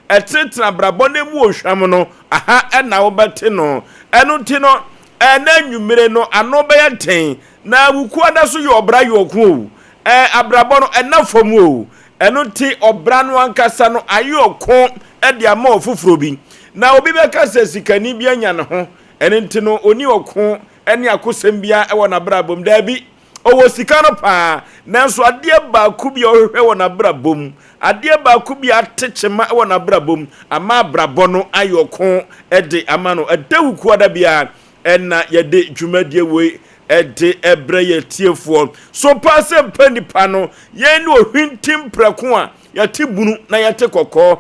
ɛtenetene abrabɔ na emu ohwam no, aha ɛna wobɛte no. Ɛno nti no, ɛnɛ anwummere no ano bɛyɛ den na Wukuada so yɛ ɔbra yɔnko o. Ɛɛ abrabɔ no ɛna fam o. Ɛno nti ɔbra no ankasa no ayɛ ɔko de ama ɔfoforɔ bi. Na obi bɛka sɛ sikani bi anya ne ho, ɛno nti no ɔni ɔko ne akosɛm biara wɔ n'abrabɔ mu. Daabi, ɔwɔ sika no paa, nanso adeɛ baako bi a ɔhwehwɛ wɔ n'abrabɔ mu, adeɛ baako bi a ate kyema wɔ n'abrabɔ mu, ama abrabɔ no ayɛ ɔko de ama no. Ɛda Wukuada biara ɛna yɛde dwumadie wei ɛde ɛbrɛ yɛ tiefoɔ. So paa sɛ mpa nipa no, yɛn ne ohwintim prɛko a yɛte bunu na yɛte kɔkɔɔ.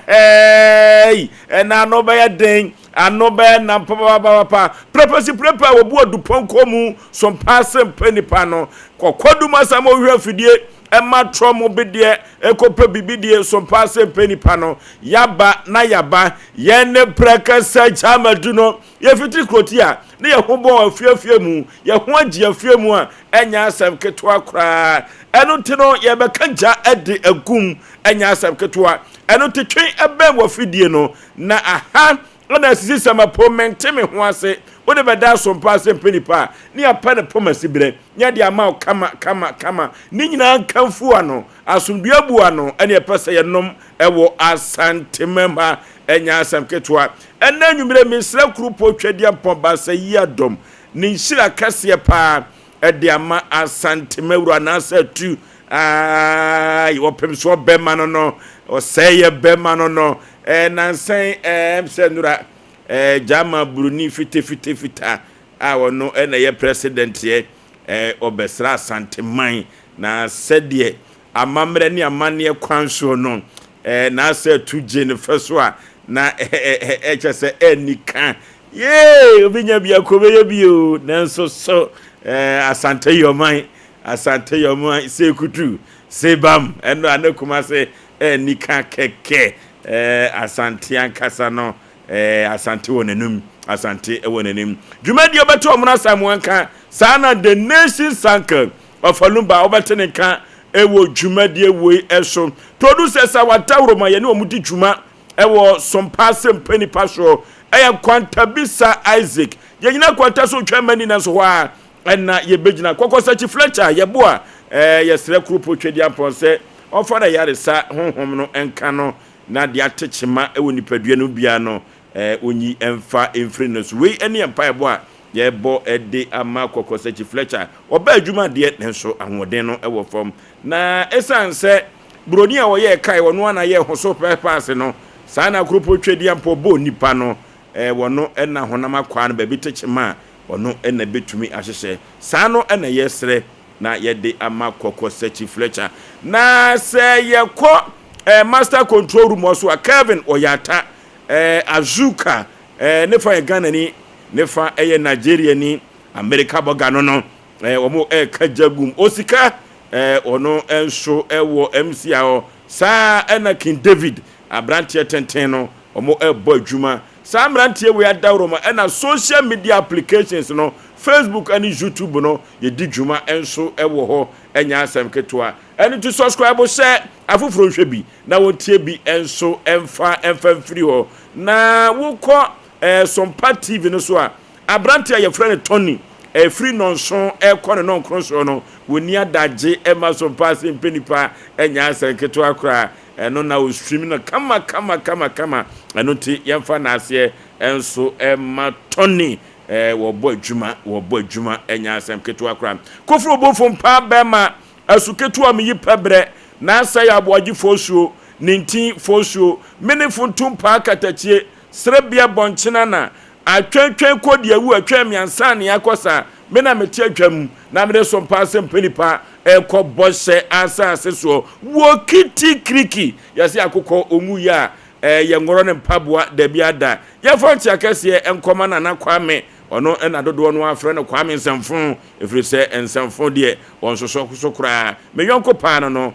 Ɛɛi, ɛna ano bɛyɛ den, ano bɛyɛ nam papapapapa. Prɛpɛsi prɛpɛ a wɔbu adupɔnkɔ mu so mpaa sɛ mpa nipa no. Kɔkɔ dum asam ɔhwɛ afidie ɛma trɔ mo bedeɛ ɛkɔpɛ bibi die so mpaa sɛ mpa nipa no. Yaba na yaba, yɛn ne prɛkɛsɛ gyamadu no. Yɛfitiri kuroti a ne yɛn ho bɔn afiafia mu, yɛn ho agye afia mu a ɛnyɛ asɛm ketewa koraa. Ɛno nti no yɛbɛka gya de agum, ɛnyɛ asɛm ketewa. Ɛno nti twe ɛbɛn wɔ fidie no na aha ɛna asisi sɛm apo mente me ho ase. Wode bɛda asompa ase mpɛ nipa a ne yɛpɛ ne poma si berɛ ne yɛde ama wo kama kama kama. Ne nyinaa nkamfu ano, asomdua bu ano ɛne yɛpɛ sɛ yɛnom ɛwɔ Asantemam ha, ɛnyɛ asɛm ketewa. Ɛnɛ anwummerɛ mesrɛ Kuropɔn Twedeampɔn Baasa yi adɔm ne nhyira kɛseɛ paa ɛde ama Asantemawura anaasɛ atu ayi wɔpem so ɔbɛma no no ɔsɛe yɛ bɛma no no ɛɛ nansan ɛɛm sɛ nura ɛɛ gyama buroni fite fite fita a ɔno ɛna ɛyɛ president yɛ ɛɛ ɔbɛsra Asanteman na sɛdeɛ amammerɛ ne amanneɛ kwan soɔ no ɛɛ n'asɛ atu gye ne fɛ so a na ɛkyɛ sɛ ɛnni ka yee obi nya bi akɔ bɛyɛ bi o nanso so ɛɛ Asante yɔman Asante yɔman sekutu sebam ɛno a ne kuma se ɛnni ka kɛkɛ ɛɛ Asante ankasa no ɛɛ Asante wɔ n'anum Asante wɔ n'anim dwumadie ɔbɛto ɔmo asamoah nka saa na the nation circle ɔfalumba ɔbɛte ne nka ɛwɔ dwumadie wei ɛso. Producers a wadaworo ma yɛne wɔn di dwuma ɛwɔ sompa asɛmpa nipa soɔ ɛyɛ Kwantabisa Isaac. Yɛnyina kwanta so twɛn mani nanso hɔ a ɛna yɛbɛgyina. Kɔkɔsakyi Fletcher yɛboa ɛɛ yɛsrɛ Kuropɔ Twɛdiampɔn sɛ ɔmfa na yaresa honhom no nka no na deɛ ate kyema ɛwɔ nipadua no biara no ɛɛ ɔnyi ɛmfa mfiri no so. Wei ɛne mpaebɔ a yɛbɔ de ama Kɔkɔsakyi Fletcher. Ɔbaa adwuma deɛ nanso ahoɔden no wɔ fam. Na ɛsiane sɛ buroni a ɔyɛɛ kae ɔno ara na yɛɛ ho so pɛpaase no, saa na Kuropɔn Twedeampɔ bɔɔ nipa no, wɔno na honam akwaa no baabi te kyema a ɔno na bɛtumi ahyehyɛ. Saa no na yɛsrɛ na yɛde ama Kɔkɔsakyi Fletcher. Na sɛ yɛkɔ Master Control Room hɔ so a, Kelvin Ɔyata, Azuka, ne fa yɛ Ghanani, ne fa yɛ Nigeriani, Amerika bɔga no no, wɔn ɛreka gya gum. Osika, ɔno nso wɔ MC hɔ. Saa ɛna King David, aberanteɛ tenten no, wɔn ɛrebɔ adwuma. Saa mmeranteɛ wei adaworoma ɛna social media applications no, Facebook ne YouTube no, yɛdi dwuma nso wɔ hɔ, ɛnyɛ asɛm ketewa. Ɛno nti subscribe hyɛ afoforɔ nhwɛ bi na wɔntie bi nso ɛmfa ɛmfa mfiri hɔ. Na wokɔ Sompa TV no so a, aberante a yɛfrɛ no Tony, ɛfiri nnɔnson ɛkɔ ne nnɔnkron soɔ no, wɔnni adagye ɛma Sompa ase mpɛ nipa, ɛnyɛ asɛm ketewa koraa. Ɛno na ɔstream no kama kama kama kama. Ɛno nti yɛmfa n'aseɛ nso ɛma Tony. Wɔbɔ adwuma, wɔbɔ adwuma, ɛnyɛ asɛm ketewa koraa. Koforo bofo mpaa bɛrima, asu ketewa meyi pɛbrɛ, n'asɛe aboagye fosuo, ne ntin fosuo, mene funtum paa katakyie, serebea bɔnkyena na atwɛntwɛn kɔ di awu atwɛn me ansa ne akɔ sa, me na mete adwa mu, na mede so mpaa sɛ mpɛ nipa ɛkɔ bɔhyɛ asase soɔ. Wɔ kiti kiriki, yɛse akokɔ ɔnwu yɛ a, yɛ ngorɔ ne mpaboa dabi ada. Yɛmfa nkyea kɛseɛ nkɔma Nana Kwame, ɔno na dodoɔ no ara frɛ no Kwame Nsɛmfo, ɛfiri sɛ Nsɛmfo deɛ ɔnsosɔ so koraa. Me yɔnko paa no no,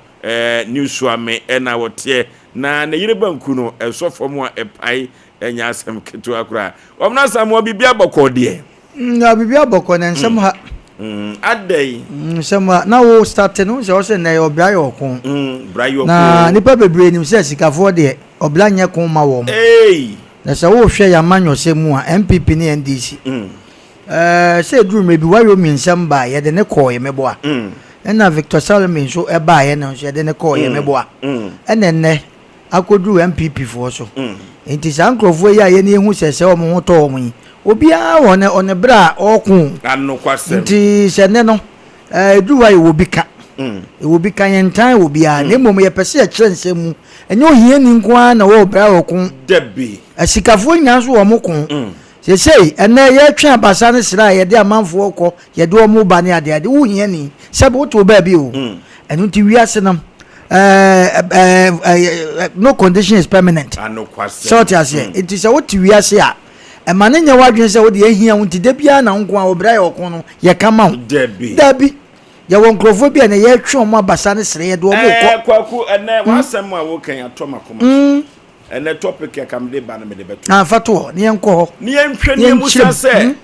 New Suame na ɔteɛ, na ne yere banku no, ɛsɔ fam a ɛpae, ɛnyɛ asɛm ketewa koraa. Wɔn Asamoah, biribi abɔkɔɔ deɛ. Na biribi abɔkɔ na nsɛm ha. Adɛn? Nsɛm ha. Na wo start no sɛ ɔsɛ nnɛ yɛ ɔbra yɛ ɔko. Bra yɛ ɔko. Na nipa bebree nim sɛ sikafoɔ deɛ. Ɔbra nyɛ ko mma wɔn. Eei! Na sɛ wohwɛ yɛn amanyɔsɛm mu a, NPP ne NDC, ɛɛ sɛ ɛduru mmerɛ bi, Wayomi nsɛm baeɛ, yɛde no kɔeɛ, meboa. Ɛna Victor Salome nso baeɛ no nso yɛde no kɔeɛ, meboa. Ɛna ɛnnɛ, akɔduru NPP foɔ so. Nti saa nkurɔfoɔ yi a yɛn yɛhu sɛ sɛ wɔn ho tɔ wɔn yi, obiara wɔ ne ɔne berɛ a ɔreko. Anokwasɛm. Nti sɛ nnɛ no, ɛduru hɔ a yɛwɔ bi ka. Yɛwɔ bi ka, yɛntan obiara, na mmom yɛpɛ sɛ yɛkyerɛ nsɛm mu. Ɛnyɛ ohiani nko ara na ɔwɔ berɛ a ɔko. Dabi. Asikafoɔ nyinaa nso wɔn ko. Seesei, ɛnnɛ yɛretwe abasa ne srɛ a yɛde amanfoɔ rekɔ, yɛde wɔn reba ne adeade. Wo hiani, sɛbe wote wo baabi o. Ɛno nti wiase no, ɛɛ ɛɛ ɛɛ no condition is permanent. Anokwasɛm. Sɛ wote aseɛ? Nti sɛ wote wiase a, ɛma no nyɛ w'adwene sɛ wode ahia wo nti da biara na wo nko ara wo berɛ ayɛ ɔko no, yɛka ma wo. Dabi. Dabi. Yɛwɔ nkurɔfoɔ bi a na yɛretwe wɔn abasa ne srɛ, yɛde wɔn rekɔ. Ɛɛ Kwaku, ɛnnɛ w'asɛm a woka yi atɔ m'akoma so. Ɛnɛ topic a ka mede ba no mede bɛto. Ah, fa to hɔ na yɛnkɔ hɔ. Na yɛnhwɛ na yɛmmusa sɛ,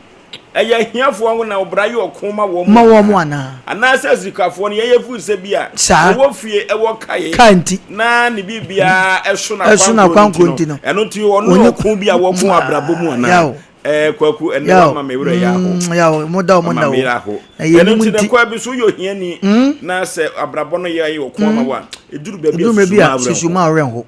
ɛyɛ ahiafoɔ nko na ɔbra yɛ ɔko ma wɔn ma wɔn anaa? Anaasɛ asikafoɔ no yɛyɛ firi sɛ bi a Saa. ɔwɔ fie ɛwɔ kae Ka nti. na ne biribiara ɛso Ɛso n'akwankoro n'akwankoro nti no, nti no. ɛno nti ɔno Ɔnyɛ ɔko bi a wɔko abrabɔ mu anaa? Yaw. Ɛɛ Kwaku, ɛnɛ Yaw. wama me werɛ yɛ aho. Yaw, mo da o, mo Wama da me o. werɛ aho. Na yɛnim Ɛno nti na nti. kwan bi so woyɛ ohiani na sɛ abrabɔ no yɛ ayɛ ɔko ama wo a, ɛduru baabi a Ɛduru mmerɛ bi susu a ma awerɛ susu ho. ma awerɛ ho.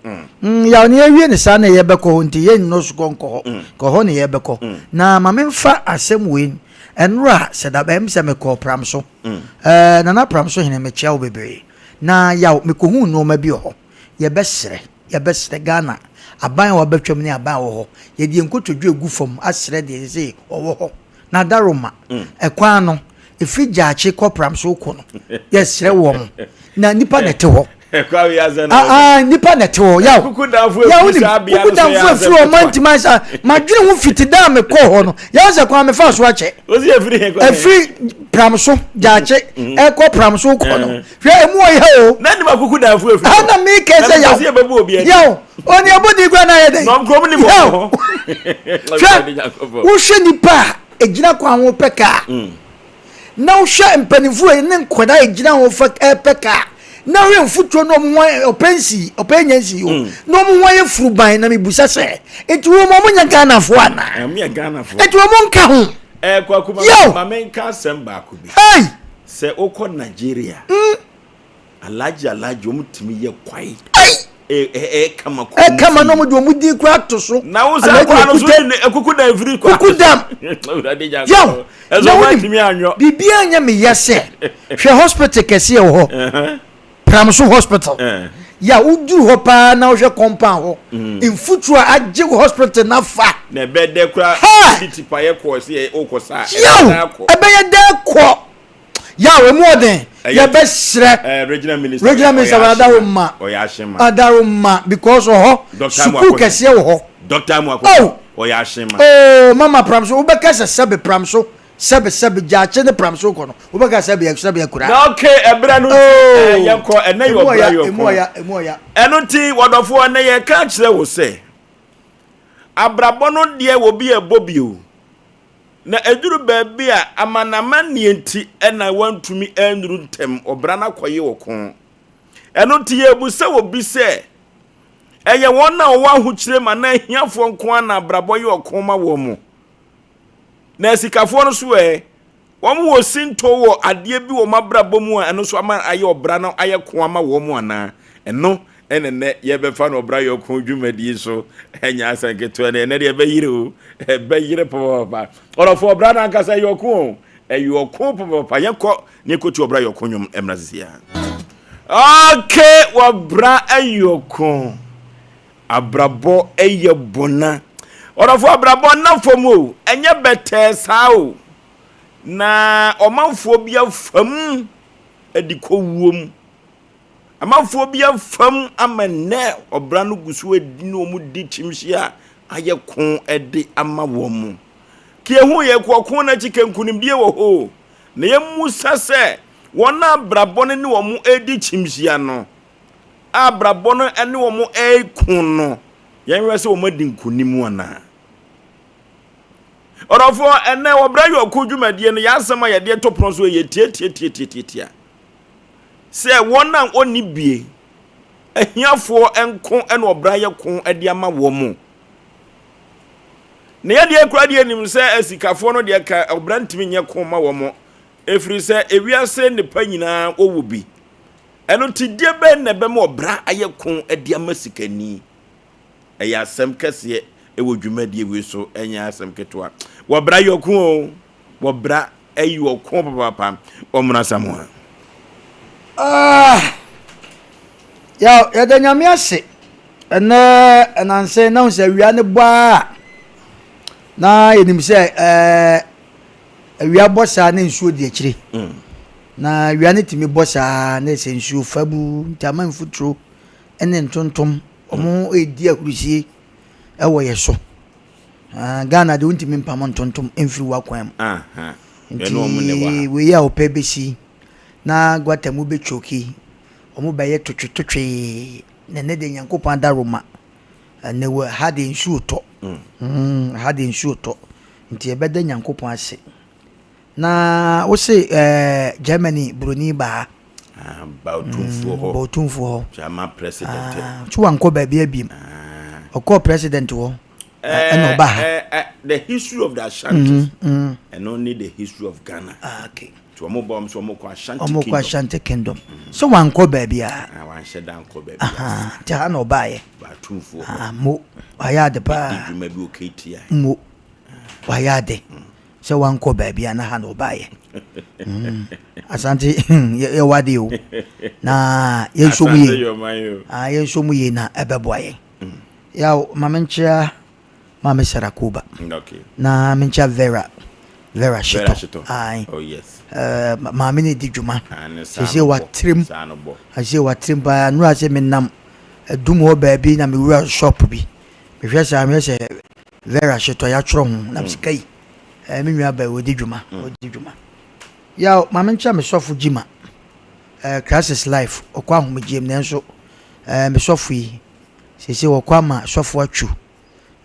Yaw, na yɛwie ne saa na yɛbɛkɔ hɔ nti yɛnnɔ sukɔ nkɔ hɔ. Kɔ hɔ na yɛbɛkɔ. Na ma memfa asɛm wei, ɛnora sɛ da bɛn sɛ mekɔɔ Pramso. Ɛɛ Nana Pramso hene mekyea wo bebree. Na yaw, mekɔhuu nnoɔma bi wɔ hɔ. Yɛbɛsrɛ, yɛbɛsrɛ Ghana aban a wabɛtwam ne aban a ɔwɔ hɔ, yɛde yɛn nkotodwe agu fam asrɛ deɛ seesei ɔwɔ hɔ, na Daroma, ɛkwan no, ɛfiri Gyaakye kɔ Pramso kɔ no, yɛsrɛ wɔn, na nnipa na ɛte hɔ. Ah, ah, nnipa na ɛte hɔ, yaw, yaw wonim, kukudanfo afiri wɔn mantim ansa, madwene ho fiti da a mekɔɔ hɔ no, yaw sɛ kwan mefa so akyɛ, ɛfiri Pramso, Gyaakye, ɛkɔ Pramso kɔ no, Hwɛ emu wɔ yɛ o. Na nim akuku danfo efi. Ɛna mi kɛ sɛ yaw. Yaw. Oni ɛbɔ di gua na yɛ dɛ. Na ɔmkurom nim wɔn ho. Hwɛ wohwɛ nipa a egyina kwan ho pɛ kaa. Mm. Na wohwɛ mpanimfoɔ ne nkwadaa egyina ho fɛ pɛ kaa. Na wohwɛ mfutuo na wɔn ho ɔpɛ nsi ɔpɛ nya nsi o. Mm. Na wɔn ho ayɛ furuban na mibusa sɛ eti wɔn wɔn nyɛ Ghanafoɔ anaa? Wɔn yɛ Ghanafoɔ. Eti wɔn nka ho. Ɛɛ kwaku ma nka asɛm baako bi. Hey. Sɛ wokɔ Nigeria, Alhaji Alhaji wɔn tumi yɛ kwae. Ɛkama kɔ wɔn Ɛkama na wɔn de wɔn din kura ato so. Na wo sɛ akwa no so de ekuku dan firi kwa. Kuku dam. Yaw. Na wo nim biribiara nyɛ me yɛ sɛ hwɛ hospital kɛseɛ wɔ hɔ. Pramso hospital. Ya woduru hɔ paa na wohwɛ compound hɔ. Mm. Mfuturo a agye hospital na fa. Na ɛbɛ dɛ kura de tipaeɛ kɔ sɛ wokɔ saa. Yaw ɛbɛyɛ dɛ kɔ. Yaw emu ɔden. Yɛbɛsrɛ. Regional minister. Regional minister Adaroma. Ɔyɛ ahyema. Adaroma because ɔhɔ. Sukuu kɛseɛ wɔ hɔ. Dr. Amuako. Oh. Ɔyɛ ahyema. Oh mama Pramso wobɛka sɛ sɛbe Pramso. Sɛbe sɛbe gyaakye ne pram so kɔ no wobɛka sɛbe sɛbe akura. Na ok ɛberɛ no nti oh. eh, yɛnkɔ ɛnɛ yɛ ɔbra yɛ ɔko emu ɔya. Ɛno nti wɔdɔfoɔ ɛnɛ yɛka kyerɛ wo sɛ abrabɔ no deɛ wɔ bi ɛbɔ bio na ɛduru baabi a amanamanneɛ nti ɛna wantumi annuru ntɛm ɔbra no akɔyɛ ɔko ɛno nti yɛbu sɛ obi sɛ ɛyɛ wɔn a wɔwɔ ahokyere ma na ahiafoɔ nko ara na abrabɔ yɛ ɔko ma wɔn mu Na asikafoɔ no so ɛ? Wɔn wɔ sintɔ wɔ adeɛ bi wɔ wɔn abrabɔ mu a ɛno nso ama ayɛ ɔbra no ayɛ ko ama wɔn anaa? Ɛno ɛna nnɛ yɛbɛfa no ɔbra yɛ ɔko dwumadie so. Ɛnyɛ asɛm ketewa no, ɛnɛ deɛ ɛbɛyere o, ɛbɛyere papapapa. Ɔdɔfoɔ, ɔbra no ankasa ɛyɛ ɔko o, ɛyɛ ɔko papapapa. Yɛnkɔ na yɛnkɔtu ɔbra yɛ ɔko nnwom mmra sisi a. Okay, wɔbra ɛyɛ ɔko. Abrabɔ yɛ bona. Ɔdɔfo abrabɔ nna fam o, ɛnyɛ bɛtɛɛ saa o. Na ɔmanfoɔ bi afam de kɔ wuo mu. Amanfoɔ bi afam ama nnɛ ɔbra no gu so adi ne wɔn di kyimhyia a ayɛ ko de ama wɔn mu. Ka yɛhu yɛ kɔ ɔko no akyi ka nkunimdie wɔ hɔ o. Na yɛmmusa sɛ wɔn a abrabɔ no ne wɔn redi kyimhyia no, a abrabɔ no ne wɔn reko no, yɛnhwɛ sɛ wɔn adi nkonim anaa. Ɔdɔfoɔ, ɛnɛ wɔbrɛ yɛ ɔko dwumadie no, yɛn asɛm a yɛde to pono so yɛ tiatiatiatiatia sɛ wɔn a wɔnni bie. Ahiafoɔ nko na ɔbra yɛ ko de ama wɔn. Na yɛ deɛ koraa deɛ nim sɛ asikafoɔ no deɛ ka ɔbra ntumi nyɛ ko ma wɔn. Ɛfiri sɛ ewiase nnepa nyinaa wɔwɔ bi. Ɛno nti deɛ bɛn na ɛbɛma ɔbra ayɛ ko de ama sikani? Ɛyɛ asɛm kɛseɛ wɔ dwumadie wei so, ɛnyɛ asɛm ketewa. Wɔbra yɛ ɔko o, wɔbra ɛyɛ ɔko papaapa. Wɔmmra Samoa. Ah, yaw, yɛda Nyame ase. Ɛnɛ ɛnansa na sɛ awia ne bɔ a na yɛnim sɛ ɛɛ awia bɔ saa na nsuo di akyire. Mm. Na awia ne tumi bɔ saa na sɛ nsuo fa bu nti ama mfuturo ne ntontom wɔn redi ahurusie wɔ yɛ so. Ah, Ghana de wontumi mpam ntontom mfiri w'akwan mu. Nti wei a wɔpɛ bɛsi na guata mu bɛtwoki, wɔn bɛyɛ totwetotwe na ɛnɛ de Nyankopɔn adaroma. Ɛnɛ wɔ ha de nsuo tɔ. Mm. Mm, ha de nsuo tɔ. Nti yɛbɛda Nyankopɔn ase. Na wose eh, Germany buroni baa. Ah, ba otumfuo hɔ. Ba otumfuo hɔ. German president. Ah, so wankɔ baabi abiem. Ah. Ɔkɔɔ president hɔ. Eh, ɛna ɔba ha. Eh, eh, the history of the Ashantis. Mm -hmm. And only the history of Ghana. Ah, okay. Nti wɔn bɔ wɔn so wɔn kɔ Ashanti Kingdom. Wɔn kɔ Ashanti Kingdom. Mm. So wankɔ baabi a. Ah, wanhyɛ da nkɔ baabi a. Nti ha na ɔbaayɛ. Ba otumfuo hɔ. Ah, mo wayɛ ade paa. Di dwuma bi wɔ KTI. Mo wayɛ ade. Mm. Sɛ wankɔ baabi a na ha na ɔbaeɛ. Mm. Asante yɛwɔ ade o. Na yɛnso mu yie. Ah, yɛnso mu yie na ɛbɛboa yɛn. Mm. Yaw, ma menkyea Maame Sarah Koba. Okay. Na menkyea Vera Vera Shitɔ. Vera Shitɔ. Aye. Oh yes. Uh, maame ne di dwuma. Ah, ne saa no bɔ. Saa no bɔ. Sese watrem paa. Nura sɛ menam adum hɔ baabi na mewura shop bi. Mehwɛ saa mehwɛ sɛ Vera Hyetɔ yɛatwerɛ ho na sika yi eh, me nua bɛn ɔdi dwuma mm. ɔdi dwuma yaw maame nkyɛn me sɔfo gyima eh, crisis life ɔkɔ ahomegyeɛ mu nanso eh, me sɔfo yi sese wɔkɔ ama sɔfo atwu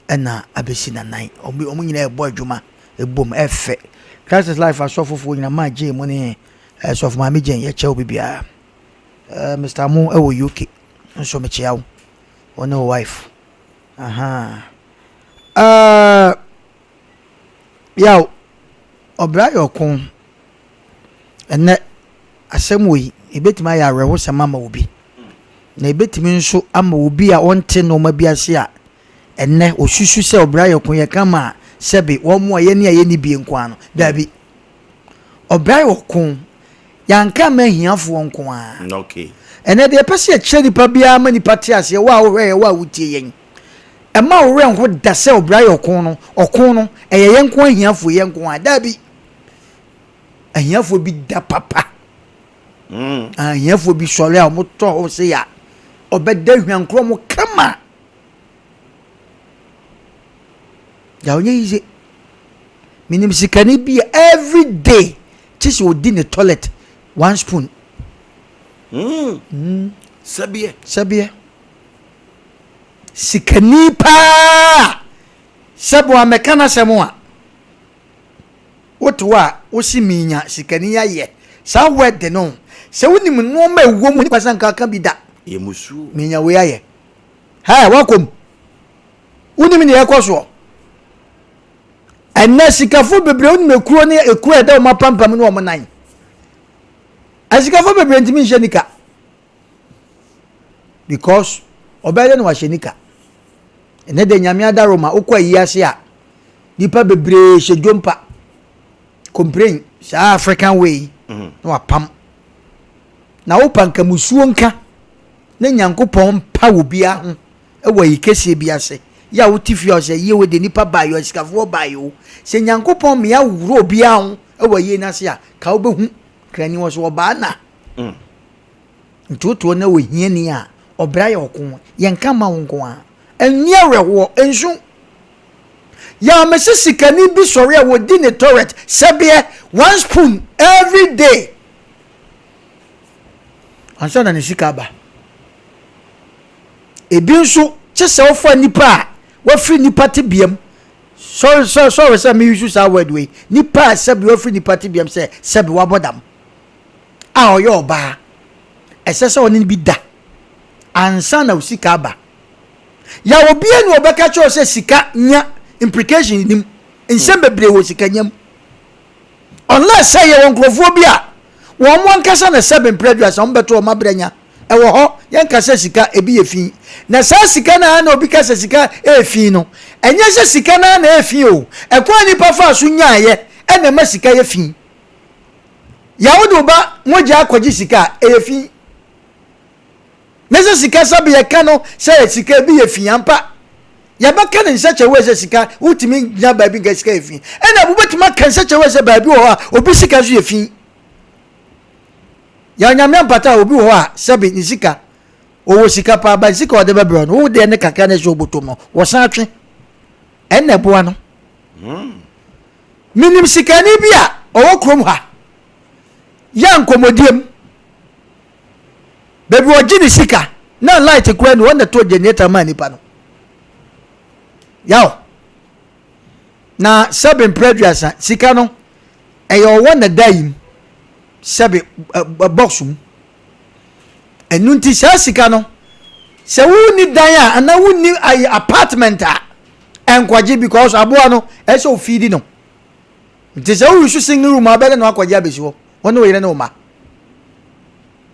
ɛna abɛsi nanan ɔmo nyinaa ɛbɔ adwuma ɛbom ɛfɛ crisis life asɔfofoɔ nyinaa maa gye mu ne eh, sɔfo maame gyɛn yɛkyɛ wo bibiara eh, Mr. Mo ɛwɔ UK nso mekyea wo wo ne wo wife Ahaa. Uh, yaw, ɔbra yɛ ɔko. Ɛnnɛ, asɛm wei, ebetumi ayɛ awerɛhosɛm ama obi. Na ebetumi nso ama obi a ɔnte nneɛma bi ase a ɛnnɛ osusu sɛ ɔbra yɛ ɔko yɛ kama a sɛbe wɔn a yɛne a yɛnni bie nko ara no. Daabi. Ɔbra yɛ ɔko. Yɛanka amma ahiafoɔ nko ara. Okay. Ɛnɛ deɛ yɛpɛ sɛ yɛkyerɛ nipa biara ma nipa te aseɛ, wo a wohwɛ yɛn, wo a wotie yɛn. Ɛma wo werɛ nho da sɛ ɔbra yɛ ɔko no, ɔko no, ɛyɛ yɛn nko ahiafoɔ, yɛn nko ara. Daabi. Ahiafoɔ bi da papa. Mm. Ahiafoɔ bi sɔre a wɔtɔ hɔ sɛ ya, ɔbɛda hwankorɔ mo kama. Deɛ ɔnyɛ yiye. Menim sikani bi a every day kye sɛ ɔdi ne toilet one spoon. Mm. Mm. Sɛbeɛ. Sɛbeɛ. Sikani paa sɛbo a mɛka n'asɛm a wote hɔ a wosi minya sikani ayɛ saa word no sɛ wonim nneɛma ɛwɔ mu nipa sɛ nka ka bi da. Yɛ musuo. Minya wei ayɛ. Hɛ wakɔ mu. Wonim nea ɛkɔ soɔ. Ɛnɛ sikafo bebree wonim ekuro ne ekuro a ɛda wɔn apampam ne wɔn nan. Asikafo bebree ntumi nhyɛ nika because ɔbɛyɛ dɛ na wahyɛ nika. Ɛnɛ de nyame adaroma wokɔ ayi ase a nipa bebree hyɛ dwompa complain saa African way mm. na wapam na wopa nkamusuo nka na Nyankopɔn mpa wɔ biara ho wɔ ayi kɛseɛ bi ase, yɛ a wote fie a ɔsɛ yie wei deɛ nipa baeɛ o, asikafoɔ baeɛ o, sɛ Nyankopɔn mmea worɔ obiara ho wɔ ayie no ase a, ka wobɛhu krani wɔ so ɔbaa na mm. ntotoɔ na wɔ hiani a ɔbra yɛ ɔko yɛnka ma wo nko a ɛnni awerɛhoɔ nsu yɛ mese sikani bi sɔre a wɔdi ne toilet sɛbeɛ one spoon every day ansa na ne sika aba Ebi nso, kye sɛ wofa nnipa a wɔafiri nnipa tebeam, sorry, sorry, sorry sɛ me use saa word wei, nnipa a sɛbi wɔafiri nnipa tebeam sɛ sɛbi wabɔ dam, a ɔyɛ ɔbaa, ɛsɛ sɛ ɔne no bi da. Ansa na wo sika aba. Yaw obiara ni ɔbɛka kyerɛ wo sɛ sika nya implication nim. Nsɛm bebree wɔ sika nya mu. Unless sɛ yɛwɔ nkurɔfoɔ bi a wɔn ankasa na sɛbe mprɛ aduasa wɔn bɛto wɔn abrɛ nya. Ɛwɔ hɔ, yɛnka sɛ sika ebi yɛ fi. Na saa sika no ara na obi ka sɛ sika ɛyɛ fi no, ɛnyɛ sɛ sika no ara na ɛyɛ fi o. Ɛkwan a nipa faa so nyaeɛ ɛna ɛma sika yɛ fi. Yɛ wode wo ba mogya akɔgye sika a, ɛyɛ fi. Nyɛ sɛ sika sɛbe yɛka no sɛ sika ebi yɛ fi ampa. Yɛbɛka no nsɛkyɛwee sɛ sika wotumi gyina baabi nka sika yɛ fi. Ɛna wobɛtumi aka nsɛkyɛwee sɛ baabi wɔ hɔ a obi sika nso yɛ fi. Yɛ Onyame ampata a obi wɔ hɔ a sɛbe ne sika ɔwɔ sika paa ba sika ɔde bɛbrɛ no wo deɛ ne kakra na ɛsɛ ɔbɔtɔm no wɔsan atwe ɛna ɛboa no. Menim sikani bi a ɔwɔ kurom ha yɛ nkɔmmɔdiem Baabi ɔgye ne sika na light koraa ni ɔna tɔ generator maa nipa no. Yaw. Na sɛbe mpere aduasa sika no ɛyɛ ɔwɔ na da yi mu sɛbe box mu. Ɛnu nti saa sika no sɛ wonni dan a anaa wonni apartment a ɛnkɔgye because aboa no ɛsɛ ofidi no. Nti sɛ woyi so single room a wobɛdɛ na wakɔgye abɛsi hɔ wo ne wo yere ne wo ma.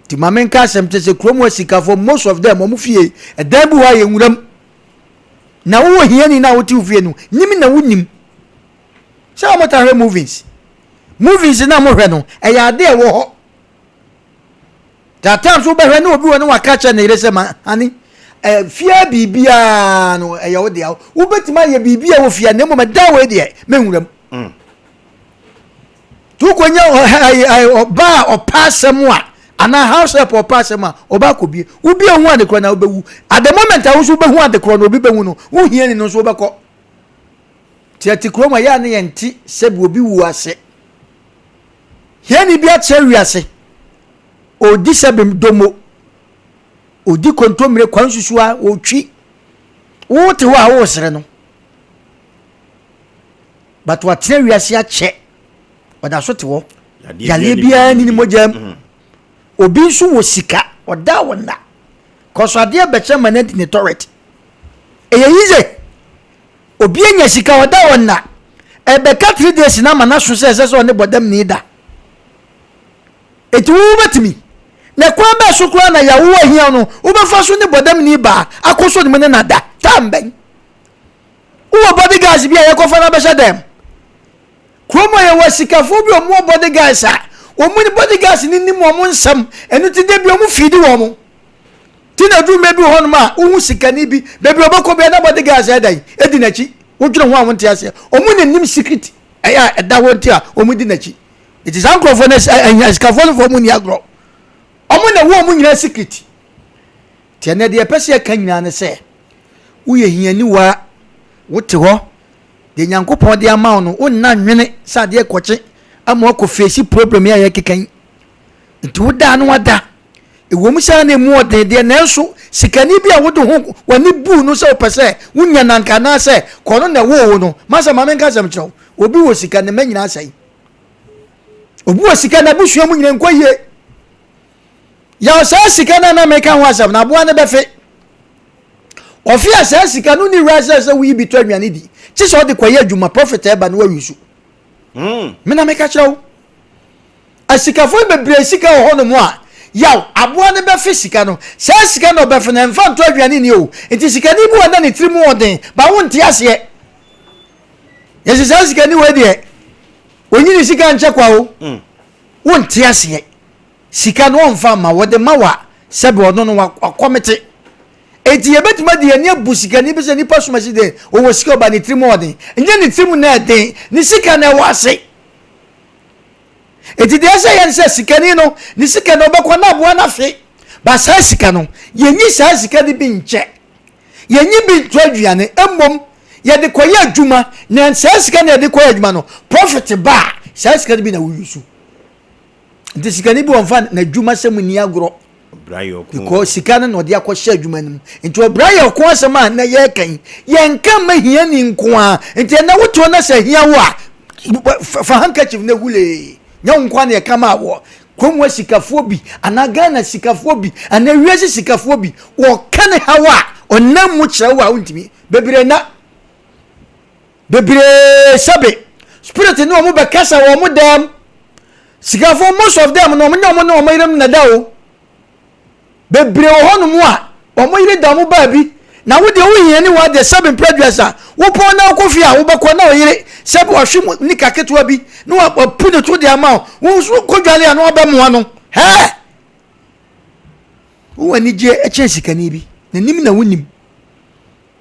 Nti ma menka asɛm kyɛ sɛ kurom hɔ asikafoɔ most of them wɔn fie ɛdan bi hɔ a yɛ nwuram na wowɔ hiani na wote wo fie no nim na wonim sɛ wɔn ta hwɛ movies movies na mohwɛ no ɛyɛ ade a ɛwɔ hɔ. There times wobɛhwɛ ne obi wɔ ne waka kyerɛ ne yere sɛ ma honey eh, fie biribiara no ɛyɛ wo dea wobɛtumi ayɛ biribi a wɔ fie na mmom ɛdan wei deɛ mɛnwura mu mm. nti wokɔnya ɔba a ɔpa asɛm a anaa house help ɔpa asɛm a ɔba akɔbie wobie hu ade korɔ na wobɛwu at the moment a wo nso wobɛhu ade korɔ na obi bɛhu no wohia ni no nso wobɛkɔ nti ɛte kurom a yɛ a ne yɛnte sɛbi obi wu ase Hiani bi akyerɛ wiase. Ɔredi sɛbem domo. Ɔdi kontommire kwan susua, ɔretwi. Wote hɔ a woresere no. But watena wiase akyɛ. Ɔda so te hɔ. Yareɛ biara nni ne mogya mu. Mm. Obi nso wɔ sika, ɔda wɔ nna. Kɔso adeɛ bɛkyɛ ma no adi ne tɔrɛt. Ɛyɛ yize. Obi anya sika ɔda hɔ nna ɛbɛka 3 days no ama no aso sɛ ɛsɛ sɛ ɔne bɔdamni da. Enti wo wobɛtumi? Na kwan bɛn so koraa na yawo ahia no wobɛfa so ne bɔdamni baa akɔsɔ ne mu ne no ada? Time bɛn? Wowɔ bodyguards bi a yɛkɔfa no abɛhyɛ dɛm? Kurom a yɛwɔ asikafoɔ bi a wɔwɔ bodyguards a wɔn ne bodyguards no nim wɔn nsɛm ɛno ti da bi wɔn fiidi wɔn. Ti na duru mmerɛ bi wɔ hɔnom a wohu sikani bi baabi a ɔbɛkɔ bia na bodyguards ɛdan edi n'akyi wodwene ho a wonte aseɛ wɔn na nim secret ɛyɛ a ɛda hɔ nti a wɔn di n'akyi nti saa nkurɔfoɔ no ɛhia sikafoɔ no foɔ wɔn ni agorɔ wɔn na ɛwɔ wɔn nyinaa secret nti ɛnɛ deɛ ɛpɛ sɛ yɛka nyinaa ne sɛ woyɛ hianiwa wote hɔ deɛ Nyankopɔn de ama wo no wonna nwene sɛ adeɛ kɔkye ama wakɔ face problem yi a yɛkeka yi nti wodaa no wada Ɛwom sɛ na emu ɔden deɛ, nanso sikani bi a wode ho w'ani buu no sɛ wopɛ sɛ wonya no anka anaasɛ kɔ no na ɛwoo wo no, masa ma menka asɛm kyerɛ wo. Obi wɔ sika, ne mma nyinaa asɛe. Obi wɔ sika, n'abusua mu nyinaa nkɔ yie. Yaw saa sika no a na meka ho asɛm no, aboa no bɛfe. Ɔfe a saa sika no ni wura sɛ sɛ woyi bi tɔ aduane di, kye sɛ ɔde kɔyɛ adwuma, profit ɛba no wawi so. Me na meka kyerɛ wo. Asikafo bebree sika wɔ hɔnom a, yaw, aboa no bɛfe sika no. Saa sika no a ɔbɛfe no, ɛmfa ntɔ aduane nni o. Nti sikani bi wɔ hɔ na ne tirim wɔ den, ba wonte aseɛ. Yɛsi saa sikani wei deɛ, onyi ne sika nkyɛ kwa o. Mm. Wonte aseɛ. Sika no ɔmfa mma, wɔde ma wa sɛbi ɔno no wakɔmete. Enti yɛbɛtumi adi yɛn ani abu sikani bi sɛ nipa soma si deɛ ɔwɔ sika ɔba ne tirim ɔden. Nyɛ ne tirim na ɛden, ne sika na ɛwɔ ase. Enti deɛ ɛsɛ yɛ ne sɛ sikani no ne sika no ɔbɛkɔ na aboa no afe ba saa sika no yɛnyi saa sika no bi nkyɛ yɛnyi bi nto aduane mmom yɛde kɔyɛ adwuma na saa sika no yɛde kɔyɛ adwuma no profit ba a saa sika no bi na woyi so nti sikani bi wɔmfa n'adwuma sɛ mu ni agorɔ because sika no na ɔde akɔhyɛ adwuma no mu nti ɔbra yɛ ɔko asɛm a na yɛreka yi yɛnka mma hiani nko a nti ɛnɛ wotoɔ na sɛ hia wo a fa handkerchief na hulee nyɛ wo nko a na yɛka ma wɔ. Kurom hɔ sikafoɔ bi anaa Ghana sikafoɔ bi anaa wiase sikafoɔ bi wɔka ne haw a ɔnam mu kyerɛ wo a wontumi. Bebree na bebree sɛbe spirit ne wɔn bɛkasa wɔ wɔn dan mu. Sikafoɔ most of them no wɔn nyɛ wɔn ne wɔn yerenom na ɛda o. Bebree wɔ hɔnom a wɔn yere da wɔn baabi, na wo deɛ wo hiani wɔ adeɛ sɛbe mprɛ aduasa, wopɔn na wokɔ fie a wobɛkɔ na ɔyere sɛbe wahwe mu nika ketewa bi na wapu ne to de ama wo, wo nso wokɔ dwale a na wabɛmoa no. Hɛɛ! Wowɔ anigyeɛ kyɛn sikani bi, n'anim na wonim.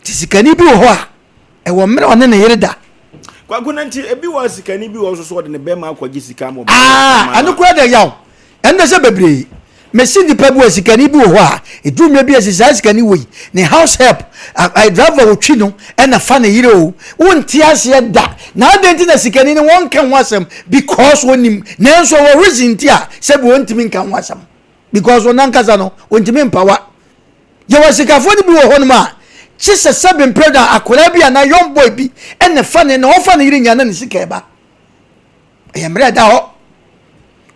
Nti sikani bi wɔ hɔ a, ɛwɔ mmerɛ ɔne ne yere da. Kwaku na nti ebi wɔ sikani bi wɔ nso so ɔde ne bɛrima akɔgye sika ama ɔbɛrima. Aa ɛno koraa deɛ yaw ɛno deɛ sɛ bebree mesi nipa bi wɔ sikani bi wɔ hɔ a edu mmerɛ bi esi saa sikani wɔ yi ne house help a driver otwi no ɛna fa ne yere o wonte aseɛ da na adan ti na sikani no wɔn nka ho asɛm because wɔnim nanso wɔ reason ti a sɛbi wɔntumi nka ho asɛm because wɔn ankasa no wɔntumi mpawa. Yɛwɔ asikafoɔ no bi wɔ hɔnom a, kye sɛ sɛbe mprɛ da akwadaa bi anaa young boy bi na ɛfa ne na ɔfa ne yere nyinaa na ne sika ɛba. Ɛyɛ mmerɛ ɛda hɔ.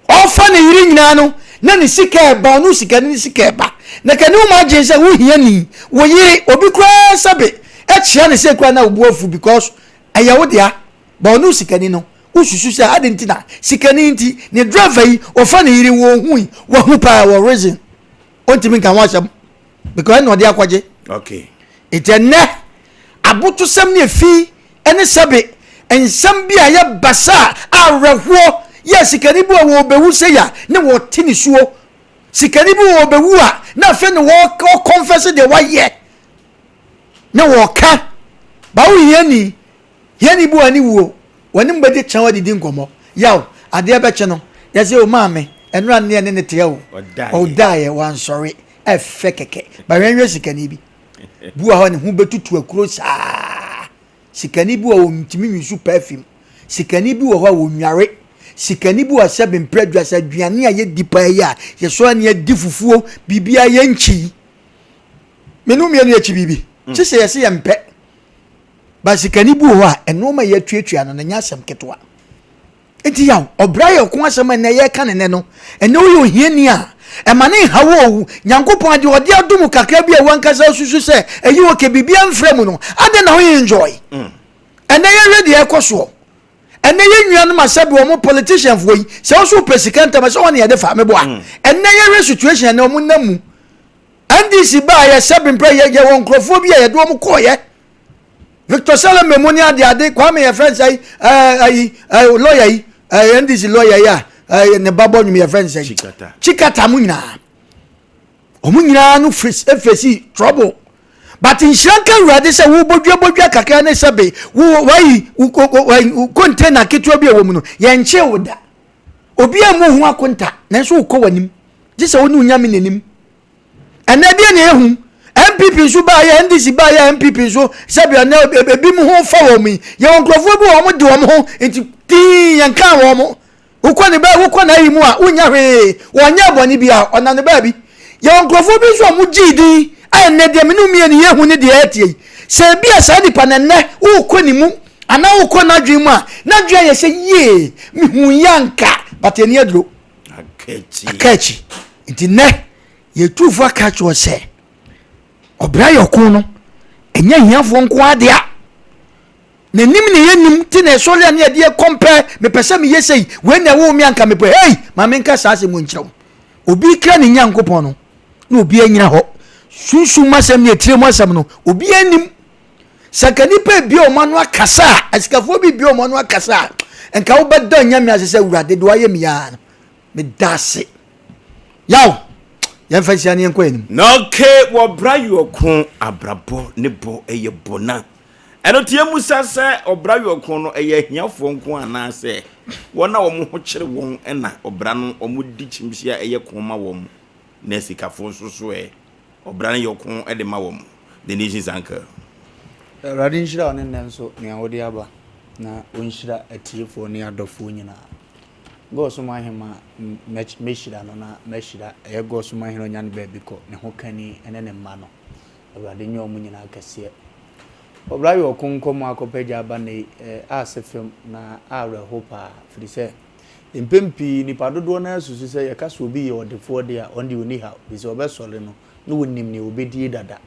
Ɔfa ne yere nyinaa no na ne sika ɛba, ɔno sika ne ne sika ɛba. Na ka ne wo ma adwene sɛ wo hia ni, wo yere, obi koraa sɛbe ɛkyea ne sɛ koraa na wo afu because ɛyɛ wo dea. Ba ɔno sikani no, wosusu sɛ ade nti na sikani nti ne driver yi ɔfa ne yere wɔ hui, wahu paa wɔ reason. ɔntumi nka ho asɛm because ɛna ɔde akɔgye. Okay. Nti ɛnɛ abotosɛm ne efi ɛne sɛbe nsɛm bi a ɛyɛ basa a awerɛhoɔ yɛ sikani bi a wɔbɛwu sɛ ya ne wɔte ne suo sikani bi wɔbɛwu a na afei ne wɔkɔnfɛse deɛ wayɛ ne wɔka ba wo hiani Hiani bi wɔ hɔ ne wuo, w'anim bɛgye kyɛw adidi nkɔmmɔ. Yaw, adeɛ bɛkye no, yɛse o maame, ɛnora nneɛ ne ne teɛ o. Ɔdaeɛ, wansɔre, ɛfɛ kɛkɛ. Ba hwɛ nhwɛ sikani bi. Bi wɔ hɔ ne ho bɛtutu akuro saa. Sikani bi wɔ hɔ ɔntumi nyusu perfume. Sikani bi wɔ hɔ a ɔnnware. Sikani bi wɔ hɔ sɛbe mprɛ aduasa aduane a yɛdi paa yi a yɛsɔre ne yɛdi fufuo, biribiara yɛnkyi. Me ne wo mmienu yɛkyi biribi. Kye sɛ yɛse yɛmpɛ. Ba sikani bi wɔ hɔ a, nneɛma a yɛatuatua no no nyɛ asɛm ketewa. Nti yaw, ɔbra yɛ ɔko asɛm a nnɛ yɛreka ne nnɛ no. Ɛnnɛ woyɛ ohiani a, ɛma ne nhaw wo o. Nyankopɔn ade ɔde adom wo kakra bi a wankasa susu sɛ ɛyɛ okay, biribiara mfra mu no, adɛn na woyɛ enjoy? Mm. Ɛnnɛ yɛhwɛ deɛ ɛkɔ soɔ. Ɛnnɛ yɛn nuanom asɛbe wɔn politician foɔ yi, sɛ wo so wopɛ sika ntam ɛsɛ wɔn ne yɛde fa meboa. Mm. Ɛnnɛ yɛhwɛ situation ɛnnɛ wɔn nam mu. NDC baa yɛ sɛbe mpɛ yɛ yɛwɔ nkurɔfoɔ bi a yɛde wɔn kɔɔyɛ. Victor Seleme mu ne ade ade Kwame yɛ fɛn sɛ ɛɛ ayi ɛɛ lɔya yi ɛɛ NDC lɔya yi a ɛɛ ne ba bɔ nwom yɛ fɛn sɛ Chikata Chikata mu nyinaa wɔn nyinaa no fesi trouble but nhyira nka awurade sɛ wo bodua bodua kakra ne sɛbe wo wayi wo container ketewa bi a ɛwɔ mu no yɛnkyee wo da obi a mu ho akonta nanso wokɔ w'anim gye sɛ wo ne onyame n'anim Ɛnɛ deɛ na ehu NPP nso baayɛ NDC baayɛ NPP nso sɛbi ɛnɛ ebi mu ho fa wɔn yi yɛwɔ nkurɔfoɔ bi wɔn de wɔn ho nti tii yɛn kan wɔn mo wokɔ ne baa wokɔ n'ayi mu a wonya hwee wɔnyɛ bɔne bi a ɔnam ne baabi yɛwɔ nkurɔfoɔ bi nso a wɔn gyee din a ɛnɛ deɛ mene mmienu yɛ hu ne deɛ ɛteɛ yi sɛ ebi a saa nipa na ɛnɛ wokɔ ne mu anaa wokɔ n'adwene mu a n'adwene ayɛ sɛ yie mehu yɛ anka but ani aduro aka akyi nti nnɛ yɛtuufo aka kyerɛ sɛ ɔbra yɛ ɔko no ɛnyɛ ahiafoɔ nko adea n'anim ne yɛnim ti na ɛsɔre a ne yɛde yɛ kɔmpɛ mepɛ sɛ meyɛ sei wei na ɛwoo me anka mepɛ hei ma menka saa asɛm nkyerɛ wo obi kra ne nyankopɔn no na obi anyina hɔ sunsum asɛm ne atire mu asɛm no obi anim sɛ nka nipa ebie wɔn ano akasa a asikafoɔ bi bie wɔn ano akasa a nka wobɛda nyame ase sɛ awurade de wayɛ mi yaa no meda ase yaw yɛmfa nhyia ne yɛnkɔ anim. Na ɔke wɔ bra yɔko abrabɔ ne bɔ ɛyɛ bɔ na ɛno nti yɛmmusa sɛ ɔbra yɔko no ɛyɛ ahiafoɔ nko anaasɛ wɔn a wɔn ho kyere wɔn na ɔbra no wɔn di kyimhyia ɛyɛ ko ma wɔn na asikafoɔ nso so ɛ ɔbra no yɛ ɔko de ma wɔn The Nation's Anchor. Awurade nhyira wo ne nnɛ nso nea wode aba na ɔnhyira atiefoɔ ne adɔfoɔ nyinaa. God som ahema mɛhyira no na mɛhyira ɛyɛ God som ahene ɔnya no baabi kɔ ne ho kani ne ne mma no. Awurade nyɛ wɔn nyinaa kɛseɛ. Ɔbra yɛ ɔko nkɔ mu akɔpɛ gya aba nnɛ yi ɛ ase fam na awerɛho paa firi sɛ. Mpɛn pii nnipa dodoɔ no ara susu sɛ yɛka sɛ obi yɛ ɔdefoɔ deɛ a, ɔno deɛ ɔnni haw, ɛfiri sɛ ɔbɛsɔre no na ɔnim nea ɔbɛdie dada.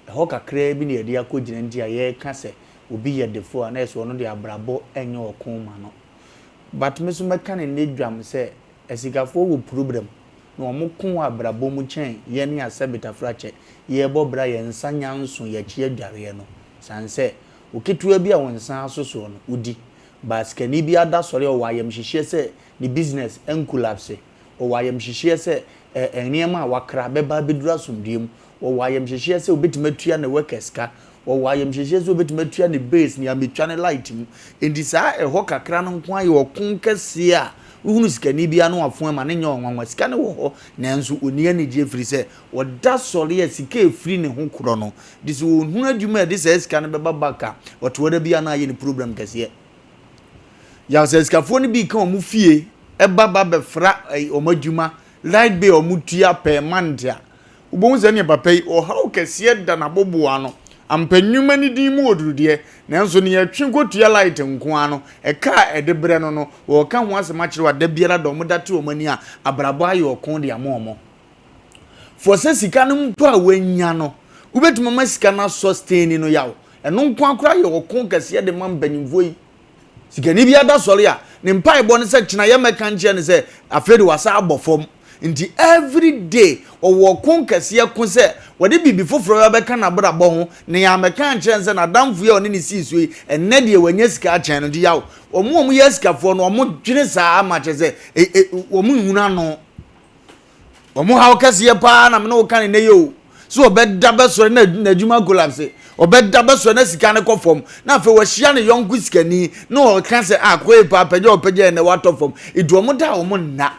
Ɛhɔ kakraa bi na yɛde akɔgyina nti a yɛreka sɛ obi yɛ defoɔ a, na ɛyɛ sɛ ɔno deɛ abrabɔ nyɛ ɔko mma no. But me nso mɛka no nnɛ dwam sɛ asikafoɔ wɔ problem na wɔn ko wɔ abrabɔ mu kyɛn yɛn asɛbetafrakyɛ yɛrebɔ bra yɛn nsa nya nso yɛakyi adwareɛ no. Sane sɛ wo ketewa bi a wo nsa aso soɔ no wodi. But sikani bi ada sɔre a ɔwɔ ayamhyehyeɛ sɛ ne business nkolapse. Ɔwɔ ayamhyehyeɛ sɛ ɛ nneɛma a wakra bɛba abɛduru asomdwoeɛ mu. Ɔwɔ ayamhyehyeɛ sɛ ɔbɛtumi atua ne workers ka. Ɔwɔ ayamhyehyeɛ sɛ ɔbɛtumi atua ne bills, nea metwa ne light mu. Enti saa ɛhɔ kakra no nko ara yɛ ɔko kɛseɛ a wohunu sikani biara na wafo ma no nyɛ ɔnwanwa. Sika no wɔ hɔ nanso ɔnni anigyeɛ ɛfiri sɛ ɔda sɔre a sika a ɛfiri ne ho korɔ no de sɛ ɔhunu adwuma a ɛde saa sika no bɛba back a, ɔte hɔ da biara na ayɛ ne problem kɛseɛ. Yaw sɛ asikafoɔ no bi ka wɔn fie ba ba bɛfra wɔn adwuma light bill a wɔtua per month a, wobɛhu sɛ neɛ papa yi ɔhaw kɛseɛ da n'aboboa ano. Ampa nnwuma no din mu oduru deɛ, nanso neɛ ɛtwe kɔtua light nko ara no, ɛka a ɛde brɛ no no, wɔreka ho asɛm akyerɛ wo a da biara da wɔda te wɔn ani a, abrabɔ ayɛ ɔko de ama wɔn. For sɛ sika no mpo a wanya no, wobɛtumi ama sika no asɔsteni no yaw. Ɛno nko ara koraa yɛ ɔko kɛseɛ de ma mpanyimfoɔ yi. Sikani bi ada sɔre a, ne mpaebɔ ne sɛ kyena yɛmmɛka nkyerɛ no sɛ afei de wasa abɔ fam. Nti every day ɔwɔ ɔko kɛseɛ ko sɛ wɔde biribi foforɔ bɛka n'abrabɔ ho na yɛammɛka ankyerɛ no sɛ n'adamfo yi a ɔne no sii so yi, ɛnnɛ deɛ wanya sika akyɛn no. Nti yaw, wɔn a wɔyɛ asikafoɔ no, wɔdwene saa ma kyerɛ sɛ e, e, wɔn nhunu ano. Wɔn haw kɛseɛ paa na me ne wo ka ne nnɛ yi o. So ɔbɛda bɛsɔre na n'adwuma collapse. Ɔbɛda bɛsɔre na sika no kɔ fam. Na afei wahyia ne yɔnko sikani na ɔka sɛ ah kɔe paa pagya ɔpagya ɛnɛ watɔ fam. Nti wɔn da a wɔn nna.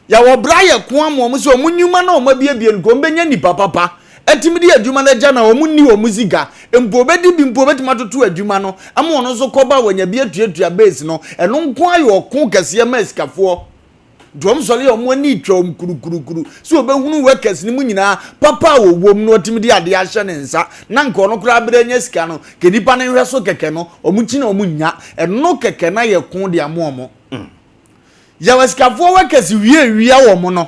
Yɛwɔ bra yɛ ko ama wɔn sɛ wɔn nnwuma na wɔn abiebie no wɔn bɛnya nipa papa. Atumi de adwuma no agya na wɔn nni wɔn sika. Mpo ɔbɛdi bi mpo ɔbɛtumi atoto adwuma no ama ɔno nso kɔba a wanya bi atuatua base no. Ɛno nko ara yɛ ɔko kɛseɛ ma asikafoɔ. Nti wɔn sɔre a wɔn ani twa wɔn kurukurukuru sɛ wɔbɛhunu workers no mu nyinaa papa a wɔwɔ mu na wɔtumi de adeɛ ahyɛ ne nsa na nka ɔno koraa berɛ anya sika no ka nipa no nhwɛ so kɛkɛ no wɔn kyi na wɔn nnya ɛno kɛkɛ na yɛ ko de ama wɔn. Yɛwɔ asikafoɔ workers wie wia wɔn no.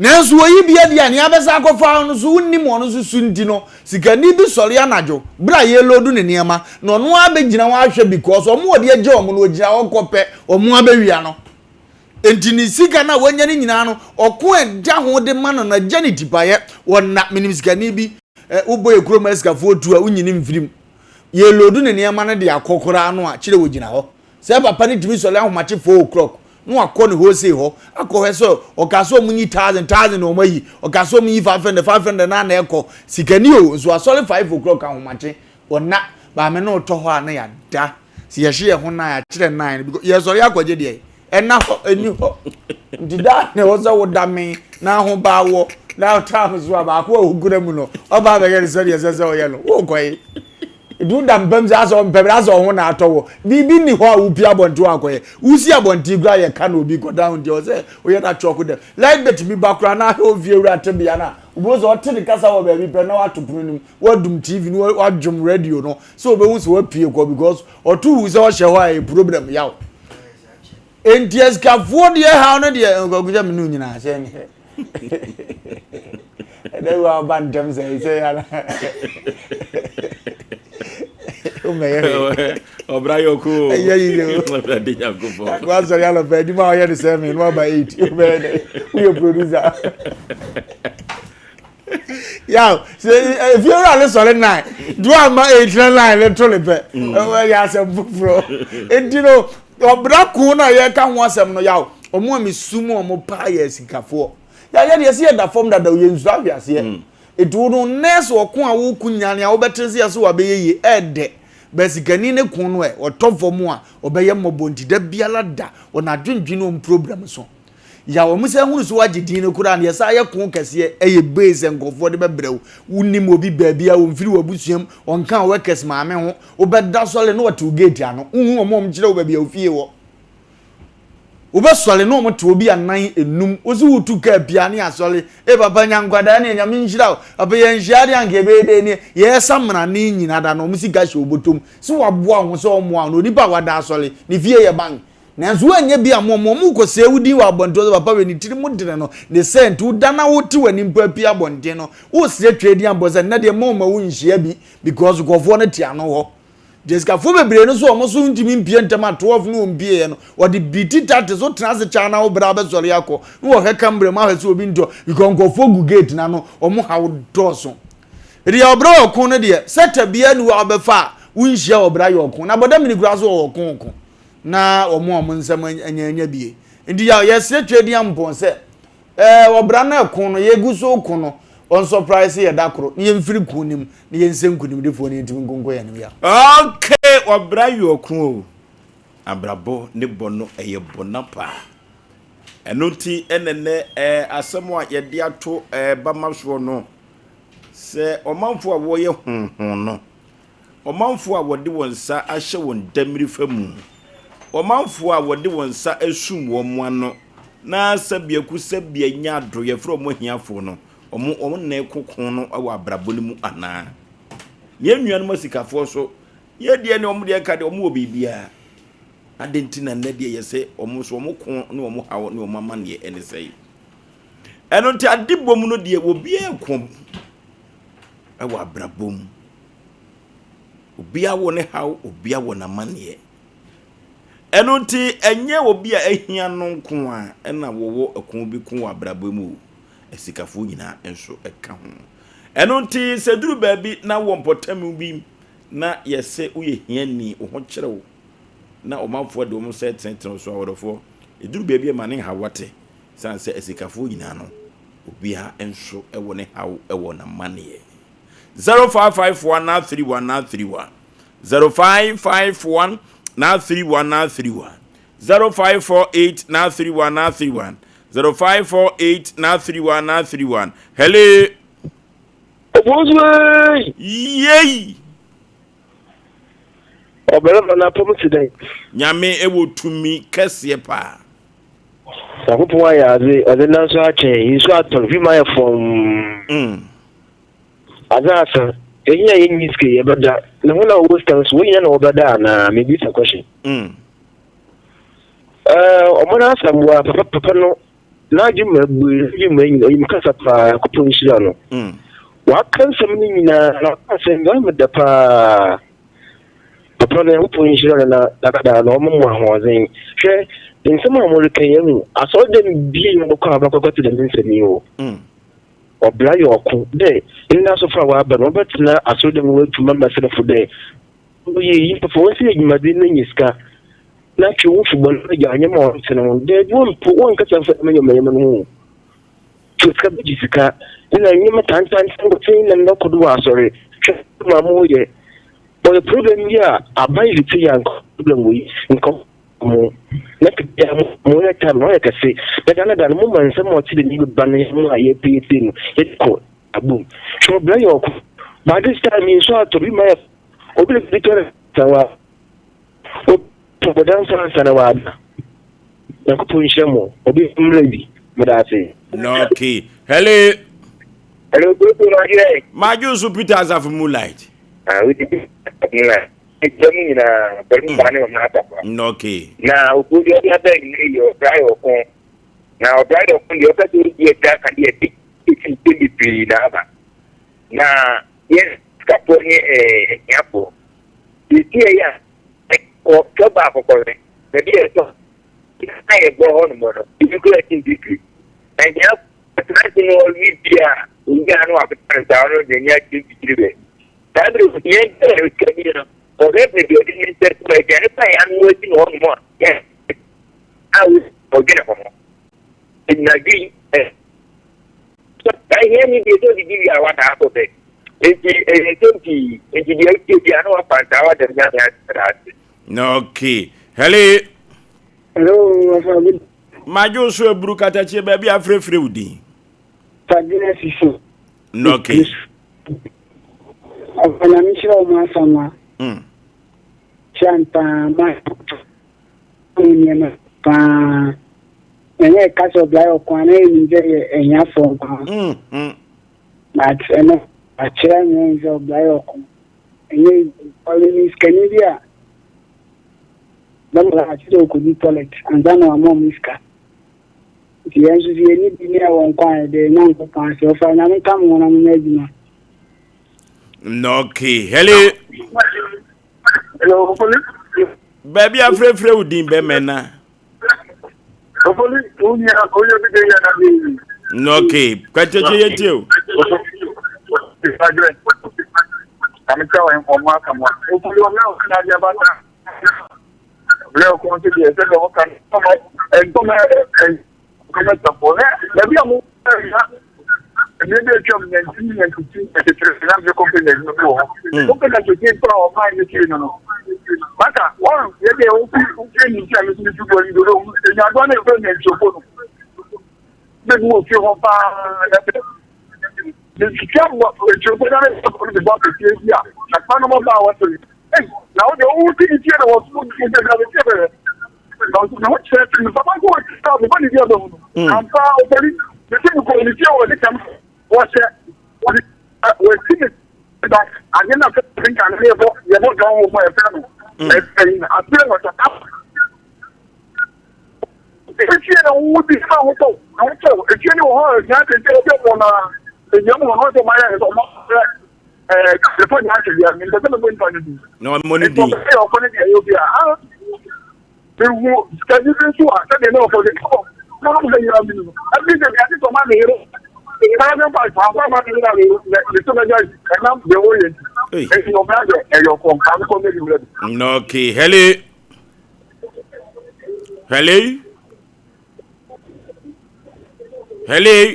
Nanso oyi bi adi a nea abɛsan akɔfa no nso wonnim ɔno nso su nti no, sikani bi sɔre anadwo bere a yɛreloadu ne nneɛma na ɔno ara bɛgyina hɔ ahwɛ because wɔn a ɔde agya wɔn no ɔgyina hɔ kɔpɛ wɔn abɛwia no. Enti ne sika no a wanya no nyinaa no ɔko a ɛda ho de ma no no agya ne tipaeɛ. Ɔnna, menim sikani bi, wobɔ yɛ kurom asikafoɔ tu a wonyini mfiri mu. Yɛreloadu ne nneɛma no de akɔ koraa no a kyerɛ wɔgyina hɔ. Saa papa no tumi sɔre ahomakye 4 o'clock na wakɔ ne wholesale hɔ akɔhwɛ sɛ ɔka sɛ ɔmo nyi thousand thousand na ɔmo ayi, ɔka sɛ ɔmo nyi 500 500 na na ɛkɔ sikani o nso asɔre 5 o'clock ahomakye ɔna maame no tɔ hɔ a na yɛada sɛ yɛhye yɛn ho nan akyerɛ nan no because yɛsɔre akɔgye deɛ ɛna hɔ ɛni hɔ nti daa na ɛwɔ sɛ woda me na ho baa wɔ na ɔtaa so a baako a ɔkura mu no ɔbaa bɛyɛ no sɛdeɛ ɛsɛ sɛ ɔyɛ no wokɔ yi. Nti woda mpam sɛ asɛ ɔmpɛ bra asɛ ɔho na atɔ wɔ. Biribi nni hɔ a wopie abɔnten hɔ akɔyɛ. Wosi abɔnten koraa yɛ ka na obi kɔda ho nti ɛwɔ sɛ woyɛ na chalk dɛm. Light bɛtumi ba koraa na ahwɛ wo fie wura tebea no a, wobɛhu sɛ ɔte ne kasa wɔ baabi pɛ na wato pono no mu, wadum TV no, wadwom radio no sɛ ɔbɛhu sɛ wapue kɔ because ɔto hu sɛ ɔhyɛ hɔ a ɛyɛ problem yaw. Enti asikafoɔ deɛ haw no deɛ nkwaku sɛ mene nyinaa sɛ neɛ ɛdɛ wu aba ntɛm sɛ sɛ yana womɛyɛ hwee ɔbra yɛ ɔko ɛyɛ yi o ɔbrade nyankopɔn wasɔre alɔpɛ adwuma a ɔyɛ no sɛ me no aba 8 wobɛyɛ dɛ woyɛ producer Yaw, sɛ efie wura ne sɔre nine, do ama ekyirɛ nine ne to ne pɛ. Ɛyɛ asɛm foforɔ. Enti no, ɔbra ko no a yɛka ho asɛm no yaw, wɔn a mesu mu wɔn paa yɛ asikafoɔ. Yɛayɛ deɛ sɛ yɛda fam dada o, yɛnsuro ahweaseɛ. Enti wo no, nɛɛse ɔko a woko nya nea wobɛte sɛ yɛse wabɛyɛ yie, ɛɛdɛ. Bɛ sikani ne ko no ɛ, ɔtɔ fam a, ɔbɛyɛ mmɔbɔ nti da biara da, wɔn adwendwene wɔn problem so. Yaw, wɔn san hunu sɛ woagye din no koraa no, yɛsan yɛ ko kɛseɛ, ɛyɛ base sɛ nkurɔfoɔ de bɛbrɛ wo. Wonim obi baabi a, ɔmfiri w'abusua mu, ɔnka workers maame ho, wobɛda sɔre na wɔte wo gate ano, wohu wɔn a wɔkyerɛ wo baabi a wo fie wɔ. Wobɛsɔre na wɔte obi anan enum, wo so wotu kaa pia ne asɔre, ee papa nya nkwadaa ne Nyame nhyira wo, papa yɛnhyia adeɛ anka ɛbɛyɛ dɛ ne yɛsa mmara ne nyina da na wɔn sika hyɛ wo bɔtɔm, sɛ waboa wo ho sɛ ɔmmoa wo no, onipa a wada asɔre, ne fie yɛ bank. Nanso woannya bi ammɔ wɔn, wɔrekɔsɛe wo din wɔ abɔnten sɛ papa wei ne tiri mu dene no, ne sɛ nti woda na wote w'ani mpo apue abɔnten no, woresrɛ twa din abɔ sɛ nnɛ deɛ mma wɔn wonhyia bi because nkurɔfoɔ no te ano hɔ. Deɛ sikafoɔ bebree no so wɔn so ntumi mpie ntɛm a 12 no wɔn mpieɛ no, wɔde biti tate so tena ase kyaa na wo bra bɛsɔre akɔ na wɔhwɛ kamera mu ahwɛ sɛ obi ntɔ because nkurɔfoɔ gu gate no ano, wɔn haw dɔɔso. Deɛ ɔbrɛ wɔ ko no deɛ, sɛta biara ni hɔ a wobɛfa a wonhyia ɔbra yɛ ɔko. Na bɔdamini koraa so wɔ ɔko ko na wɔn a wɔn nsɛm anyaanya bie. Nti yɛ yɛsrɛ Tweaduampɔn sɛ ɛɛ ɔbra no ɛko no yɛgu so ko no wɔn surprise yɛ da koro na yɛmfiri ko no mu na yɛnsɛ nkunimdifoɔ na yɛntumi nkonko yɛn anim ya. Okay, ɔbra yɛ ɔko o. Abrabɔ ne bɔ no ɛyɛ bɔna paa. Ɛno nti ɛna nɛ ɛɛ asɛm a yɛde ato ɛɛ bama soɔ no Sɛ ɔmanfo a wɔyɛ honhon no, ɔmanfo a wɔde wɔn nsa ahyɛ wɔn dammirifa mu, ɔmanfo a wɔde wɔn nsa asum wɔn ano, na sɛbiako sɛbea nya ado, yɛfrɛ wɔn ahiafo no, wɔn wɔn na ɛko ko no wɔ abrabɔ no mu anaa? Yɛn nuanom asikafoɔ nso, yɛn deɛ ne wɔn deɛ nka deɛ wɔn wɔ biribiara. Adɛn nti na nnɛ deɛ yɛsɛ wɔn nso wɔn ko ne wɔn haw ne wɔn amanneɛ ne sɛe? Ɛno nti ade bɔ mu no deɛ obiara ko wɔ abrabɔ mu. Obiara wɔ ne haw, obiara wɔ n'amanneɛ. Ɛno nti ɛnyɛ obi a ahia no nko a ɛna wɔwɔ ɛko bi ko wɔ abrabɔ mu o. Asikafoɔ nyinaa nso ɛka ho. Ɛno nti sɛ duru baabi na wɔ mpɔtam bi na yɛsɛ woyɛ hiani, wo ho kyerɛ wo na ɔmanfoɔ de wɔn nsa retenetene wo so a, ɔdɔfoɔ, ɛduru baabi a ma ne nhaw wate. Esiane sɛ asikafoɔ nyinaa no, obiara nso wɔ ne haw wɔ n'amanneɛ. 0551 931 931 0551 931 931 0548 931 931 0548 931 931 Hello. Obuozuei! Yei! Ɔbarima no apam te dɛn? Nyame wɔ tumi kɛseɛ paa. Nyankopɔn ayɛ adze, ɔdze nan so akyɛ hɛn, nsu atɔ, wimu ayɛ fɔmm. Adze asa, hɛn a yennyi sika yi yɛbɛda, na hɔn a wɔwɔ sika no so hɔn nyina na wɔbɛda anaa? Mibisa question. Ɛɛ, ɔman asamboa papa papa no n'adwen mu abue, n'adwen mu enyin, onyim kasa paa, Nyankopɔn nhyira no. Ɔaka nsɛm no nyina, na ɔka asɛm bi, ɔyɛ me dɛ paa. Papa no Nyankopɔn nhyira no na dadaada na ɔma mo ahoɔdzen. Hwɛ, nsɛm a moreka yi, ehu, asɔr dɛm bia nye wɔbɔkɔ a wɔbɛkɔ akɛtse dɛm nsɛm yi o. Ɔbra yɛ ɔko dɛ ndɛ asɔfo a wɔaba no wɔbɛtsena asɔr dɛm na woetu mbaserfo dɛ wɔyɛ iyi, nyimpa fa wɔnsi edwumadzen na nya sika na twe woho fi bɔn na gyaa ndzɛmba a ɔnntsen ho. Dabi, wɔmmpo, wɔnnkasa mmfa dɛm ndzɛmba ndzɛmba no ho o. Twe sika bɛgye sika na ndzɛmba tantantan nkotsee na ndɛ ɔkɔ do wɔ asɔr. Hwɛ ma moreyɛ. Ɔyɛ problem bi a aban dze tse yɛ anka problem wei nka mo na bia mo mo yɛ time na ɔyɛ kɛse na da na da no mo ma nsɛm a ɔte dɛ ne ba no yɛ mo a yɛpɛ yɛtie no yɛde kɔ abom hwɛ ɔbrɛ yɛ ɔko but this time yi nso atɔ bi ma yɛ obi de bi tɔ ne wa obi tɔ bɔdan nsa ansa na wada Nyankopɔn nhyira mo obi mmerɛ bi meda ase. Okay. Hello. Hello, Kweku Madwe. Madwe nso Peter Asafo Moonlight. Ah, wodi Moonlight. Ɛgya mu nyinaa, bɛrɛ mu ne ɔmo asafo. Okay. Na okuo deɛ ɔde aba nyina yi ɔbra yɛ ɔko. Na ɔbra yɛ ɔko deɛ ɔka sɛ ɔdi agya aka deɛ ɛde ɛsi nsɛm bebree na aba. Na yɛn sikafoɔ ne ɛɛ ahiafoɔ. Yɛsi ɛyɛ a ɛkɔ twɛ baako kɔhwɛ. Baabi a ɛtɔ na yɛbɔ hɔ nom no, ebi kura ti ntitiri. Ahiafoɔ Ɔtena ase na ɔwe bi a, owie a na wakeka ne saa, ɔno deɛ n'ani agye mfikyiri bɛ. Saa bere no, yɛn sɛ osikani no, ɔhwɛ baabi a ɔde ne nsa si ma aduane pa a yɛanoa asi no hɔnom a, yɛn a ɔdwene ho no, ɛnyinadwe yi, saa hiani deɛ sɛ ɔdidi wie a wada akɔ bɛ. Enti ɛyɛ nsɛm pii. Enti deɛ wotie biara na wafa ntaa wada Nyame ase. Okay. Hello. Hello, Afa good. Madwo so aburu katakyie baabi a afrɛfrɛ wo din. Fadwene sisi. Okay. Afa nyame nhyira wo mo asama. Mm. Hyira paa ma ho nneɛma paa. Na nyɛ ɛka sɛ ɔbla yɛ ɔko a na yɛnim sɛ yɛ ahiafoɔ nko ara. Mm, mm. But ɛno akyerɛ nyɛ sɛ ɔbla yɛ ɔko. Ɛnyɛ ɔyɛ sikani bi a. Bɛma la kyerɛ sɛ ɔkɔdi toilet ansa na wama ɔmo sika. Nti yɛn nso so yɛnni bi ne ɛwɔ nkwa a yɛde Nyankopɔn ase. Ɔfa Nyame nka mo ho na monyɛ adwuma. Okay, hello. Hello, Ofoli. Baabi afrɛfrɛ wo din bɛmɛ na. Ofoli, wonya wonya bi de yɛ na bi. Okay, kwakyɛkyɛ yɛ tie o. Brɛ kɔn so deɛ sɛdeɛ wɔka no ntɔmɛ ntɔmɛ tɔfo ɛ baabi a mo ɛna ɛdeɛ bi atwam 1992 93 na meyɛ company adwuma bi wɔ hɔ company akɛseɛ mpo a ɔmaa ne fie no no maka wɔn yɛ deɛ wofi wofi ne nti a mesi ne fi bɔ ne dodo nyadoa no ɛfɛ nyantuofo no bɛbi wɔ fie hɔ paa na sɛ metwitwa bɔ nyantuofo na mebɔ bɔ akɛseɛ bi a na kpa no bɔ ba a wɔsere Ei, na wo deɛ wo ti ne tie na wɔ so wo sɛ na tie bɛyɛ. Na nso na wo kyerɛ ti no papa nso wɔ ti a bɛbɔ ne di abɛhu no. Ampa ɔpɛni ne ti mu kɔ ne tie wɔ ne kyɛm wɔhyɛ wɔde wɔasi ne ba ade na fɛ nka ne yɛbɔ yɛbɔ dɔn wɔ mu a yɛfrɛ no ɛyi na aseɛ na ɔhyɛ Efie na wo di na ahotɔ ahotɔ efie ne wɔ hɔ a ehia kente ebi wɔ na ehia mu wɔ hɔ sɛ ɔmo ayɛ sɛ ɔmo ayɛ ɛɛ kɛfɛ nyɛ ahyɛ bia mi mpɛsɛ mɛbɔ nipa ne din. Na ɔmo ne din. Nti ɔbɛyɛ ɔkɔ ne deɛ ɛyɛ obi a ah mehu sikani bi nso a sɛdeɛ ne ɔkɔ de kɔ na ɔmo sɛ nyina mi no ɛbi sɛ deɛ ate sɛ ɔmo ame yere 1005 akɔ ama ne yere ame ne ne so bɛgya ɛnam deɛ wɔyɛ nti ɛnti ɔbɛyɛ deɛ ɛyɛ ɔkɔ nka ne kɔ ne bi wura bi. Okay, hello. Hello? Hello?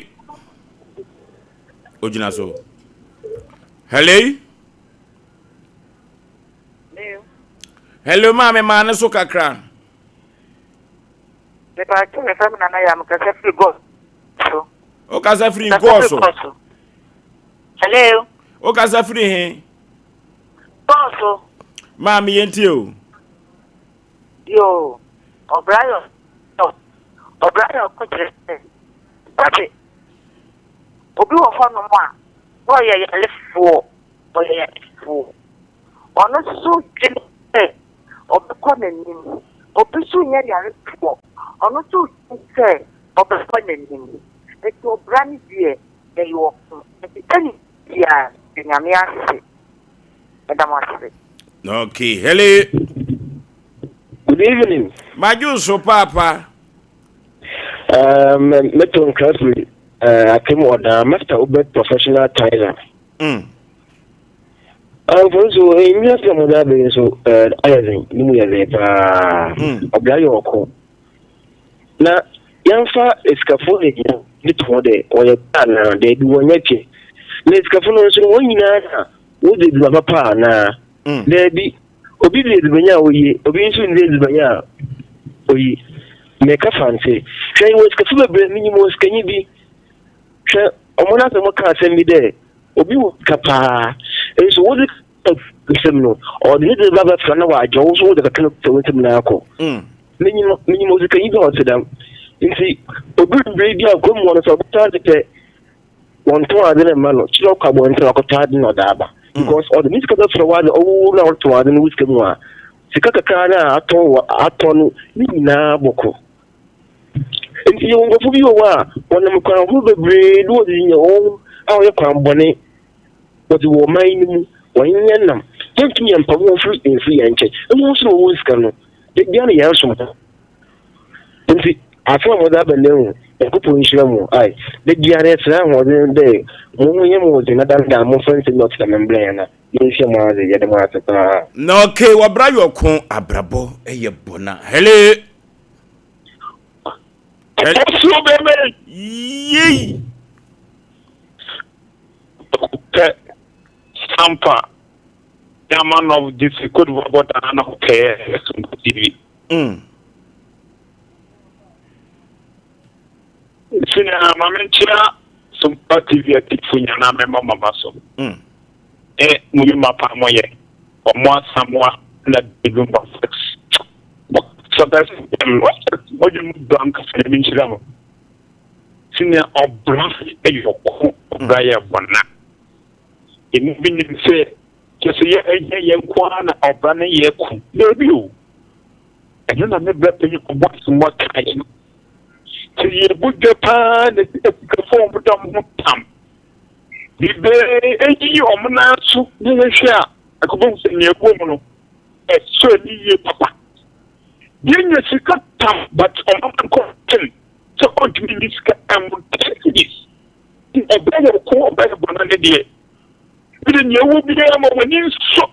Ogyina so. Hello? Hello, maame maa ne so kakra. Mepatwo me fam nana ya mekasa firi gɔs so. Wokasa firi gɔs so. Hello. Wokasa firi he? Gɔs so. Maame yɛntie o. Yoo, ɔbra yɛ ɔbra yɛ ɔko kyerɛ sɛ sɛbe obi wɔ hɔnom a na ɔyɛ yarefoɔ, ɔyɛ yarefoɔ. Ɔno nso dwene sɛ ɔbɛkɔ n'anim. Obi nso nyɛ yarefoɔ, ɔno nso dwene sɛ ɔbɛkɔ n'anim. Nti ɔbra no deɛ ɛyɛ ɔko. Nti sɛnea biara yɛ Nyame ase. Meda mo ase. Okay, hello. Good evening. Madwo so paapa. Um, meto nkra firi uh, Akem Ɔdaa, Master Obed Professional Tiler. Amfo nso, enwia sɛ mo da bɛyi nso ayɛ den, ne mu yɛ den paa. Ɔbea yɛ ɔko. Na yɛmfa asikafo ne ne to hɔ dɛ wɔyɛ pɛ anaa daabi wɔnyɛ pɛ. Na asikafo no nso no wɔn nyinaa na wodzi edziban papa anaa? Daabi. Obi dzi edziban a oye, obi nso nndzi edziban a oye. Meka Fante. Hwɛ yɛwɔ asikafo bebree, minyim osikanyi bi. Hwɛ ɔmo n'asɛm ɔka asɛm bi dɛ obi wɔ sika paa nso wodze nsɛm no ɔde ne dze ba bɛfra na ɔagye wo so wodze kakra no kuta wo nsamu na akɔ. Minyim minyim odzikanyi bi a ɔtse dɛm. Ntsi odur mber bi a kurom hɔ no sɛ ɔbɔtɔ adze pɛ wɔnntɔn adze no mma no kyerɛ ɔkɔ abɔntsen ɔakɔtɔ adze na ɔdze aba because ɔdze ne sika bɛfra w'adze ɔwo na ɔrotɔn adze no wo sika mu a sika kakra no a atɔ wɔ atɔ no ne nyinaa bɔkɔ. Ntsi yɛwɔ nkorɔfo bi wɔ hɔ a wɔnam kwan horow beberee do wɔdze nya hɔnho a ɔyɛ kwan bɔne wɔdze wɔ ɔman no mu, wɔnye hɛn nam. Yenntum yɛmmpam hɔn mfir mmfir hɛn nkyɛn. Hɔn so na wɔwɔ sika no, da biara na yɛrosom hɔn. Ntsi asɛm a wɔdze aba ndɛ yi, Nyankopɔn nhyira mo ae. Da biara yɛserɛ ahoɔdzen dɛ mo ho nyɛ mo dzen na dandan momfa nsɛm bi a ɔtse dɛm mbrɛ hɛn na yensua mo adze. Yɛda mo ase paa. Na okay wɔbra yɔko abrabɔ yɛ bɔna hele. Ɔfoforo bɛbɛ. Yei. Pɛ Sampa Yama North District Cote d'Ivoire border na ho pɛɛ Sompa TV. Sina ma menkyea Sompa TV atiefo nyinaa mɛma mama so. Ne mo nnwuma pa a moyɛ. Ɔmo Asamoah na David Mbafo. Mo kasa bɛs mo dwen mu dɔ ankasa Nyame nhyira mo. Sɛnea ɔbra yɛ ɔko, ɔbra yɛ bɔna. Emu bi nim sɛ kyɛ sɛ yɛ ɛnyɛ yɛn nko ara na ɔbra no yɛ ko. Daabi o. Ɛno na me bra panyin ɔbɔ asomboa kaeɛ no. Sɛ yɛbɔ dwa paa na asikafoɔ a wɔda wɔn ho tam biribiara ɛyiyi wɔn nan so na yɛhwɛ a, ɛkɔbɛhu sɛ nea ɛwɔ mu no ɛsɔ ani yie papa. Yɛnya sika tam but ɔma nkɔ ten sɛ ɔntumi nyi sika ɛmmɔ 10 cedis. Ɔbɛyɛ ɔko ɔbɛyɛ bɔna ne deɛ. Bi de nea ɛwɔ biara ma w'ani nsɔ.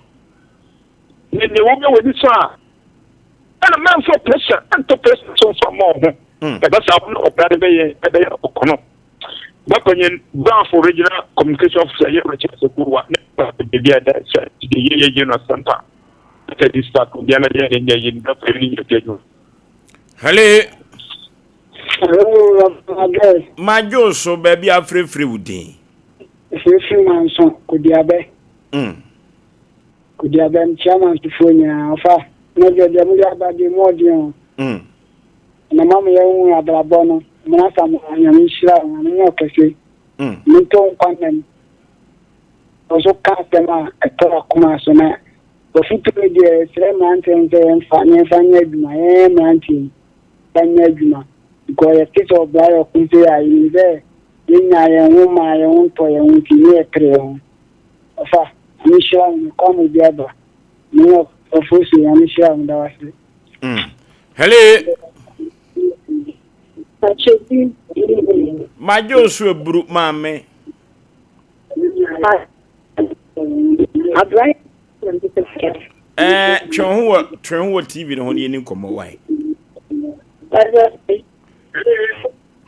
Na nea ɛwɔ biara w'ani sɔ a ɛna mɛmfa pressure ɛntɔ pressure so mfa mma wo ho. Ɛba saa wo ne ɔbra no bɛyɛ ɛbɛyɛ ɔkono. Bapanyin Brafo Regional Communication Officer yɛ Richard Sekuwa ne baabi a ɛda sɛ de yɛ yɛ yɛ no asɛmpa. Methodist Park obiara yɛ ne nyɛ yɛ ne bɛfɛ ne nyɛ adwuma. Hello. Hello, Madwo. Madwo so baabi afrɛfrɛ wo din. Efirifiri manso Kodiabɛ. Kodiabɛ mekyia mansofoɔ nyinaa ɔfa na deɛ deɛ mode aba deɛ mu ɔden o. Na ma mo yɛhu abrabɔ no mmena sa mo nyame nhyira wo nyame nyɛ ɔkɛse. Mentɔ nkwa nam. Ɔso ka asɛm a ɛtɔ akoma so na wafutu no deɛ ɛsrɛ mmeranteɛ no sɛ yɛmfa na yɛmfa nyɛ adwuma yɛn mmeranteɛ yi fa nyɛ adwuma because yɛte sɛ ɔbra yɛ ɔko sɛ a yɛnim sɛ yɛnya yɛn ho maa yɛn ho ntɔ yɛn ho nti ne yɛpere yɛn ho ɔfa nyame hyira wo mekɔ ama obi aba mene ɔfo so nyame hyira wo meda wase. Hello. Madwo nso aburu maame. Ɛɛ twe ho wɔ twe ho wɔ TV no ho ne yɛni nkɔmmɔ wae.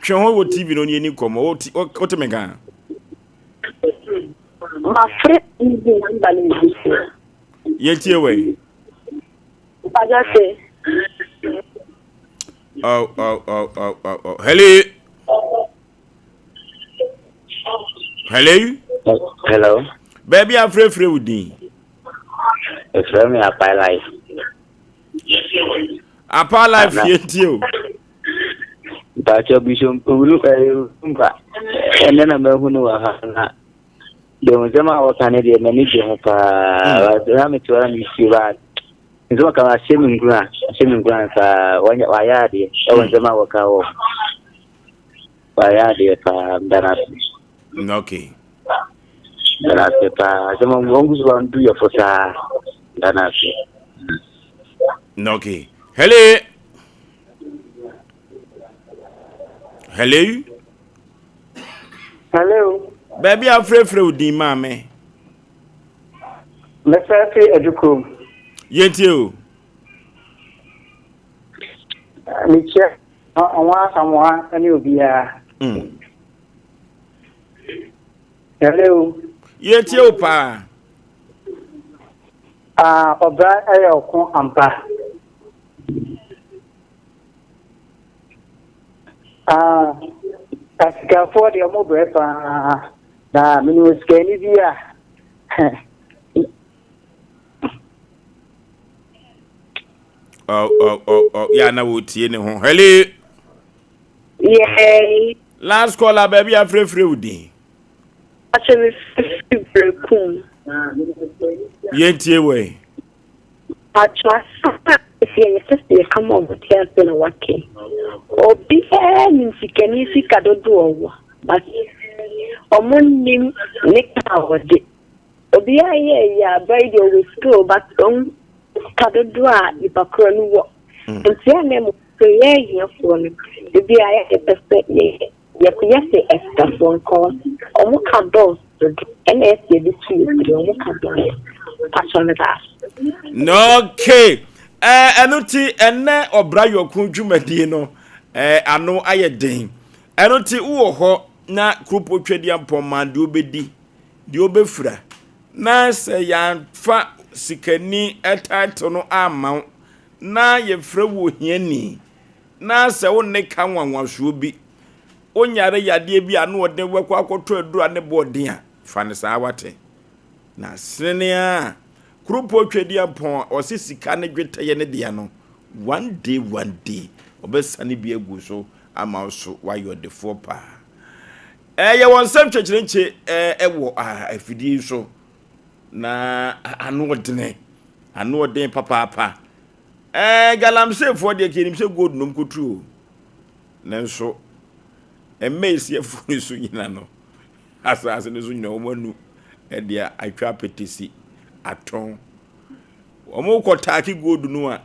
Twe ho wɔ TV no ne yɛni nkɔmmɔ wote me nka. Mafrɛ TV namba no bi so. Yɛtie wei. Oh, oh, oh, oh, oh, oh. Hello. Hello. Hello. Baabi afrɛfrɛ wo din. Efrɛ me Apai Life. Apai Life yɛ ntie o. Mpakyɛ Bishop Owulu ɛyɛ mpa ɛnɛ na mahu no wɔ ha na deɛ nsɛm a wɔka no deɛ m'ani gye ho paa hmm. na mete hɔ na mesie ba nsɛm ɔka no ahyɛ me nkuran ahyɛ me nkuran paa wayɛ adeɛ ɛwɔ hmm. nsɛm a wɔka wɔ Wayɛ adeɛ paa meda no ase. Okay. Meda no ase paa sɛ mo wɔn gusu wɔn du yɛ fo saa meda no ase. Okay. Hello. Hello. Hello. Baabi afrɛfrɛ wo din maame. Mefrɛ fi Adukurom. Yɛntie o. Mekyia Ɔwɔ Asamoah ne obiara. Mm. Hello. Yɛtie wo paa. Ah, ɔbra ɛyɛ ɔko ampa. Ah, asikafoɔ deɛ ɔmo brɛ paa. Na menim osikani bi a Oh, oh, oh, oh. Yeah, na wotie ne ho. Hello. Yay. Last caller, baabi afrɛfrɛ wo din. Akyɛ me firi Berekum. Yɛntie wɔ yi. Atwa asɛm a ɛsi yɛ sɛ sɛ yɛka ma ɔmo te ase na wake. Obiara nim sikani sika dodoɔ ɔwɔ but ɔmo nim ne ka a ɔde. Obiara yɛ yɛ a bra yi deɛ ɔwɔ sika o but ɔn sika dodoɔ a nipa korɔ no wɔ. Mm. Nti a na mmom sɛ yɛ ahiafoɔ no ebi a yɛ pɛ sɛ yɛyɛ yɛyɛ sɛ asikafoɔ nkɔ ɔmo ka dɔɔso dodo ɛna ɛsɛ yɛde tu yɛ tiri ɔmo ka dɔɔso patro no daa. Okay ɛno ti ɛnɛ ɔbra yɔko dwumadie no ano ayɛ den ɛno ti wowɔ hɔ na kuropɔ twɛdeɛ mpɔnman deɛ wobɛdi deɛ ɔbɛfira, na sɛ yɛamfa sikani title no amma wo, na yɛfrɛ wo ohiani, na sɛ wo nne ka nwanwasoɔ bi, wonyare yadeɛ bi a na ɔden wobɛkɔ akɔtɔ aduro a ne boɔ den a, fa no saa wate. Na senene a kuropɔ twɛdiampɔn a ɔse sika ne dwetɛ yɛ ne dea no, one day one day ɔbɛsane bi agu so ama wo so woayɛ ɔdefoɔ paa. Ɛyɛ wɔn nsɛm kyɛkyerɛnkye wɔ afidie yi so na ano ɔdene, ano ɔden papaapa. Ɛɛ galamseyfoɔ deɛ kɛnim sɛ gold nom kɔtu o. Nanso mma esi afuo no so nyina no, asase no so nyina wɔn anu ɛde atwa apetesi atɔn. Wɔn kɔ taaki gold no a,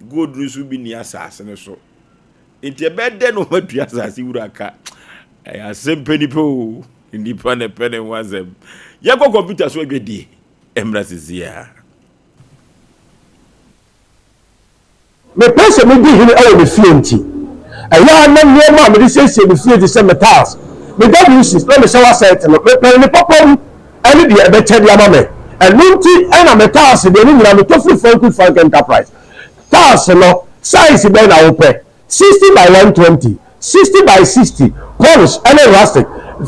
gold no so bi ni asase no so. Nti ɛbɛyɛ dɛ na wɔn atua asase wura ka. Ɛyɛ asɛm pɛ nipa o. Nipa na ɛpɛ ne ho asɛm. Yɛkɔ kɔmputa so adwadie mmra sisi a. Mepɛ sɛ midi hene wɔ me fie nti, ɛyɛ a na nneɛma a mede siesie me fie te sɛ me tiles, me WCs, na me shower set no, mepɛn ne papa mu ne deɛ ɛbɛkyɛ de ama me. Ɛno nti na me tiles deɛ ne nyinaa metɔ firi Frank Frank Enterprise. Tiles no, size bɛn na wopɛ? 60 by 120, 60 by 60, polish ne rustic,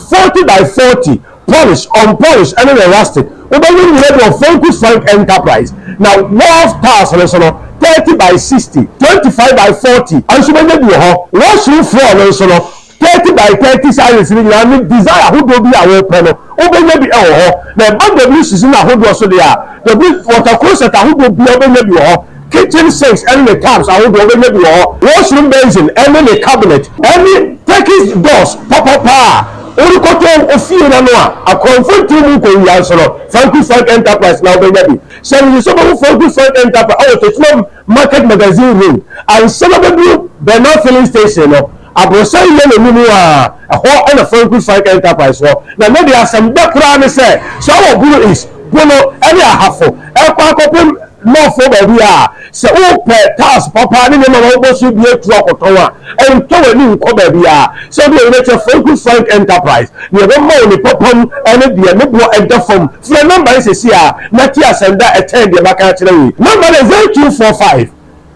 40 by 40, polish, unpolish ne ne rustic. Wobɛnya nyina bi wɔ Franku Frank Enterprise. Na wharf tiles no nso no, 30 by 60, 25 by 40 nso wobɛnya bi wɔ hɔ. Washroom floor no nso no, 30 by 30 sizes no nyinaa ne design ahodoɔ bi a wopɛ no, wobɛnya bi wɔ hɔ. Na ɛba WCs no ahodoɔ so deɛ a, W water closet ahodoɔ biara wobɛnya bi wɔ hɔ. Kitchen sinks ne ne taps ahodoɔ wobɛnya bi wɔ hɔ. Washroom basin ne ne cabinet ne Turkish doors papapa a worekɔtɔ wo fie no ano a akorɔmfo ntew mu nkowia nso no, Franku Frank Enterprise na wobɛnya bi. Hyɛ no nso sɛ wobɛhu Franku Frank Enterprise wɔ Techiman Market Magazine Road ansa na wobɛduru Bernard Filling Station no. Aborosan yɛ n'anim a, ɛhɔ na Franku Frank Enterprise wɔ. Na ne deɛ asɛm dɛ koraa ne sɛ, sɛ wowɔ Bono East, Bono ne Ahafo ɛrekɔ akɔpem North hɔ baabi a, sɛ wopɛ tiles papa ne nneɛma a wɔbɔ so bi atu akɔtɔn a, ɛntɔ w'ani nkɔ baabiara. Sɛ wode w'ani bɛkyerɛ Franku Frank Enterprise, nea ɛbɛma wo ne papa mu ne deɛ ne boɔ ɛda fam. Frɛ nɔmba yi seesei ara na tie asɛm da a ɛkyɛn deɛ maka akyerɛ wo yi. Nɔmba no yɛ 0245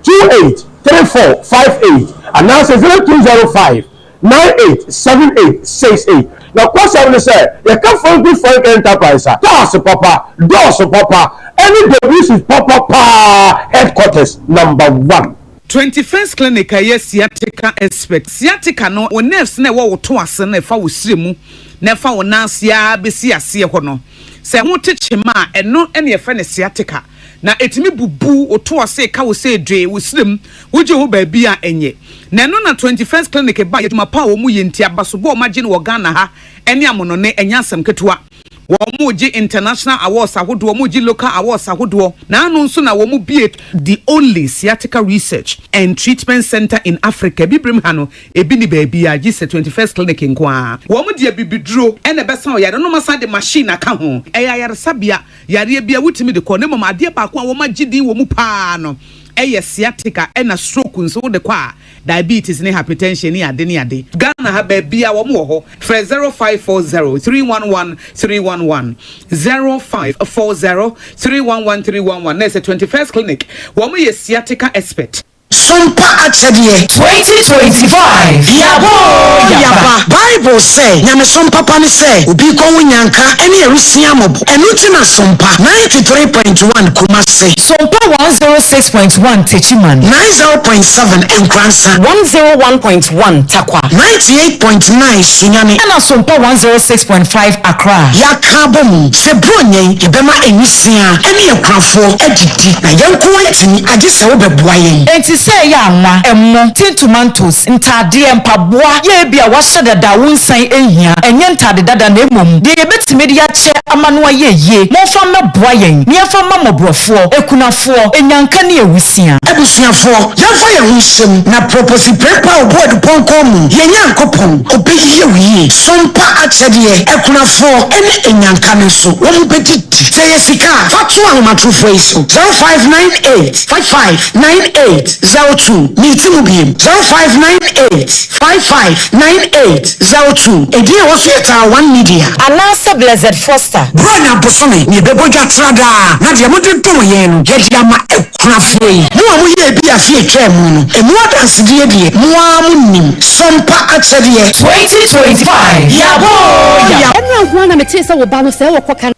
28 34 58 anaasɛ 0205 98 78 68. Nokwasɛm ne sɛ, yɛka Franco Frank Enterprise a, cars papa, doors papa, ɛne WC papa paa headquarters number one. 21st Clinic a ɛyɛ sciatica expert. Sciatica no, wo nerves no a ɛwɔ wo to ase no a ɛfa wo srɛ mu na ɛfa wo nan ase ara bɛsi aseɛ hɔ no, sɛ ɛho te kyema a, ɛno na yɛfrɛ no sciatica. Na ɛtumi bubu wo to ase, ka wo sɛ dwee, wo srɛ mu, wogye ho baabi a ɛnyɛ. Na ɛno na 21st Clinic baeɛ, adwuma pa a wɔyɛ nti, abasobɔ a wɔagye no wɔ Ghana ha ne amonɔne, ɛnyɛ asɛm ketewa. Wɔregye international awards ahodoɔ, wɔregye local awards ahodoɔ. Na ano nso na wɔbue the only sciatica research and treatment centre in Africa. Abibirem ha no, ebi nni baabiara gye sɛ 21st Clinic nko ara. Wɔde abibiduro na ɛbɛsa ɔyare no na wɔasan de machine aka ho. Ɛyɛ ayaresabea, yareɛ biara wotumi de kɔ na mmom adeɛ baako a wɔagye din wɔ mu pa ara no yɛ sciatica ɛna stroke nso wode kɔ a diabetes ne hypertension ne ade ne ade. Ghana ha baabia wɔn wɔ hɔ frɛ 0540 311 311 0540 311 311 na ɛsɛ 21st clinic wɔn yɛ sciatica expert. Sompa akyɛdeɛ. 2025 Yaba oo yaba. Bible sɛ, Nyamesom papa ne sɛ obi rekɔ ho nyanka ne awisia mmɔbɔ. Ɛno nti na Sompa 93.1 Kumasi. Sompa 106.1 Techiman. 90.7 Nkoransa. 101.1 Tarkwa. 98.9 Sunyani. Ɛna Sompa 106.5 Accra. Yɛaka abɔ mu sɛ Buronya yi yɛbɛma awisia ne akunafoɔ adidi. Na yɛn nko ara ntumi, agye sɛ wobɛboa yɛn. Enti sɛ ɛyɛ anwa, ɛmo, tin tomantos, ntaadeɛ, mpaboa, yɛ ebia wɔahyɛ dada a wonsan nhia, ɛnyɛ ntaade dada na mmom deɛ yɛbɛtumi de akyɛ ama no ayɛ yie, momfa mmɛboa yɛn na yɛmfa mma mmɔborɔfoɔ, akunafoɔ, anyanka ne awusia. Abusuafoɔ, yɛmfa yɛn ho nhyɛ mu na Proposi Prepa Obuadupɔnkɔn mu, yɛn Nyankopɔn, ɔbɛyɛ wo yie. Sompa akyɛdeɛ, akunafoɔ ne anyanka no nso, wɔbɛdidi. Sɛ ɛyɛ sika a, fa to ahomatorofoɔ yi so, 0598 55 98 02. Meti mu biem, 0598 55 98 02. Edin a ɛwɔ so yɛ Taa One Media. Anaasɛ Blessed Foster. Buronya bosome na yɛbɛbɔ dwa tra daa, na deɛ mode dom yɛn no, yɛde ama akunafoɔ yi. Mo a moyɛɛ bi afe a ɛtwaa mu no, emu adansedie deɛ, mo ara monim. Sompa akyɛdeɛ. 2025 Yaboo! Ɛnora nko ara na metee sɛ wo ba no sɛɛ ɔkɔ Canada.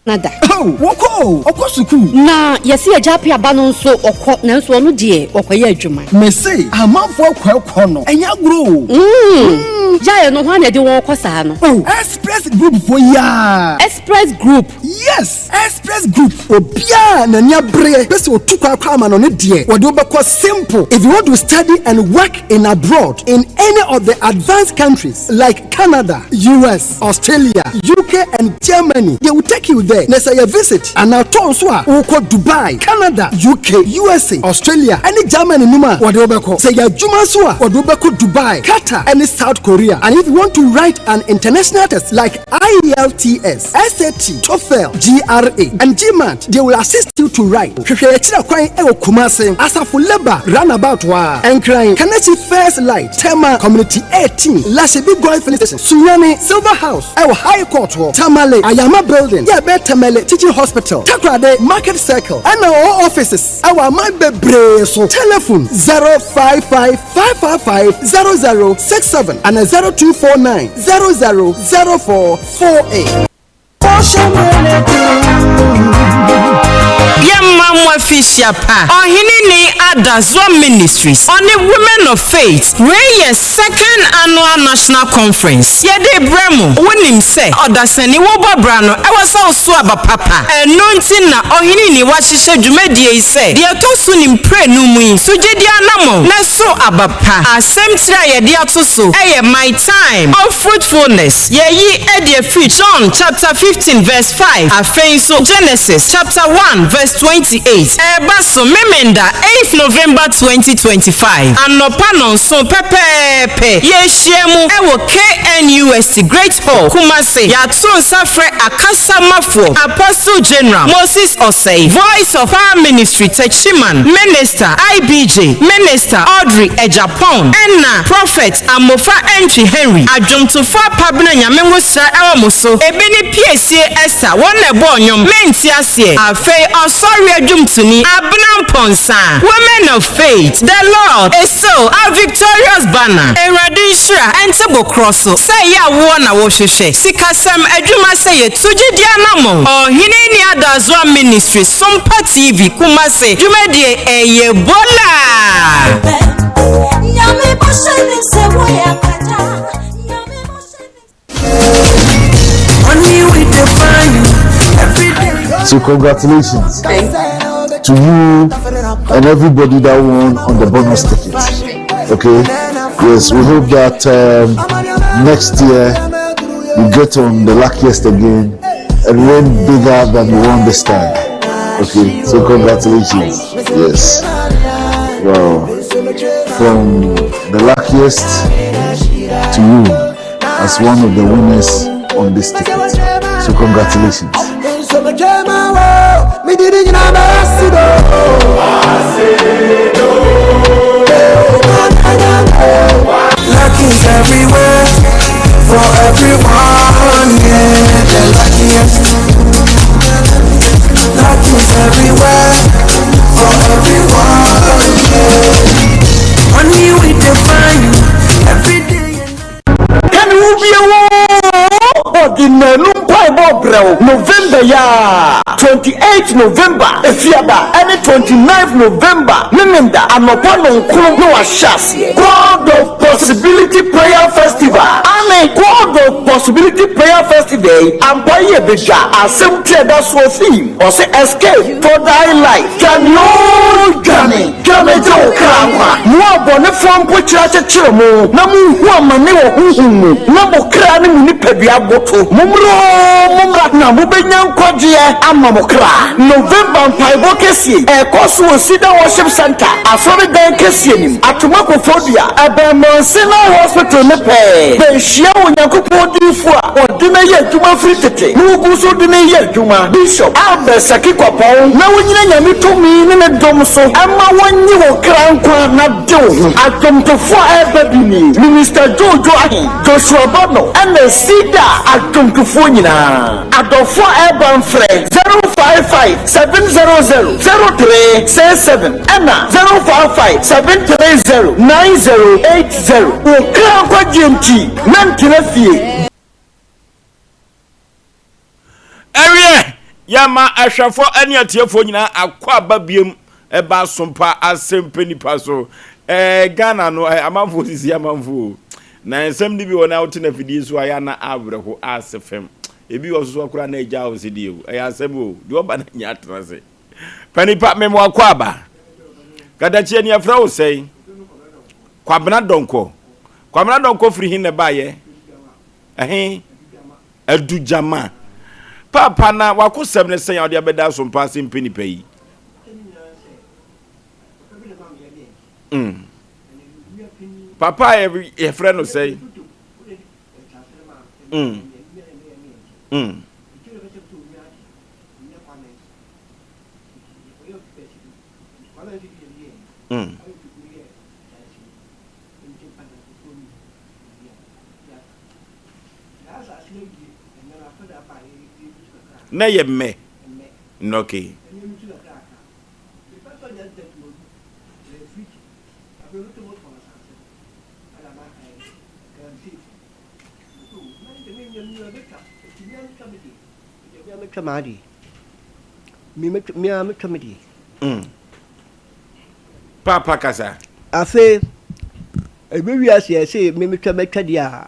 Canada. Oh, wɔkɔ o, ɔkɔ sukuu. Na yɛse Agya Appiah ba no nso ɔkɔ, nanso ɔno deɛ ɔkɔyɛ adwuma. Mese amanfoɔ kɔ ɛkɔ no, ɛnyɛ agorɔ o. Mm, gyae no, hwan na ɛde wɔn kɔ saa no? Oh, Express Group foɔ yi ara. Express Group? Yes, Express Group. Obiara a n'ani abereɛ pɛ sɛ ɔtu kwan kɔ amanɔne deɛ, wɔde wo bɛkɔ simple. If you want to study and work in abroad in any of the advanced countries like Canada, US, Australia, UK and Germany, they will take you there. Na sɛ yɛ visit anaa tour nso a, wokɔ Dubai, Canada, UK, USA, Australia ɛne Germany nom a, wɔde wo bɛkɔ. Sɛ yɛ adwuma nso a, wɔde wo bɛkɔ Dubai, Qatar ɛne South Korea. And if you want to write an international test like IELTS, SAT, TOEFL, GRA and GMAT, they will assist you to write. Hwehwɛ yɛn akyiri kwan wɔ Kumasi, Asafo Labour Runabout hɔ ara, Nkran, Kaneshie First Light, Tema Community 18, Lashibi Goil Filling Station, Sunyani, Silver House wɔ High Court hɔ, Tamale, Ayama Building, yɛ ɛbɛn Tamale Teaching Hospital, Takoradi, Market Circle, ɛna wɔwɔ offices wɔ aman bebree so. Telephone 055 555 0067 ana 0249 00 0448. Yɛma mo afihyia pa. Ɔhene ni Ada Zoa Ministries ɔne Women of Faith wei yɛ second annual national conference yɛde rebrɛ mo. Wonim sɛ ɔdasani wobɔ bra no ɛwɔ sɛ woso aba papa ɛno nti na Ɔhene ni wahyehyɛ dwumadie yi sɛ deɛ ɛtɔ so ne mprenu mu yi so gyedie anamɔn na so aba pa. Asɛm tiri a yɛde ato so yɛ My Time of Fruitfulness. Yɛayi adi afiri John chapter 15 verse 5, afei nso Genesis chapter 1 verse 28. Ɛreba so Memenda 8th November 2025, anɔpa nnɔnson pɛpɛɛpɛ. Yɛrehyia mu wɔ KNUST Great Hall, Kumasi. Yɛato nsa frɛ akasamafoɔ Apostle General Moses Osei, Voice of Power Ministry Techiman Minister IBJ, Minister Audrey Agyapong, ɛna Prophet Amofa Antwi Henry. Adwomtofoɔ Apabena Nyame nwosra ɛwɔ mo so, ebi ne Piesie Esther, wɔn na ɛbɔɔ nnwom, Mente Aseɛ, afei Ɔsɔre Adwomtoni Abena Mponsah, Women of Faith, The Lord is still our victorious banner, Awurade nhyira ɛnte bo korɔ so, sɛ ɛyɛ awoɔ na wohwehwɛ, sikasɛm, adwuma sɛ yɛtu gyedie anamɔn, Ɔhene Nni Adazoa Ministry, Sompa TV, Kumasi, dwumadie ɛyɛ bolaa! So congratulations to you and everybody that won on the bonus ticket. Okay? Yes, we hope that um, next year you get on the luckiest again and win bigger than you won this time. Okay, so congratulations. Yes. Well, from the luckiest to you as one of the winners on this ticket. So congratulations. Luck is everywhere for everyone, yeah, the luckiest. Luck is everywhere for everyone, yeah. Money we define every day. Kane wo bio oo Ɔde nnanu mpaebɔ rebrɛ wo November yi ara, 28 November Efiada ɛne 29 November Memenda anɔpa nɔnkron na wɔahyɛ aseɛ. God of Possibility Prayer Festival Aane, God of Possibility Prayer Festival yi ampa yi ɛbɛdwa asɛm ti a ɛda soɔ theme ɔse Escape for thy life Dwane oo dwane. Dwane gye wo kra nkwa. Mo abɔnefoɔ mpokyerɛ akyekyere mo, na mohu amane wɔ honhom mu, na mo kra ne mo nipadua aboto. Mommra oo, mommra, na mobɛnya nkwagyeɛ ama mo kra. November Mpaebɔ Kɛseɛ yi ɛrekɔ so wɔ Cedar Worship Centre, Asɔredan Kɛseɛ no mu, Atoma Koforidua, ɛbɛn Mount Sinai Hospital no pɛɛ. Bɛhyia Onyankopɔn odiyifoɔ a wɔde no ayɛ adwuma firi tete na wɔgu so de no reyɛ adwuma, Bishop Albert Saki Kwapɔn, na wonyina Nyame tumi ne ne dom so mma wɔnnye wo kra nkwa na de wo ho. Adwomtofoɔ a ɛreba bi nie, Minister Jojo Ahe, Joshua Bono ɛna Cedar adwomtofoɔ nyinaa. Adɔfoɔ a ɛreba mfrɛ 055 700 0367 ɛna 055 730 9080. Wo kra nkwagyeɛ nti, mɛntena fie. Ɛwiɛ, Yɛma ahwɛfoɔ ne atiefoɔ nyinaa akɔ aba biom ɛba asompa asɛmpɛ nipa so. Ɛɛ Ghana no ɛɛ amanfoɔ sisi amanfoɔ o. Na nsɛm no bi wɔ na wote na afidie so a yɛ na awerɛho ase fam. Ebi wɔ soso koraa na agya wo se deɛ o. Ɛyɛ asɛm o. Deɛ ɔba na nya atena ase. Panipa mem wakɔ aba. Katakyie ni ɛfrɛ wo sɛn? Kwabena Dɔnkɔ. Kwabena Dɔnkɔ firi hin na ɛbaayɛ? Ɛhe? Adugyama. Paapa na w'akosɛm ne sɛn a wode abɛda asompa ase mpɛ nipa yi? Mm. Papa a yɛfrɛ no sɛn? Mm. Mm. Mm. Na ɛyɛ mmɛ? Okay. Mm. Paapa kasa. Afei, ɛbɛ wiase a ɛsɛ me metwa mɛtwa deɛ a,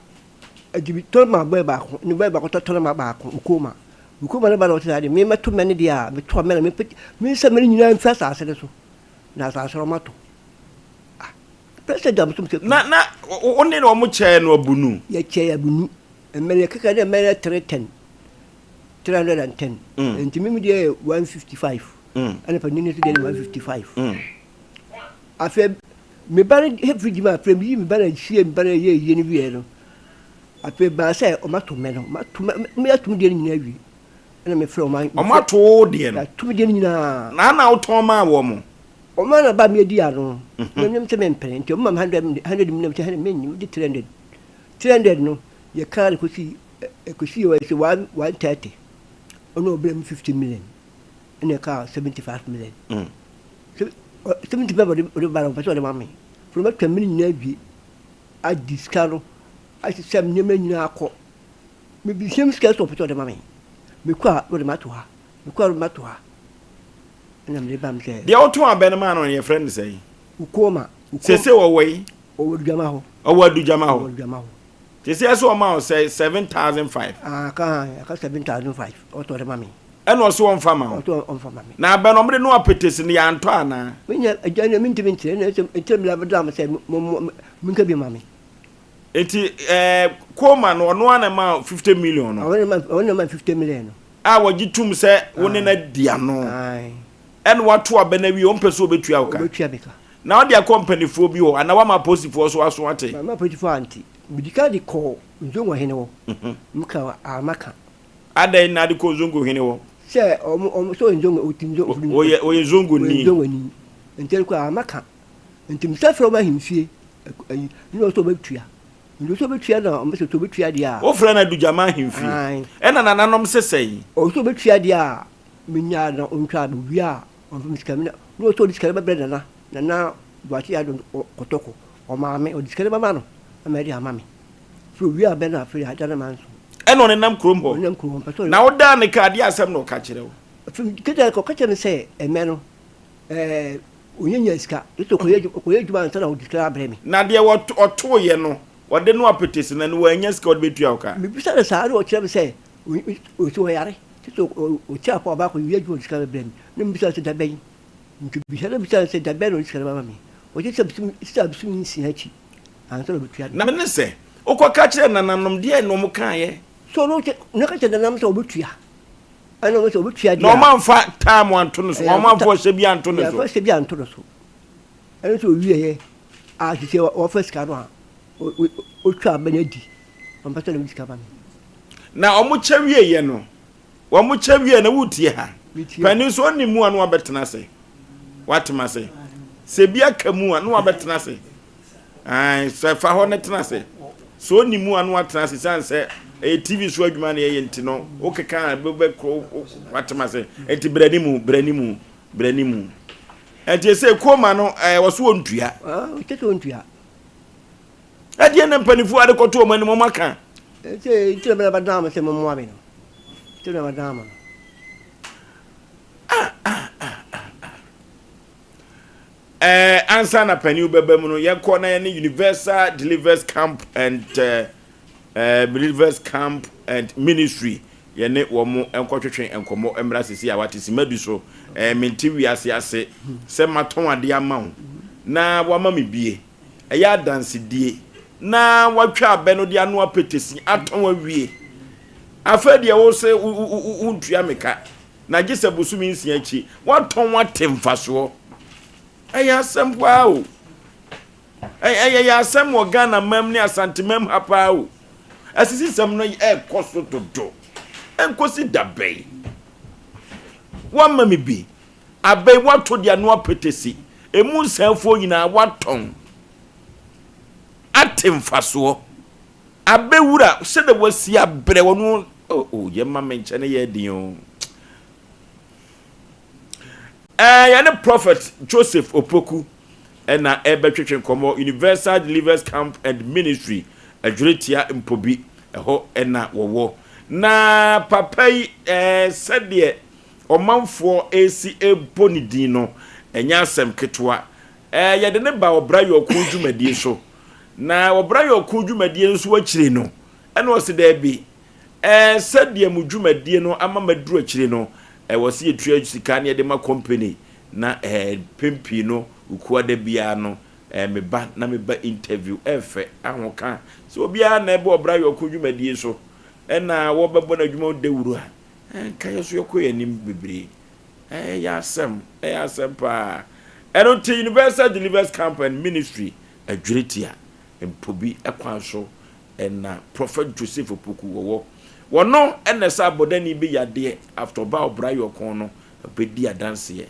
ɛdi bi tɔn ma bɔyɛ baako, ne bɔyɛ baako tɔ tɔn ma baako, ukoma. Ukoma ne ba na ɔte saa deɛ, me mɛto mɛ ne deɛ a, meto mɛ na mepɛ, me nsa mɛ ne nyinaa mfi asase no so, na asase no ɔma to. Ah, president am so sɛ. Na, na, wo ne wɔn kyɛɛ no abunu? Yɛkyɛɛ abunu. Mmɛ no yɛkeka dɛ mmɛ no yɛ 310, 310. Mm. Nti me me deɛ yɛ 155. Mm. Ɛna panin no nso deɛ yɛ 155. Mm. Afei me ba no hefiri gyima afei meyi me ba no sie me ba no yɛ yie no wieɛ no afei baa sɛ ɔmato mmɛ no ɔmato mmɛ me ato me deɛ no nyinaa wie ɛna mefrɛ ɔma ɔmato wo deɛ no ato me deɛ no nyinaa na ana wotɔn maa wɔ mo ɔma na ba meadi ano mhm. menim sɛ mempene nti ɔma me 100 100 mu nam sɛ 100 mennim gye 300 300 no yɛkaa no kɔsi ɛkɔsi yɛ sɛ 130 ɔna ɔbrɛ me 50 million ɛna ɛkaa 75 million mm. 75 ɔde ɔde ba no ɔpɛ sɛ ɔde ma me funu mɛtwa mene nyinaa wie adi sika no ahyehyɛ me nneɛma nyinaa akɔ mebisa me sika sɛ ɔpɛ sɛ ɔde ma me mekɔ a ɔde ma to ha mekɔ a ɔde ma to ha ɛna mede ba me sɛ deɛ wotɔn abɛ no maa no yɛfrɛ no sɛn wokɔma sese wɔwɔ yi ɔwɔ adugyama hɔ ɔwɔ adugyama hɔ ɔwɔ adugyama hɔ Sese ɛsɛ ɔma wo sɛ 7,500. Aka aka 7,500 ɔtɔ de ma me. Ɛna ɔsɛ ɔmfa ma wo. Ɔtɔ ɔmfa ma me. Na abɛ no ɔmo de no apetesi no yɛantɔ anaa? Menya agya no mentumi nkyerɛ na ɛsɛ nkyerɛ me labɛda mo sɛ mo mo menka bi ma me. Nti ɛɛ Coleman no ɔno ara na ɛma wo 50 million no. Ɔno na ɔno na ɛma 50 million no. A wɔgye tum sɛ wo ne no adi ano. Ɛna wato abɛ no awie ɔmpɛ sɛ ɔbɛtua wo ka. Ɔbɛtua me ka. Na wode akɔ mpanifoɔ bi hɔ anaa woama apolisifoɔ nso aso ate? Mamma apolisifoɔ ante. Medi kan de kɔɔ Nzongo hene hɔ. Meka a maka. Adɛn na ade kɔɔ Nzongo hene hɔ? Sɛ ɔmo ɔmo sɛ ɔyɛ Nzongo ɔti Nzongo. Ɔyɛ ɔyɛ Nzongoni. Ɔyɛ Nzongoni. Nti ɛde kɔ a maka. Nti mesa frɛ ɔmo ahemfie ayi ne ɔsɛ ɔbɛtua. Nti ɔsɛ ɔbɛtua na ɔmo sɛ ɔbɛtua deɛ a. Wofrɛ no Adugyama ahemfie. Ɛna nananom se sɛn? Ɔsɛ ɔbɛtua deɛ a menyaa na ɔntwa mewie a Ɔmfa me sika na na ɔsɛ ɔde sika no bɛbrɛ Nana, Nana Boakye Addo Kotoko, ɔmaa me, ɔde sika no bɛma no ama ɛde ama me. Afei owie abɛ no afei ada no manso. Ɛna ɔnenam kurom hɔ? Ɔnenam kurom hɔ, ɔmpɛ sɛ ɔyɛ. Na wodaa ne ka, adeɛ asɛm na ɔka kyerɛ wo? Afei kɛtɛ ɔka kyerɛ me sɛ ɛmɛ no ɛɛ ɔnya nya sika, ɛsɛ ɔkɔyɛ ɔkɔyɛ adwuma ansa na ɔde sika abrɛ me. Na deɛ ɔtoeɛ no, ɔde no apetesi no, ɛno wannya sika ɔde bɛtua wo ka? Mebisa no saa na ɔkyerɛ me sɛ ɔsi ɔyare. Kyerɛ sɛ ɔte apɔ aba akɔyɛ adwuma ɔde sika bɛbrɛ me. Na mebisa no sɛ da bɛn? Nti bisa na bisa no sɛ da bɛn na ɔde sika no bɛma me? Ɔkyerɛ sɛ bosome sɛ abosome nsia akyi ansa na ɔbɛtua me. Na mene sɛ, wokɔka kyerɛɛ nananom, deɛn na wɔkaeɛ? So ɔno kyɛ na ka kyerɛ nananom sɛ ɔbɛtua. Ɛna ɔno sɛ ɔbɛtua deɛ a. Na wɔamfa time anto no so, wɔamfa ɔhyɛ bi anto no so. Yɛamfa ɔhyɛ bi anto no so. Ɛno nso ɔwieɛ a sisi wɔfa sika no a ɔtwa abɛ no adi. Ɔmpɛ sɛ ɔde sika ma me. Na wɔn kyɛ wieɛ no, wɔn kyɛ wieɛ na wotie ha. Panin nso ɔnni mu a na wabɛtena ase. Watem ase. Sɛ bi aka mu a na wabɛtena ase. Ae, sɛ fa hɔ no tena ase. Sɛ ɔnni mu a na watena ase sane sɛ ɛyɛ TV so adwuma na yɛyɛ nti no, wokeka a bɛbɛkɔ watem ase. Nti brɛ ne mu, brɛ ne mu, brɛ ne mu. Nti sɛ koma no ɛɛ wɔso wɔntua. Ah, ɔkyɛ sɛ ɔntua. Ɛdeɛn na mpanimfoɔ ade kɔto wɔn anim wɔn aka? Nti nti na bɛda mo sɛ mommoa me no. Nti na bɛda mo no. Ansa na panin bɛba mu no, yɛnkɔ na yɛne Universal Deliverance Camp and uh, uh, Believers Camp and Ministry yɛne wɔn nkɔtwetwe nkɔmmɔ mmra sisi a wate si madu so. Eh, mente wiase ase sɛ matɔn adeɛ ama wo na wama me bie. Ɛyɛ adansedie na watwa abɛ no de ano apetesi atɔn awie. Afei deɛ wo sɛ wontua me ka na gye sɛ bosome nsia akyi woatɔn ate mfasoɔ. Ɛyɛ asɛm paa o. Ɛyɛ yɛ asɛm wɔ Ghana mam ne Asante mam ha paa o. Asisisɛm no ɛrekɔ so dodo. Ɛnkɔsi da bɛn? Woama me bi. Abɛn woato de ano apetesi. Emu nsanfoɔ nyinaa woatɔn. Ate mfasoɔ. Abɛwura sɛdeɛ wasi abrɛ wɔn oh, oh, yɛma me nkyɛn yɛ den o. Ɛɛ yɛne Prophet Joseph Opoku na ɛrebɛtwetwe nkɔmmɔ Universal Deliverance Camp and Ministry Adweretia Mpobi ɛhɔ na wɔwɔ. Na papa yi ɛɛ sɛdeɛ ɔmanfoɔ resi rebɔ ne din no ɛnyɛ asɛm ketewa. Ɛɛ yɛde ne ba ɔbra yɔko dwumadie so. Na ɔbra yɔko dwumadie nso akyire no ɛna ɔse daabi Ɛɛ, sɛdeɛ mo dwumadie no ama maduru akyire no, ɛwɔ sɛ yɛtua sika na yɛde ma company, na ɛɛ, mpɛn pii no, Wukuada biara no, ɛɛ, meba na meba interview. Ɛɛfɛ, ahoka sɛ obiara na ɛbɔ ɔbra yɔko dwumadie so, ɛna wɔbɛbɔ n'adwuma ho dawuro a, ɛɛ, nka yɛn nso yɛkɔ yɛn anim bebree. Ɛɛ, ɛyɛ asɛm, ɛyɛ asɛm paa. Ɛno nti, Universal Deliverance Camp and Ministry, Adweretia, Mpobi kwan so na Prophet Joseph Opoku wɔwɔ. Wɔno na ɛsɛ abɔdani bi yadeɛ after ɔba ɔbra yɛ ɔkɔn no ɔbɛdi adanseɛ.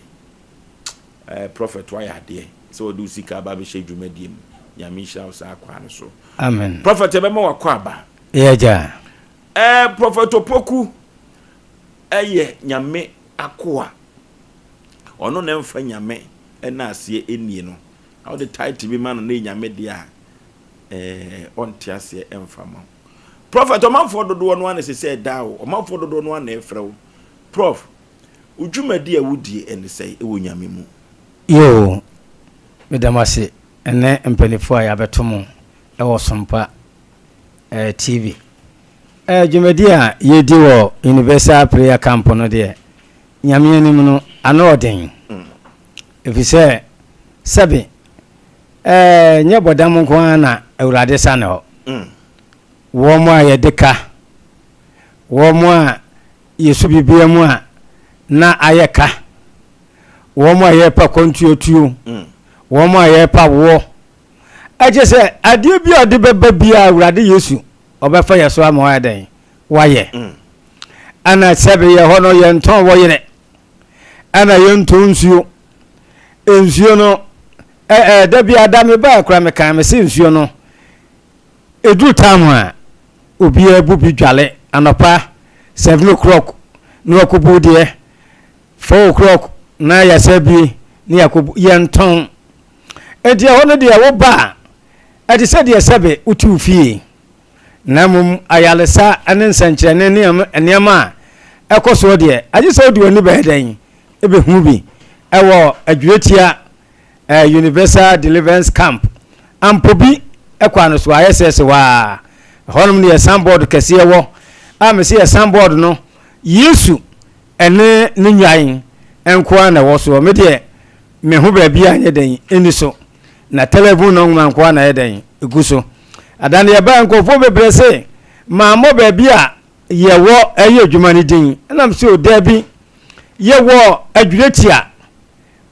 Eh, Prophet wayɛ adeɛ sɛ wɔde wo sika aba abɛhyɛ dwumadie mu. Nyame nhyira wo saa kwan no so. Amen. Prophet ɛbɛma wakɔ aba. Yɛ agya. Eh, Prophet Opoku ɛyɛ Nyame akoa. Ɔno na ɛmfa Nyame ɛna aseɛ ɛnie no. Na wode title bi ma no na ɛyɛ Nyame deɛ a, ɛɛ ɔnte aseɛ ɛmfa ma wo. Prophet ɔmanfoɔ dodoɔ no ara na ɛsɛ sɛ ɛdaa wo, ɔmanfoɔ dodoɔ no ara na ɛfrɛ wo. Prof, wo dwumadi a wodie ɛne sɛn ɛwɔ Nyame mu? Yoo, meda mo ase ɛnɛ mpaninfoɔ a yɛabɛto mo ɛwɔ Sompa eh, TV. Eh, dwumadi a yɛdi wɔ Universal Prayer Camp no deɛ, Nyame anim no, ano ɔden. Ɛfiri sɛ, sɛbe Ɛnyɛ bɔdam nko ara na Awurade sane hɔ. Wɔn a yɛde ka, wɔn a yɛsu biribiara mu a na ayɛ ka, wɔn a yɛrepa kwantuatuo, wɔn a yɛrepa woɔ. Ɛkyɛ sɛ adeɛ bi a ɔde bɛba biara Awurade Yesu ɔbɛfa yɛ so ama wayɛ dɛn? Wayɛ. Ɛna sɛbe yɛ hɔ no yɛntɔn wɔ yerɛ, ɛna yɛntɔn nsuo. Nsuo no Ɛɛ da bi ada me baɛ koraa me kan me se nsuo no ɛduru time a obiara bu bi dwale anɔpa 7 o'clock na wakɔ bu deɛ 4 o'clock na yɛsɛ bi na yɛakɔ bu yɛntɔn enti ɛhɔ no deɛ wo ba a ɛte sɛ deɛ sɛbe wote wo fie na mmom ayaresa ne nsɛnkyerɛnne ne nneɛma a ɛkɔ soɔ deɛ agye sɛ wode w'ani bɛyɛ dɛn ɛbɛhu bi ɛwɔ adwuretia eh, Universal Deliverance Camp Ampobi kwan no so ayɛ sɛ sewaa. Ɛhɔnom no yɛ sanbɔɔd kɛseɛ wɔ a mese yɛ sanbɔɔd no Yesu ɛne ne nnwan nkoa na ɛwɔ soɔ. Me deɛ me ho baabi a nyɛ dɛn ɛni so na telephone no nwoma nkoa na ɛyɛ dɛn ɛgu so. Ada no yɛbaa nkurɔfoɔ bebree se mammɔ baabi a yɛwɔ ɛyɛ adwuma no din ɛna mese o daabi yɛwɔ adwiratia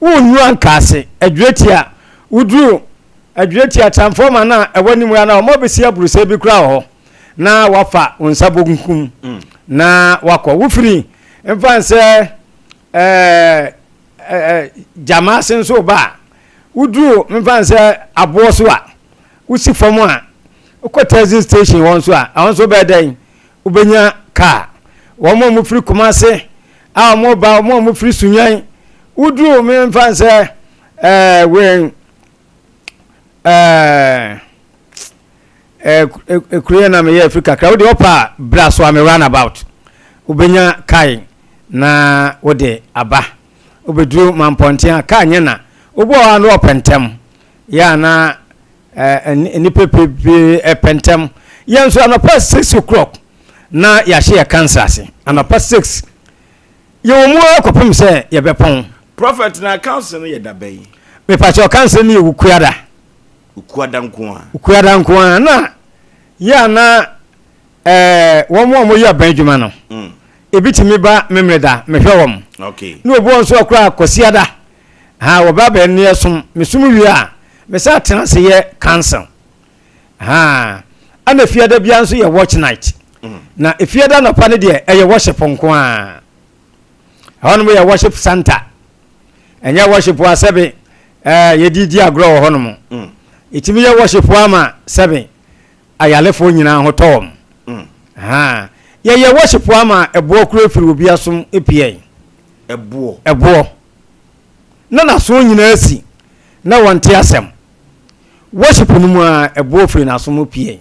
Wonnu ankaase, Adwiratia, woduru Adwiratia transformer no a ɛwɔ anim ha no a, wɔabɛsi aburosɛ bi koraa wɔ hɔ na wafa wo nsa bonkum na wakɔ. Wofiri mfa nsɛ ɛɛ ɛɛ gyama ase nso ba a, woduru mfa nsɛ aboɔ so a, wosi fam a, wokɔ taxi station hɔ nso a, ɛhɔ nso bɛyɛ dɛn? Wobɛnya kaa. Wɔn a wɔfiri Kumase a wɔba, wɔn a wɔfiri Sunyan, woduru me mfa nsɛ ɛɛ wɛn ɛɛ ɛɛ kuro yɛ na meyɛ afiri kakra wode ɔpa a bra so a me run about wobɛnya kae na wode aba wobɛduru mampɔnten a kaa nyɛ na wobɔ hɔ a na ɔpɛ ntɛm. Yɛ a na nnipa pii pɛ ntɛm. Yɛn nso anɔpa 6 o'clock na yɛahyɛ yɛ kansa ase. Anɔpa 6. Yɛwɔ mu ara kɔpem sɛ yɛbɛpɔn. Prophet, na council no yɛ da bɛn? Mepakyɛw, council no yɛ Wukuada. Wukuada nko ara? Wukuada nko ara. Na yɛ a na ɛɛ wɔn a wɔyɛ aban adwuma no, mm. ebi tumi ba Memeneda, mehwɛ wɔn. Okay. Na obi wɔn nso akora Kwasiada. Ha wɔba bɛn ne ɛsom, mesom wie a, mesa tena ase yɛ council. Ha ɛna fiada biara nso yɛ watch night. Mm. Na efiada nɔpa no deɛ ɛyɛ worship nko ara. Ɛhɔnom yɛ worship center. Ɛnyɛ worship a sɛbe ɛɛ yɛde di agorɔ wɔ hɔnom. Mm. Ɛtumi yɛ worship ama sɛbe ayarefoɔ nyinaa ho tɔ wɔn. Mm. Ha yɛyɛ worship ama ɛboɔ koro firi obi asom epiɛ. Ɛboɔ. Ɛboɔ. Na n'aso nyinaa si na wɔnte asɛm. Worship no mu a ɛboɔ firi n'asom pie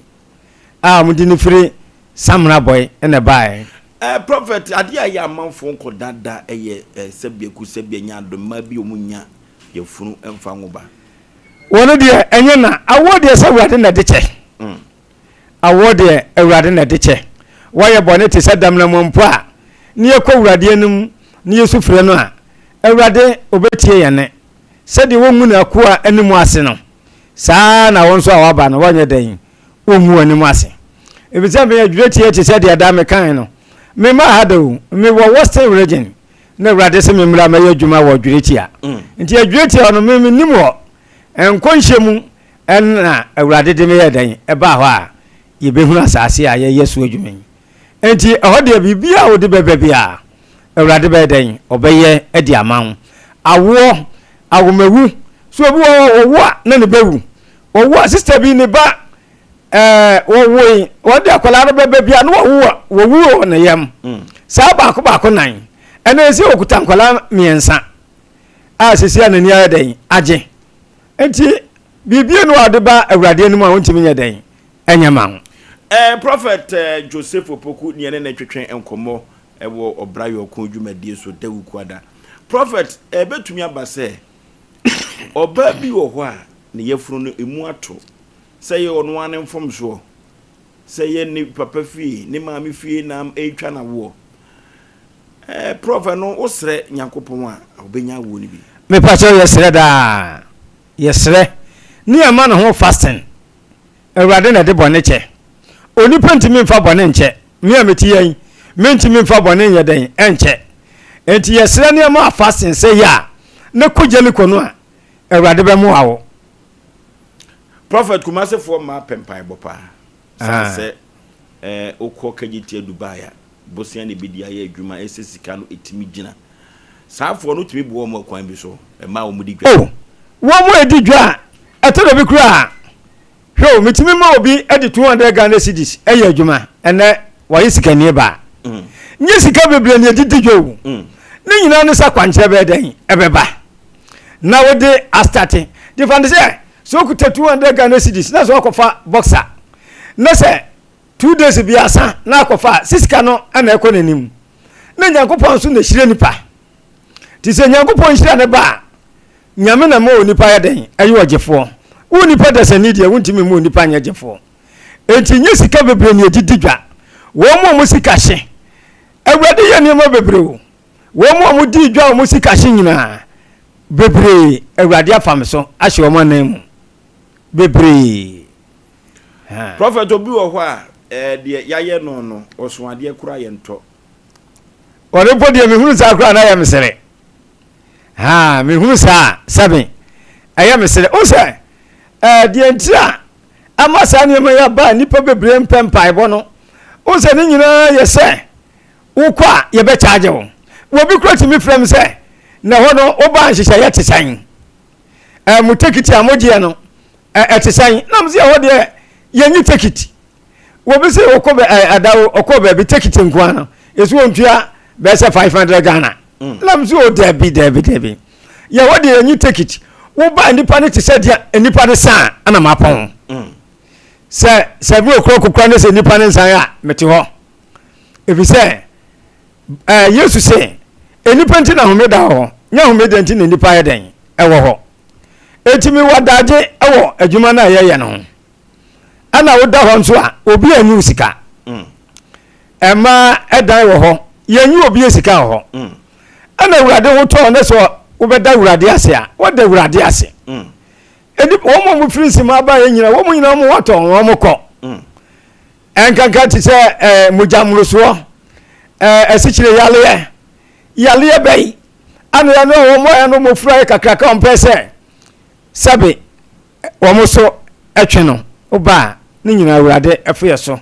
a wɔde no firi Samena bɔe na ɛbaeɛ. Eh prophet adeɛ a ɛyɛ amanfoɔ nkɔ da da ɛyɛ eh sɛbi aku sɛbi anya adom mmaa bi ɔmo nya yafunu ɛmfa nwo ba. Wɔn deɛ ɛnyɛ na awoɔ deɛ sɛ awurade na ɛde kyɛ awoɔ deɛ awurade na ɛde kyɛ wɔyɛ bɔne te sɛ damena mu mpo a ne yɛkɔ awurade anim ne yɛsu frɛ no a awurade ɔbɛtie yɛn ne sɛdeɛ wɔngu n'akoa anim ase no saa ara na wo nso a waba no wɔnyɛ dɛn wongu w'anim ase. Efisɛ meyɛ dwerɛtiɛ te sɛ deɛ da mekae no. Memmaa ha da o, mewɔ Western Region na Awurade se memmra mɛyɛ adwuma wɔ Dweretia. Nti Adweretia hɔ no me mennim hɔ. Nkɔnhyɛ mu na Awurade de me yɛɛ dɛn ɛbaa hɔ a yɛbɛhunu asase a yɛyɛ so adwuma yi. Nti ɛhɔ deɛ biribiara a wode bɛba biara Awurade bɛyɛ dɛn ɔbɛyɛ de ama wo. Awoɔ, awomawu, so obi wɔ hɔ a ɔwo a na ne ba wu. Wɔwo a sister bi ne ba ɛɛ wɔwoe wɔde akwadaa no bɛba bi a na wɔwo a wɔwu wɔ ne yam mm. saa baako baako nan ɛna esi okuta nkwadaa mmiɛnsa a sisi a n'ani ayɛ dɛn agye nti biribi no a ɔde ba awurade anim a wɔntumi nyɛ dɛn ɛnyɛ ma ho. Ɛɛ eh, Prɔfɛt eh, Joseph Opoku ne ɛne ne twetwe nkɔmmɔ ɛwɔ ɔbra yɔko dwumadie so Dawukuada. Prɔfɛt, ɛbɛtumi aba sɛ Ɔbaa bi wɔ hɔ a, ne yafunu no, emu ato. Sɛ ɛyɛ ɔno ara ne mfomsoɔ, sɛ ɛyɛ ne papa fie, ne maame fie na ɛretwa no awoɔ. Ɛɛ, Prɔf, ɛno wosrɛ Nyankopɔn a, ɔbɛnya awoɔ no bi. Mepakyɛw yɛsrɛ daa yɛsrɛ ne yɛma ne ho fasting Awurade na ɛde bɔne kyɛ. Onipa ntumi mfa bɔne nkyɛ. Me a mete ha yi, mentumi mfa bɔne nyɛ dɛn nkyɛ. Enti yɛsrɛ nneɛma a fasting sɛ yɛ a, na kɔ Jericho no a, Awurade bɛmoa wo. Prophet Kumasefoɔ mmaa pɛ mpaebɔ paa. Sane sɛ eh, wokɔ Kagyetia Dubai a, bosea na ɛbɛdi ayɛ adwuma, ɛsɛ sika no ɛtumi gyina. Saa foɔ no wotumi boa wɔn ɛkwan bi so, mmaa a wɔdi dwa. Oh, wɔn a ɛdi dwa a, ɛtɔ da bi koraa a, Hwɛ o, metumi ma obi de 200 Ghana cedis yɛ adwuma, ɛnnɛ wayɛ sikani baa. Nyɛ sika bebree na yɛde di dwa o. Ne nyinaa ne sɛ akwankyerɛ bɛyɛ dɛn? Ɛbɛba. Na wode astate. Nti fa no sɛ, sɛ wokuta 200 Ghana cedis na sɛ woakɔfa boxer, na sɛ 2 days biasa na akɔfa a, sɛ sika no na ɛkɔ n'anim. Na Nyankopɔn nso na ɛhyira nipa. Nti sɛ Nyankopɔn nhyira no ba a, Nyame na ɛma onipa yɛ dɛn? Ɛyɛ ɔgyefoɔ. Wo onipa dasani deɛ, wontumi mma onipa nyɛ gyefoɔ. Enti nyɛ sika bebree na yɛde di dwa. Wɔn a wɔn sika hye. Awurade yɛ nneɛma bebree o. Wɔn a wɔdi dwa a wɔn sika hye nyinaa, bebree, Awurade afa me so ahyɛ wɔn anan mu. Bebree. Ha. Prophet, obi wɔ hɔ a, ɛɛ deɛ yɛayɛ no no, ɔso adeɛ koraa yɛntɔ. Ɔno mpo deɛ mehunu saa koraa na ɛyɛ me sere. Haa, mehunu saa a, sɛbe, ɛyɛ me sere. Wohu sɛ, ɛɛ, deɛ nti a ama saa nneɛma yi aba a nnipa bebree mpɛ mpaebɔ no, wohu sɛ ne nyinaa yɛ sɛ wokɔ a yɛbɛkyaagye wo. Obi kora tumi frɛ me sɛ, na ɛhɔ no wobaa nhyehyɛeɛ te sɛn? Ɛɛ, mo tekiti a mogyeɛ no, ɛte sɛn? Na mo sɛ ɛhɔ deɛ yɛnyi tekiti. Wɔbi sɛ ɔkɔ bɛ ɛ ada ɔkɔ baabi tekiti nko ara no yɛsɛ wɔntua bɛyɛ sɛ 500 Ghana. Mm. Na mo sɛ o daabi daabi daabi. Yɛhɔ deɛ yɛnyi tekiti. Woba nnipa no te sɛ deɛ nnipa no san ɛna mapɔn. Mm. Sɛ sɛ bi okura kokura ne sɛ nnipa no nsan a mete hɔ. Ɛfiri sɛ ɛɛ Yesu sɛ nnipa nti na homeda wɔ hɔ nyɛ homeda nti na nnipa yɛ dɛn ɛwɔ hɔ. Enti mewɔ adagye wɔ adwuma no a yɛyɛ no ho. Ɛna woda hɔ nso a, obi anyi wo sika. Ɛma ɛdan wɔ hɔ, yɛnyi obi sika wɔ hɔ. Ɛna Awurade ho tɔɔ ne sɛ wobɛda Awurade ase a, wɔda Awurade ase. Ɛdi wɔn a wɔfiri nsima aba yɛ nyina, wɔn nyinaa wɔn atɔ wɔn kɔ. Ɛnkanka te sɛ ɛɛ mogya mmorosoɔ, ɛɛ asikyire yaleɛ, yaleɛ bɛyi. Ɛna yɛn a wɔn a yɛn mmɔfra yɛ kakraka wɔn pɛ sɛ sɛbe wɔn so twe no woba a ne nyinaa Awurade fo yɛ so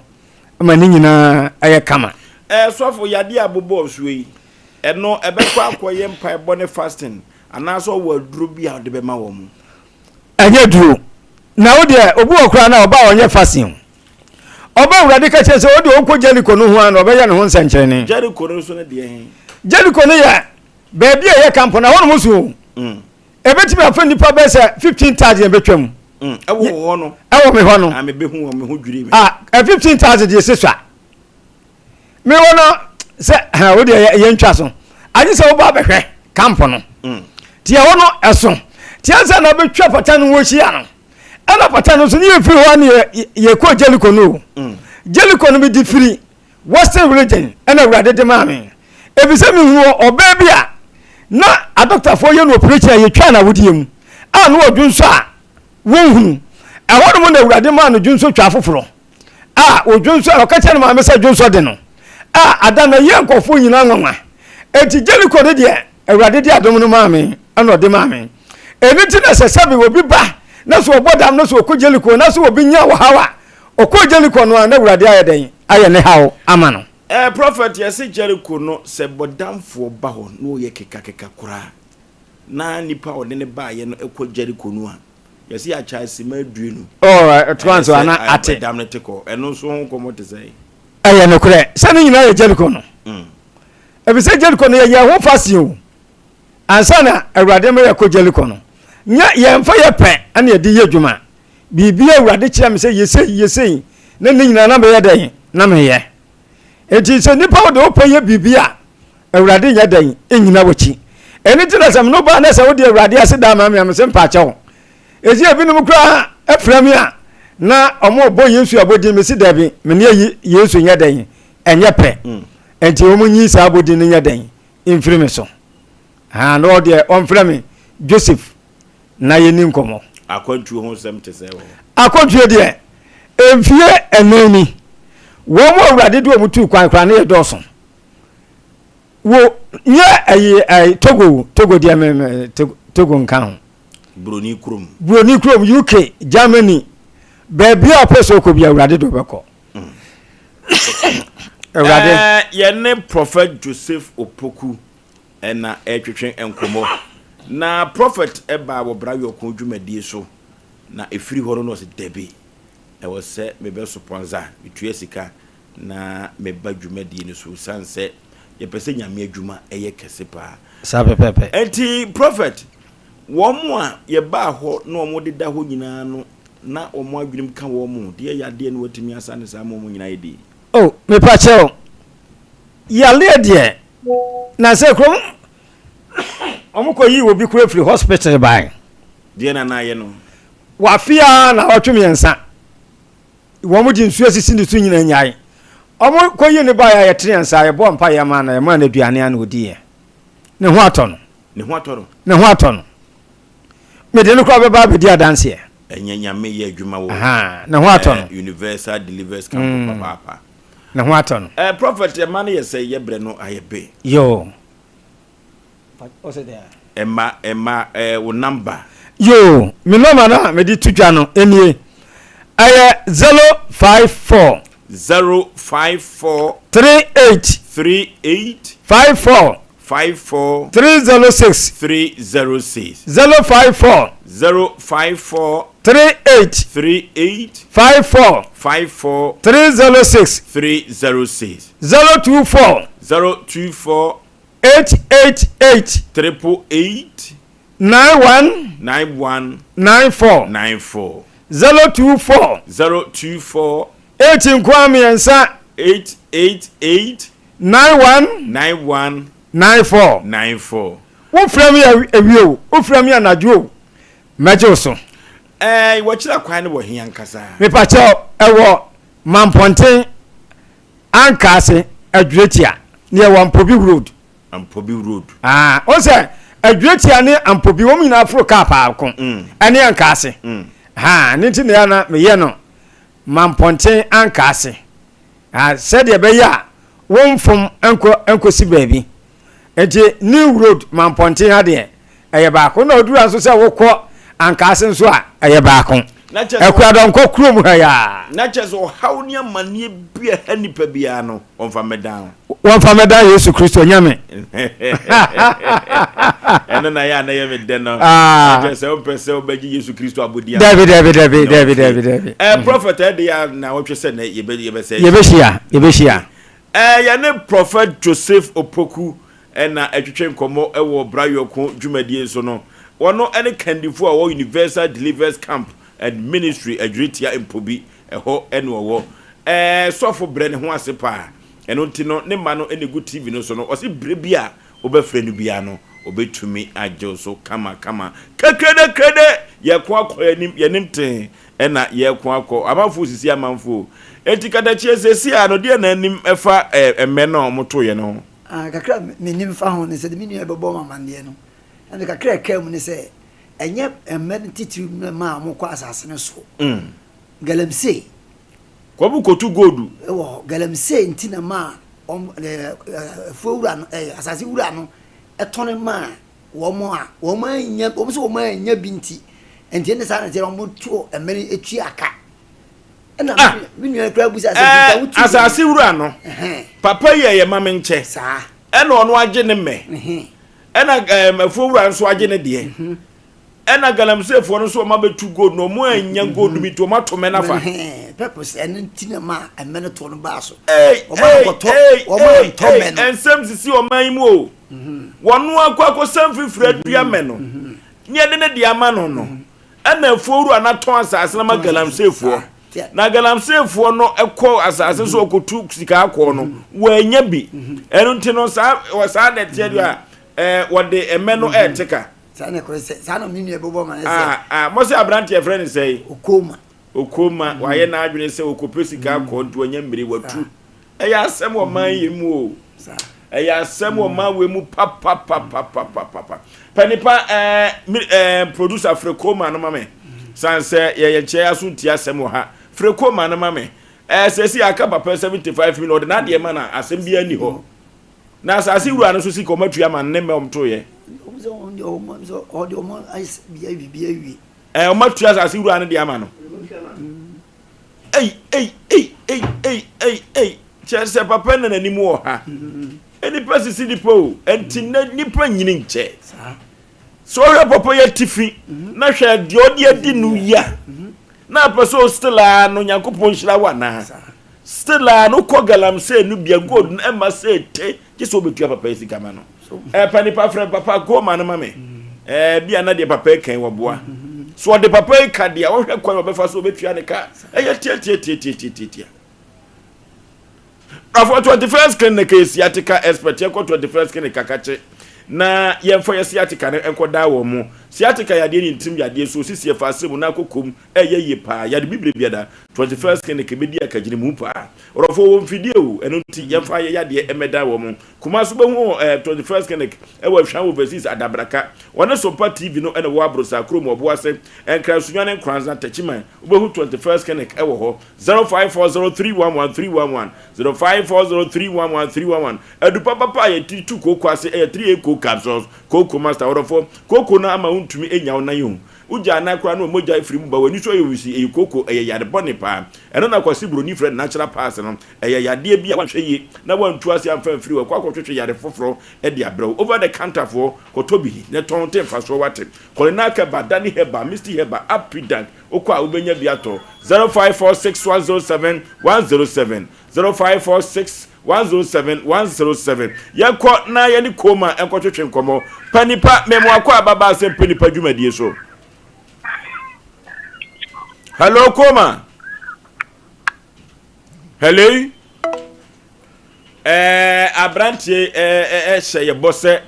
ma ne nyinaa yɛ kama. Ɛɛ sɔfo yadeɛ a bobɔɔ soɔ yi ɛno ɛbɛkɔ akɔyɛ mpaebɔ ne fasting anaasɛ ɔwɔ aduro bi a ɔde bɛma wɔn? Ɛnyɛ aduro na wo deɛ obi wɔ koraa na ɔba a ɔnyɛ fasting o ɔba Awurade ka kyerɛ sɛ ɔde ɔnkɔ Jericho no ho a na ɔbɛyɛ ne ho nsɛnkyerɛnne. Jericho no nso ne deɛ he? Jericho no yɛ baabi a ɛyɛ kampo na hɔnom so o. Mm. Ebetumi afa nnipa bɛyɛ sɛ 15,000 betwa mu. Mm, ɛwɔ wɔ hɔ no. Ɛwɔ me hɔ no. Na mebehu wɔn, me ho dwiri me. Ah, 15,000 deɛ sɛ sua. Me hɔ no sɛ ha wo deɛ yɛntwa so. Agye sɛ woba abɛhwɛ kampo no. Mm. Ti ɛhɔ no ɛso. Ti ansa na bɛtwa pata no ho ahyia no. Ɛna pata no nso ne yɛfiri hɔ ne yɛkɔ Jericho no o. Mm. Jericho no mede firi Western Region ɛna Awurade de maa me. Efisɛ mehuu ɔbaa bi a na adɔktafoɔ yɛ no operation a yɛtwaa no awodeɛ mu a na ɔdwonsɔ a wɔnhunu. Ɛhɔ nom na Awurade maa no dwonsɔ twaa foforɔ a ɔdwonsɔ a ɔka kyerɛ ne maame sɛ dwonsɔ de no a ada no ɛyɛɛ nkurɔfoɔ nyinaa nwanwa. Enti Jericho no deɛ Awurade de adom no maa me ɛna ɔde maa me. Ɛno nti na sɛ sɛbe obi ba na sɛ ɔbɔ dam na sɛ ɔkɔ Jericho na sɛ obi nya ɔhaw a Ɔkɔɔ Jeriko no a, na Awurade ayɛ dɛn ayɛ ne haw ama no? Eh prophet yɛse Jericho no sɛ bɔdamfoɔ ba hɔ na ɔyɛ kekakeka koraa na nipa a ɔde no baeɛ no kɔ Jericho no a yɛse yɛakyɛ sima aduonu Oh, ɛtoa nso ana ate. Dam no te kɔ ɛno nso ho nkɔmmɔ te sɛn? Ɛyɛ nokorɛ sɛ ne nyinaa yɛ Jericho no. Efisɛ Jericho no yɛyɛɛ ho fasting o ansa na Awurade ma yɛkɔ Jericho no. Nyɛ yɛmfa yɛ pɛ na yɛde yɛ adwuma. Biribi a Awurade kyerɛ me sɛ yɛ sei, yɛ sei, na ne nyinaa na meyɛ dɛn? Na meyɛ. Enti sɛ nipa wode wopɛ yɛ biribi a, Awurade nyɛ dɛn? Nnyina w'akyi. Ɛno nti na sɛ me no baa na sɛ wode Awurade ase da ama me a, mese mpaakyɛ wo. Ɛsi ebinom koraa frɛ me a, na ɔmo bɔ Yesu abɔdin, mese daabi, me ne ayi Yesu nyɛ dɛn? Ɛnyɛ pɛ. Enti wɔn nyi saa abɔdin no nyɛ dɛn? Mfiri me so. Ha, na ɔdeɛ ɔmfrɛ me Joseph na yɛnni nkɔmmɔ. Akwantuo ho nsɛm te sɛ wɔ hɔ. Akwantuo deɛ, mfie ɛnan ni, wɔn a Awurade de wɔn tuu kwan koraa no yɛ dɔɔso. Wo nyɛ ɛyi ɛyi Togo Togo deɛ me me Togo nka ho. Buroni kurom. Buroni kurom UK Germany baabi a ɔpɛ sɛ ɔkɔ bi Awurade de ɔbɛkɔ. Mm. Awurade. Ɛɛ yɛne Prophet Joseph Opoku na ɛretwetwe nkɔmmɔ. Na Prɔfɛt baa wɔ Brayɔko dwumadie so, na ɛfiri hɔ no na ɔse, Dabi, ɛwɔ sɛ mebɛ sopɔnsa, metua sika na meba dwumadie no so, ɛsiane sɛ yɛpɛ sɛ Nyame adwuma yɛ kɛse paa. Saa pɛpɛɛpɛ. Enti Prɔfɛt, wɔn a yɛbaa hɔ na wɔn deda hɔ nyinaa no, na wɔn adwenem ka wɔn, deɛ yadeɛ na wɔatumi asa no saa ma wɔn nyinaa yɛ dei? Oh, mepa kyɛw, yareɛ deɛ na sɛ kurom wɔn kɔ yi obi kura firi hospital ban. Deɛ na n'ayɛ no. Wafe ara na ɔtwe mmiɛnsa wɔn de nsuo asisi ne so nyina nyae wɔn kɔ yi ne ba yɛ yɛtene yɛn nsa yɛbɔ mpa yɛ ma na yɛma no aduane a na ɔdi yɛ ne ho atɔ no. Ne ho atɔ no. Ne ho atɔ no. Mede no koraa bɛba abɛdi adanseɛ. Ɛnyɛ nyame yɛ adwuma wɔ. Ne ho atɔ no. Universal Deliverance Camp mm. papaapa. Ne ho atɔ no. Eh prophet ɛma no yɛ sɛ yɛ brɛ no ayɛ be. Yoo. Ɛma ɛma eh, wo number. Yoo, me number no a mede to dwa no nie. Ɛyɛ 054. 054. 38. 38. 54. 54. 306. 306. 054. 054. 38. 38. 54. 54. 306. 306. 024. 024. 888. 888. 91. 91. 94. 94. 024. 024. 8 nkoa mmiɛnsa. 888. 91. 91. 94. 94. Wofrɛ me awie o, wofrɛ me anadwo o. Mɛgye wo so. Ɛɛ wɔkyerɛ kwan no wɔ he ankasa? Mepakyɛw, ɛwɔ Mampɔnten Ankaase Adwuretia ne ɛwɔ Ampobi Road. Ampobi Road. Ah, o sɛ Adwuretia ne Ampobi wɔn nyinaa foro kaa paako mm. ɛne Ankaase. Mm. Ha, ne nti na yɛ na meyɛ no Mampɔnten Ankaase. Ah, sɛdeɛ ɛbɛyɛ a womfom nkɔ nkɔsi baabi. Nti New Road Mampɔnten ha deɛ ɛyɛ baako na oduru ha nso sɛ wokɔ Ankaase nso a ɛyɛ baako. Akuadɔnkɔ kurom ha yi ara. Na kyerɛ sɛ ɔhaw ne amanneɛ bi a ɛha nipa biara no, wɔmfa mmɛdan wo. Wɔmfa mmɛdan Yesu Kristo, Nyame. Ɛno na ɛyɛ a na ɛyɛ me dɛ no. Na kyerɛ sɛ wompɛ sɛ wobɛgye Yesu Kristo abodin ama. Dabi, dabi, dabi, dabi, dabi, dabi. Ɛɛ, prɔfɛt, ɛde yɛ a na wɔtwe sɛ nɛ yɛbɛsɛ. Yɛbɛhyia, yɛbɛhyia. Ɛɛ, yɛne Prɔfɛt Joseph Opoku na ɛtwetwe nkɔmmɔ wɔ Bra Yɔko dwumadie so no. Ɔno ne kandifoɔ a ɔwɔ Universal Deliverance Camp and Ministry Adwiritia Mpobi, ɛhɔ na ɔwɔ. Ɛɛ, sɔfo brɛ ne ho ase paa. Ɛno nti no, ne mma no na ɛgu TV no so no, ɔse berɛ bi a wobɛfrɛ no biara no, ɔbɛtumi agye wo so kama kama. Kekrede krede! Yɛko akɔ yɛn anim, yɛn anim tee na yɛko akɔ. Amanfoɔ sisi amanfoɔ o. Enti katakyie seesei a no deɛ na anim ɛfa mmɛ no a wɔtoeɛ no ho? Ah, kakra a menim fa ho ne sɛ, de me nua bɛbɔ me amanneɛ no, ɛnde kakra a ɛkaa mu ne sɛ, ɛnyɛ mmɛ no titiriw no na ɛmaa wɔkɔ asase no so. Galamsey. Kɔbu kotu gold. Wɔ hɔ. Galamsey nti na ɛmaa wɔn, ɛɛ, afuo wura no, ɛɛ, asase wura no tɔne maa wɔn a wɔn annya, wɔn sɛ wɔn annya bi nti, nti ɛnde saa na ɛteɛ, wɔn to mmɛ no tua ka. Ɛna ah! me nua kura busa sɛ eh, nka wotu asase wura no papa yi ɛyɛ ma me nkyɛ saa ɛna ɔno agye ne mmɛ ɛna ɛm afuo wura nso agye ne deɛ mhm. ɛna galamseyfoɔ no nso ɔma bɛtu gold na ɔmo anya mhm. gold bi nti ɔmo ato mmɛ nafa purpose ɛno nti na ma mmɛ no toɔ no baa so ɔmo ankɔtɔ ɔmo antɔ mmɛ no nsɛm sisi ɔman yi mu o mhm. wɔn akɔ akɔsɛm fifiri adua mmɛ no ne yɛde ne deɛ ama no no Ɛna afuo wura no atɔn asase no ama galamseyfoɔ. Na galamseyfoɔ no kɔ asase so ɔkɔtu sika akɔɔ no, wɔanya bi. Ɛno nti no, saa saa na ɛteɛ deɛ a, ɛɛ wɔde mmɛ no ɛɛte ka. Saa na ɛkɔyɛ sɛ, saa na me nua bɛbɔ ma ne sɛ. Ah, ah, mo sɛ aberanteɛ frɛ ne sɛn? Okoma. Okoma, wayɛ n'adwene sɛ ɔkɔpɛ sika akɔɔ nti wanya mmire, watu. Ɛyɛ asɛm wɔ man yi mu o. Ɛyɛ asɛm wɔ man wei mu papapapapapapa. Pɛ nipa ɛɛ ɛɛ producer frɛ Koma no ma me. San sɛ yɛyɛ nkyɛn aso nti asɛm wɔ ha. Frɛ Koma no ma me. Ɛɛ sɛsi aka papa 75 million ɔde n'adeɛ ma na asɛm bi ani hɔ. Na asase wura no so sika ɔma tua ma ne mɛ ɔm to yɛ. Ɛɛ ɔma tua asase wura no de ama no. Ei ei ei ei ei ei ei kyerɛ sɛ papa na n'anim wɔ ha. Nnipa sisi nipa o, ɛnti nnɛ nipa nyini nkyɛ. Sɛ ɔhwɛ papa yi atifi na hwɛ deɛ ɔde adi no ya na apɛ sɛ still a no Nyankopɔn nhyira wo anaa? Still a no kɔ galamsey no bia gold no ɛma sɛ te gye sɛ wobɛtua papa yi sika ma no. Ɛpa nipa frɛ papa go ma no ma me. Ɛɛ bia na deɛ papa yi kan wɔboa. So ɔde papa yi ka deɛ ɔhwɛ kwan ɔbɛfa so ɔbɛtua ne ka. Ɛyɛ tiatiatiatiatiatia. Afɔ 21st clinic yɛ sciatica expert yɛnkɔ 21st clinic kakakye na yɛmfa yɛ sciatica no nkɔ daa wɔn mo. Sciatica yadeɛ ne ntirim yadeɛ so osisi ɛfa asɛ mu na akɔkɔm ɛyɛ yie paa yade bibire biada 21st clinic bɛdi akagyene mu paa. Ɔdɔfoɔ wɔ mfidie o ɛno nti yɛmfa yɛ yadeɛ mmɛdan wɔn mo. Kumasi wobɛhu wɔ eh, 21st Clinic ɛwɔ Ahwea Overseas Adabraka. Wɔne Sompa TV no ɛna ɛwɔ Abrosa kurom Ɔboase, Nkran Sunyani Nkoranza Techiman. Wobɛhu 21st Clinic ɛwɔ hɔ. 0540311311 0540311311 Adu papapa a yɛde tu kooko ase ɛyɛ 3A Coke Capsules, Kooko Master. Ɔdɔfoɔ, kooko no ama wontumi nnya wo nan o. Wogya anan koraa no mogya firi mu ba w'ani so yɛ wusi, ɛyɛ kooko, ɛyɛ yare bɔne paa. Ɛno na Kwasi Broni frɛ no natural pass no. Ɛyɛ yadeɛ bi a woanhwɛ yie na woantu ase amfa amfiri hɔ, ɛkɔ akɔtwetwe yare foforɔ de abrɛ wo. Over the counter foɔ, kɔtɔ bi na tɔn te mfasoɔ woate. Kɔlinac Herbal, Dani Herbal, Misty Herbal, Apidank, wokɔ a wobɛnya bi atɔ. 0546107107, 0546107107. Yɛnkɔ na yɛne Koma nkɔtwetwe nkɔmmɔ. Pa nipa, memoakɔ ababaa sɛ mpɛ nipa dwumadie so. Hello Koma. Hello. Ɛɛ aberanteɛ ɛɛ ɛhyɛ yɛ bɔ sɛ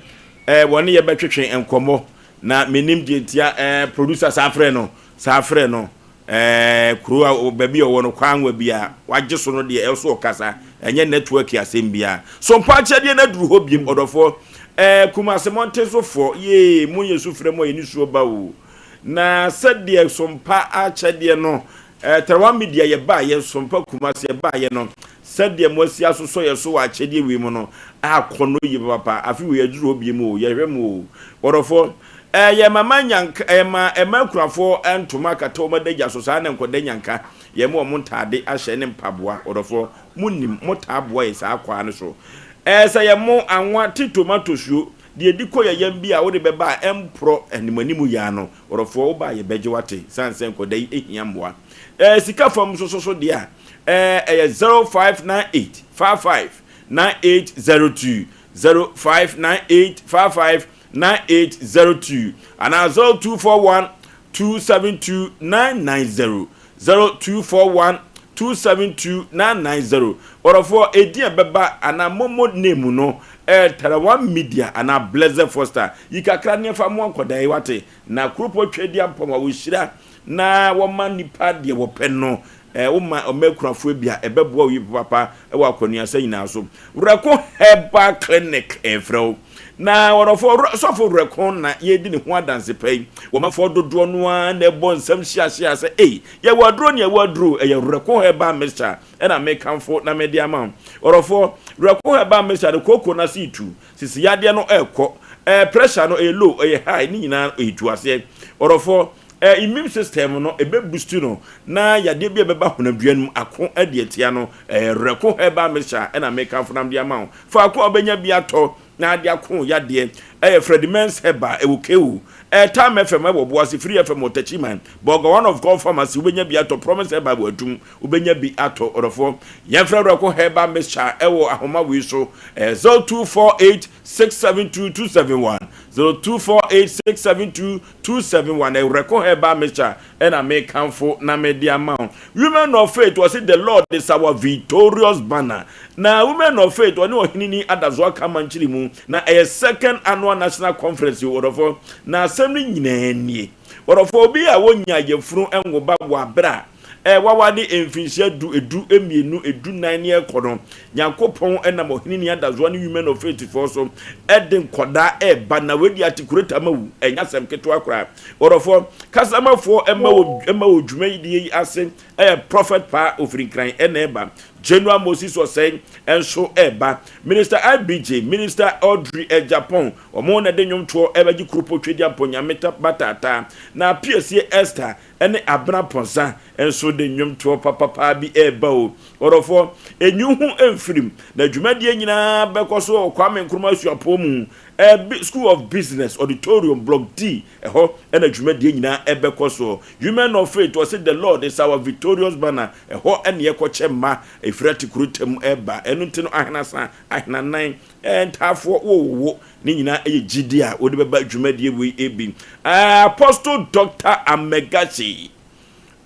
ɛɛ wɔne yɛ bɛtwetwe nkɔmmɔ. Na menim deɛ ntia ɛɛ producer saa frɛ no saa frɛ no ɛɛ kuro a baabi a ɔwɔ no kwanwa bi a wagye so no deɛ ɛso ɔkasa ɛnyɛ network asɛm biara so mpa akyɛdeɛ no aduru hɔ biem ɔdɔfoɔ ɛɛ Kumase mmɔnten so foɔ yee mo yɛ su frɛ mo a yɛne suo ba o na sɛdeɛ so mpa akyɛdeɛ no ɛɛ Tarawa media yɛ baa yɛ so mpa Kumase yɛ baa yɛ no Sɛdeɛ moasi asosɔ yɛn so wɔ akyɛdeɛ wei mu no, akɔ no yie papapa. Afe wei aduru hɔ biom o, yɛhwɛ mo o. Ɔdɔfoɔ, ɛɛ yɛma ma nyanka, yɛma ɛma akunafoɔ ntoma akata wɔn adagya so, saa na nkwadaa nyanka, yɛma wɔn ntaade ahyɛ ne mpaboa. Ɔdɔfoɔ, monim, motaa boa yɛn saa kwaa no so. Ɛɛ sɛ yɛ mo, anwa, te tomatosuo, deɛ ɛdi kɔ yɛ yam bi a wode bɛba a ɛmporɔ animanimu yi ara no, ɔdɔfoɔ, woba a yɛbɛgye wo ate, sane sɛ nkwadaa yi hia mmoa. Ɛɛ sika fam nso so so deɛ a, Ɛɛ ɛyɛ 0598 55 9802, 0598 55 9802 anaa 0241 272 990, 0241 272 990. Ɔdɔfoɔ, edin a ɛbɛba anaa momo name no ɛyɛ Tarawan Media anaa Blessed Foster. Yi kakra ne ɛfa mmoa nkwadaa yi wate. Na kuropɔn Tweaduampɔn a wɔhyira na wɔma nnipa deɛ wɔpɛ no Ɛ, woma ɔma akunafoɔ bi a, ɛbɛboa wo yie papaapa wɔ akwanuasa nyinaa so. Werɛko Herbal Clinic refrɛ wo. Na wɔdɔfoɔ, Werɛ, Sɔfo Werɛko na yɛredi ne ho adanse pa yi. Wɔmafoɔ dodoɔ no ara na ɛbɔ nsɛm hyeahyea sɛ, Ei, yɛwɔ aduro ne yɛwɔ aduro. Ɛyɛ Werɛko Herbal Mixture na mekamfo na mede ama wo. Wɔdɔfoɔ, Werɛko Herbal Mixture no, kooko no ase retu. Sisi yadeɛ no ɛrekɔ. Ɛɛ pressure no ɛyɛ low, ɛyɛ high, ne nyinaa ɛretu aseɛ. Ɔdɔfoɔ, ɛɛ immune system no ɛbɛ boost no na yadeɛ bi a ɛbɛba honamdua no mu ako de atia no. Ɛyɛ Rɛko herbal mixture ɛna mekamfo nam de ama wo. Faako a wobɛnya bi atɔ na ade ako yadeɛ ɛyɛ Freddie Men's Herbal ɛwɔ KU. Ɛɛ Time FM ɛwɔ Boase, Free FM wɔ Techiman, Bolga One of God Pharmacy wobɛnya bi atɔ, Promise Herbal wɔ Adum. Wobɛnya bi atɔ ɔdɔfoɔ. Yɛmfrɛ Werɛko Herbal Mixture ɛwɔ ahoma wei so, ɛyɛ 0248 672 271, 0248 672 271. Ɛyɛ Werɛko Herbal Mixture ɛna mekamfo na mede ama wo. Women of Faith wɔse the Lord is our victorious banner. Na Women of Faith ɔne Ɔheneni Adazoa Kamankyere mu na ɛyɛ second annual national conference o ɔdɔfoɔ. Na asɛm no nyinaa nie. Ɔdɔfoɔ obi a wɔnya yafunu ngo ba wɔ abere a Ɛɛ, waware mfinhyia du, edu, mmienu, edu nan ne ɛkɔ no, Nyankopɔn nam Ɔhene Niadazoa ne Women of Faith foɔ so de nkɔdaa ɛɛba, na wei deɛ atikureta ma wu, ɛnyɛ asɛm ketewa koraa. Ɔdɔfoɔ, kasamafoɔ ɛma wɔ ɛma wɔ dwumadie yi ase ɛyɛ Prophet Paa Ofiri Nkran ɛna ɛba, General Moses Osei nso ɛɛba, Minister IBJ, Minister Audrey Agyapong, wɔn na ɛde nnwomtoɔ ɛbɛgye Kuropɔ Tweduampɔn Nyame ta Bataataa, na Apiesie Esther ne Abena Pɔnsa nso de nnwomtoɔ papapaa bi reba o. Ɔdɔfoɔ, nyi wo ho mfiri mu, na dwumadie nyinaa bɛkɔ so wɔ Kwame Nkrumah Suapɔn mu, School of Business, Auditorium, Block D, ɛhɔ na dwumadie nyinaa ɛbɛkɔ soɔ. Women of Faith, wɔse The Lord is our victorious banner, ɛhɔ na yɛkɔkyɛ mma ɛfiri Atikuro tam reba. Ɛno nti no, ahenasa, ahenanan, ntaafoɔ, wowowo, Ne nyinaa yɛ gyidie a wode bɛba dwumadie wei bi. Apostle Doctor Amegashi.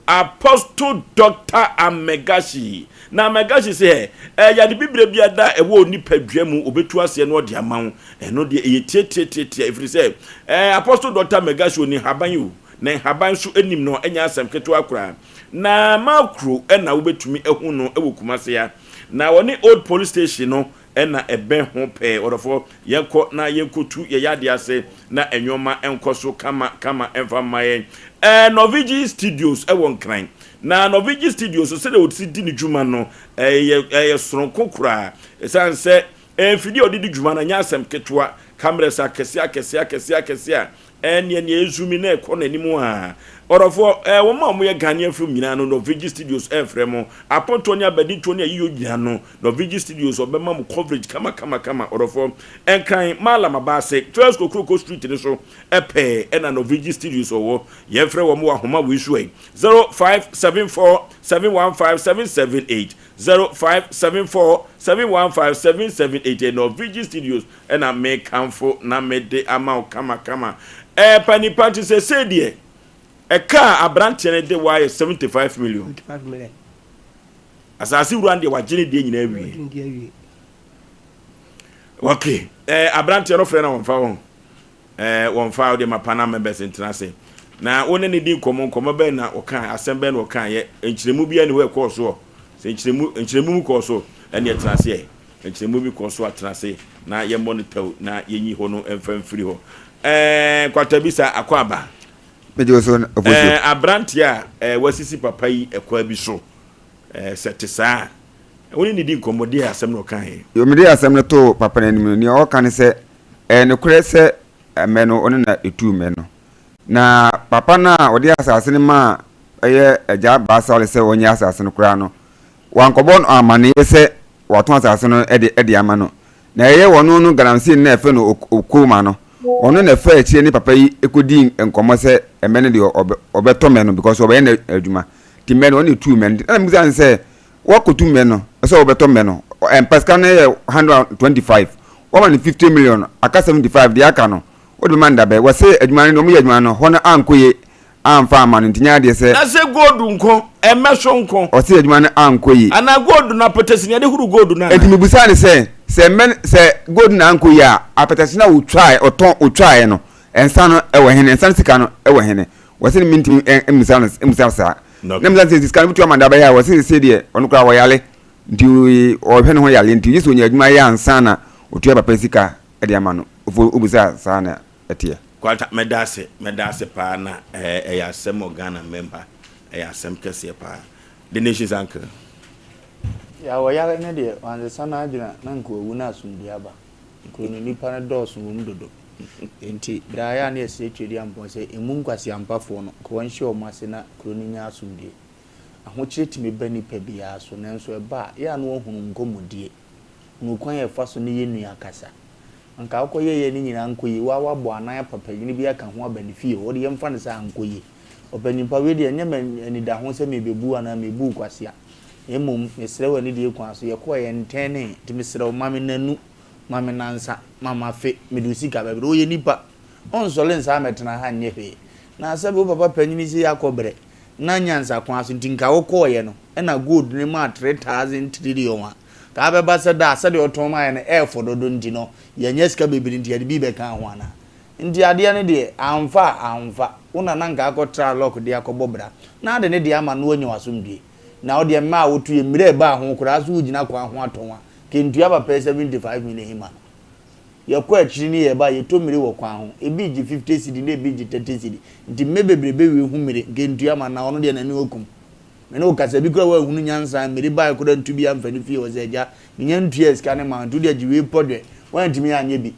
Apostle Doctor Amegashi. Na Amegashi sɛ ɛ yade bibire bi ada a ɛwɔ onipadua mu obetu aseɛ na ɔde ama wo. Ɛno deɛ ɛyɛ tiatiatiatia ɛfiri sɛ ɛ Apostle Doctor Amegashi ɔni nhaban o. Na nhaban nso anim no ɛnyɛ asɛm ketewa koraa. Na Makuro ɛna wobɛtumi ahu no ɛwɔ Kumase ha. Na ɔne Old Police Station no na ɛbɛn ho pɛɛ. Ɔdɔfoɔ, yɛnkɔ na yɛnkɔtu yɛn yadeɛ ase na nnoɔma nkɔ so kama kama mfa mma yɛn. Ɛɛ Norvigi Studios wɔ Nkran. Na Norvigi Studios sɛdeɛ wɔsi di ne dwuma no, ɛyɛ ɛyɛ soronko koraa. Ɛsiane sɛ mfidie a wɔde di dwuma no ɛnyɛ asɛm ketewa. Cameras akɛseɛ akɛseɛ akɛseɛ akɛseɛ a Ɛneɛ nea ɛzumi na ɛkɔ n'anim a. Ɔdɔfoɔ, ɛɛ wɔn a wɔyɛ Ghanaian film nyinaa no, Norvigi Studios ɛrefrɛ mo. Apontoɔ ne abadintoɔ ne ayiyɔ nyinaa no, Norvigi Studios ɔbɛma mo coverage kama kama kama. Ɔdɔfoɔ, Nkran, Mallam Abaase, First Kokroko Street no so pɛɛ ɛna Norvigi Studios ɔwɔ. Yɛmfrɛ wɔn wɔ ahoma wei so ɛ, 0574 715 778, 0574 715 778, ɛyɛ Norvigi Studios. Ɛna mekamfo na mede ama wo kamakama. Ɛɛ pa nipa nti sɛsei deɛ ɛka a aberanteɛ no de waa yɛ 75 million. 75 million. Asase wura no deɛ wagye ne deɛ nyinaa awie. Wagye ne deɛ awie. Okay. Ɛɛ aberanteɛ no frɛ na wɔmfa wɔn. Ɛɛ, wɔmfa wo deɛ ma panel members ntena ase na wo ne no di nkɔmmɔ. Nkɔmmɔ bɛn na ɔkae? Asɛm bɛn na ɔkaeɛ? Nkyerɛmu biara nni hɔ a ɛkɔɔ soɔ. Sɛ nkyerɛmu, nkyerɛmu bi kɔɔ so, ɛnneɛ tena ase ɛ. Nkyerɛmu bi kɔɔ so a, tena ase na yɛmmɔ no tɛw na yɛnyi hɔ no mfa mfiri hɔ. Ɛɛ, Nkwatabisa, Akwaaba. Megye wo so, Ofosuo. Ɛɛ, aberanteɛ a ɛɛ, wasisi papa yi ɛkwan bi so, ɛɛ, sɛ ɛte saa a, wo ne no di nkɔmmɔ, deɛ asɛm na ɔkaeɛ? Yo, mede asɛm no too papa no anim no, nea ɔka ne sɛ, Ɛyɛ nokorɛ sɛ mmɛ no ɔno na ɛtuu mmɛ no. Na papa no a ɔde asase no maa ɛyɛ agya Baasale sɛ ɔnyɛ asase no koraa no, wankɔbɔ no amaneɛ sɛ watɔn asase no de de ama no. Na ɛyɛ ɔno no galamsey no na ɛfrɛ no Okoma no, ɔno na ɛfaa akyire ne papa yi kɔdii nkɔmmɔ sɛ mmɛ no deɛ ɔbɛtɔ mmɛ no because ɔbɛyɛ no adwuma. Nti mmɛ no ɔno na ɛtuu mmɛ no. Nti na mebisa no sɛ Woakotu mmɛ no sɛ wobɛtɔ mmɛ no, ɛmpa sika no yɛ 125, woama no 50 million, aka 75, deɛ aka no wode bɛma no dabɛ? Wɔse adwuma no deɛ wɔyɛ adwuma no hɔ no ankɔ yie amfa amma no nti nyɛ adeɛ sɛ. Na sɛ gold nko, ɛmmɛ so nko. Ɔse adwuma no ankɔ yie. Anaa gold no apɛtɛsi na yɛde horo gold no anaa? Enti mebisaa no sɛ, sɛ mmɛ no, sɛ gold no ankɔ yie a, apɛtɛsi no a wotwaeɛ, ɔtɔn, otwaeɛ no, nsa no wɔ hene, nsa no sika no wɔ hene? Wɔse no mentumi mmisa no, mmisa no saa. Na misa sɛ sika no bɛtumi ama no abɛyɛ a, wɔse sese deɛ ɔno koraa ɔyare nti ɔhwɛ ne ho yareɛ nti gye sɛ ɔnya adwuma yɛ ansa na ɔtua papa sika de ama no. Ofo wobisa saa na ɛteɛ. Kwata mɛda ase mɛda ase paa na ɛyɛ asɛm wɔ Ghana mmɛmba ɛyɛ asɛm kɛseɛ paa the nations uncle. Yaw ɔyare no deɛ wansesa n'adwene a na nka wawu na asomdwie aba. Kuro no nnipa no dɔɔso wɔ mu dodo. Enti berɛ a ɛyɛ a na yɛsrɛ Tweduampɔn sɛ ɛmmu nkwaseampafoɔ no, nka wɔnhyɛ wɔn ase na kuro no nya asomdwoeɛ. Ahokyerɛ tumi ba nipa biara so, nanso ɛba a, yɛ a na wahunu nkɔmmɔdie, hunu kwan a ɛfa so ne yɛn nua kasa. Anka wokɔyɛeɛ no nyinaa ankɔ yie, wo ara woabɔ anan apa panin bi aka ho aba ne fie hɔ, wo deɛ yɛmfa no sɛ ankɔ yie. Ɔpanin pa, wei deɛ ɛnyɛ m'anidaho sɛ merebɛbu wo anaa merebu wo kwasea, na mmom mesrɛ wo anidie kwan so, yɛkɔeɛ ntɛnee, nti mesrɛ wo ma me nnanu. Ma me nnansa, ma m'afe, mede wo sika bɛbrɛ. Ɔyɛ nipa. Ɔnsɔre nsaa mmɛtena ha nyɛ hwee. Na sɛbe wo papa panyini sei akɔ brɛ, na nyansa kwan so nti nka wokɔɔeɛ no, ɛna gold no maa 3000 trillion a, nka abɛba sɛ da a sɛdeɛ ɔtɔn maeɛ no ɛɛfɔ dodo nti no, yɛanya sika bebree nti yɛde bi bɛka ho anaa? Nti adeɛ no deɛ, amfa a, amfa. Wo na na nka akɔtra lock de akɔbɔ bra, na ade ne deɛ ama no anya w'asomdwoeɛ. Na wo deɛ mmaa a woto yɛ mmerɛ ɛbaa ho koraa so wogyina kwan ho atɔn a, Kentua ba pɛɛ 75 mile hima no. Yɛkɔ akyiri ne yɛba a, yɛtɔ mmire wɔ kwan ho. Ebi regye 50 cedi na ebi regye 30 cedi. Nti mmɛ bebrebe wei hu mmire, nkentua ma na ɔno deɛ n'ani akum. Me ne wo kasa, ebi koraa wanhunu nyansa, mmire baeɛ koraa ntu bi amfa ne fie hɔ sɛ agya, menya ntuaa sika no maa wo nti wo deɛ gye wei pɔ dwɛ. Woantumi anyɛ bi.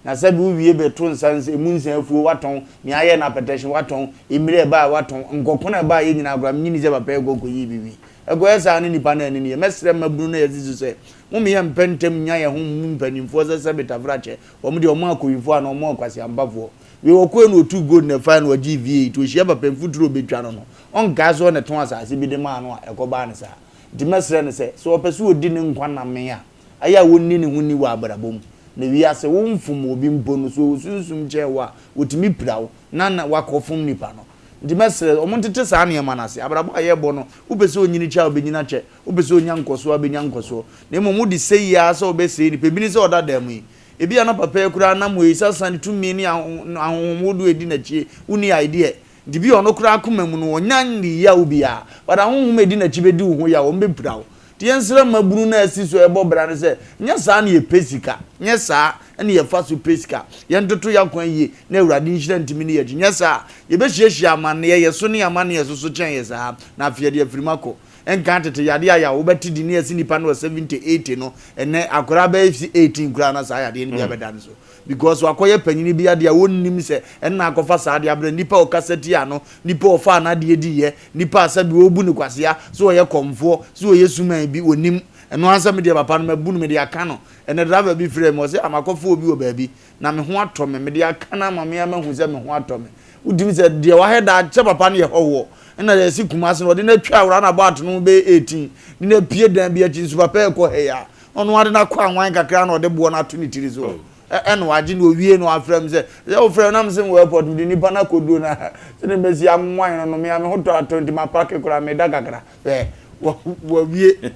Na sɛbi wo wie bɛ to nsa nsa emu nsa afuo watɔn, nea ayɛ no apɛtɛhye watɔn, mmire a ɛbaeɛ watɔn, nkɔkono a ɛbaeɛ nyinaa koraa menye nni sɛ papa yi kɔ kɔyii bi wii. Ɛkɔyɛ saa ne nipa no anni no yie. Mɛsrɛ mmabunu no a yɛasi so sɛ, mom yɛ mpɛ ntɛm nnya yɛn ho mmu mpanimfoɔ sɛ sɛbe tafrakyɛ, wɔn deɛ wɔn akowifoɔ anaa wɔn akwaseampafoɔ. Wei ɔkɔɛ na ɔtuu gold na ɛfaeɛ na ɔgyee V8, ɔhyia papa mfuturo a ɔbɛtwa no no, ɔnkae sɛ ɔna ɛtɔn asase bi de maa no a ɛkɔbaa no saa. Nti mɛsrɛ no sɛ, sɛ ɔpɛ sɛ ɔdi ne nkwa nna mee a, Ɛyɛ a wonni ne ho ni wɔ abrabɔ mu. Na wiase, womfom obi mpo no, sɛ ɔwɔ sunsum kyɛn wo a, otumi pira wo na na wakɔfom nipa no. Nti mɛsrɛ, wɔntete saa nneɛma no ase. Abrabɔ a yɛrebɔ no, wopɛ sɛ onyini kyɛ a, wobɛnyini akyɛ. Wopɛ sɛ onya nkɔsoɔ a, wobɛnya nkɔsoɔ. Na mmom wode sɛi ara sɛ wobɛsɛe nipa. Ebi ne sɛ ɔda dan mu yi, ebia na papa yi koraa nam wei, sane tumi ne ahonhom hodoɔ a ɛdi n'akyi, wonni idea. Nti bi a ɔno koraa akoma mu no ɔnya nni yaw biara but ahonhom a ɛdi n'akyi bɛdi wo ho yaw, wɔbɛpira wo. Nti yɛnsrɛ mmabunu no a asi so ɛrebɔ bra no sɛ, nyɛ saa na yɛpɛ sika, nyɛ saa na yɛfa so pɛ sika. Yɛntoto yɛn akwan yie na Awurade nhyira ntumi ne yɛn akyi. Nyɛ saa a, yɛbɛhyiahyia amanneɛ, yɛso ne amanneɛ soso kyɛn yɛ saa, na afei yɛde afiri mu akɔ. Nka tete yadeɛ a yaw wobɛte di ne yɛse nipa no wɔ 70, 80 no, ɛnnɛ akwadaa bɛyɛ 18 koraa na saa yadeɛ no bi abɛda ne so. Because wakɔyɛ panyini bi adeɛ a ɔnnim sɛ ɛnna akɔfa saa adeɛ abrɛ no, nipa a ɔkasa tia no, nipa a ɔfaa n'adeɛ diiɛ, nipa a sɛbi ɔrebu no kwasea, sɛ ɔyɛ kɔmfoɔ, sɛ ɔyɛ suman bi, ɔnnim. Ɛno ara sɛ me deɛ papa no mabu no, mede aka no. Ɛnnɛ driver bi frɛɛ me, ɔse ah makɔfa obi wɔ baabi, na me ho atɔ me, mede aka no ama me ara mahu sɛ me ho atɔ me. Wotumi sɛ deɛ wahɛ da sɛ papa no yɛ hɔhoɔ, ɛnna yɛsi Kumasi no, ɔde no atwa awura no abɔ ato no ho bɛyɛ 18, de no apue dan bi akyi nso papa rekɔ ha yi a, Ɔno ara de no akɔ anwan kakra na ɔde boɔ no ato ne tiri so. Ɛna wagye na owie na wafrɛ me sɛ, sɛ wofrɛ me na mese wɔ airport mede nipa no akɔduro na sɛdeɛ masi anwan no no me a me ho tɔ atɔ nti mapake koraa meda kakra. Hwɛ, wawie.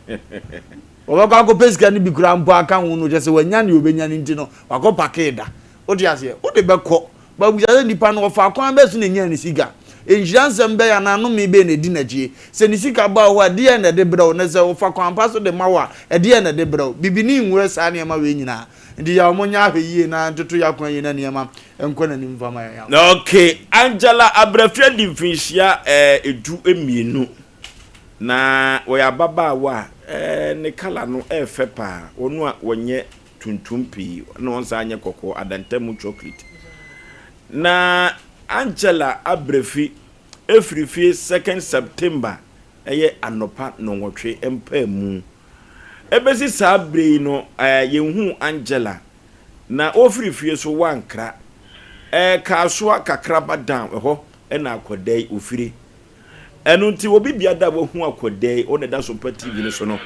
Wɔbɛkɔ akɔpɛ sika no bi koraa mpo aka ho no kyɛ sɛ wanya deɛ ɔbɛnya no nti no wakɔ pake da. Wote aseɛ? Wode bɛkɔ. But bisa sɛ nipa no ɔfaa kwan bɛn so na enyaa ne sika? Nhyira nsɛm bɛn anaa nnome bɛn na edi n'akyi? Sɛ ne sika ba wo hɔ a, ɛdeɛn na ɛde brɛ wo? Na sɛ ɔfa kwan pa so de ma wo a, ɛdeɛn na ɛde brɛ wo? Bibini nwura saa nneɛma wei nyinaa. Nti yaw monyɛ ahwɛyie na ntoto yɛn akwan yie na nneɛma nkɔ n'anim mfa ma yɛn. Ok, Angela Abrafia di mfinhyia 12, na ɔyɛ ababaawa a ne kala no yɛ fɛ paa, ɔno a ɔnyɛ tuntum pii na ɔnsan nyɛ kɔkɔɔ, adantamu chocolate. Na Angela Abrafi firi fie second September ɛyɛ anɔpa nnɔnwɔtwe mpaamu. Ɛbɛsi saa berɛ yi no, yɛnhuu Angela. Na ɔfiri fie so wankra. Kasoa Kakraba Down, ɛhɔ na akwadaa yi ɔfiri. Ɛno nti obi biada a wahu akwadaa yi, ɔna ɛda Sompa TV no so no,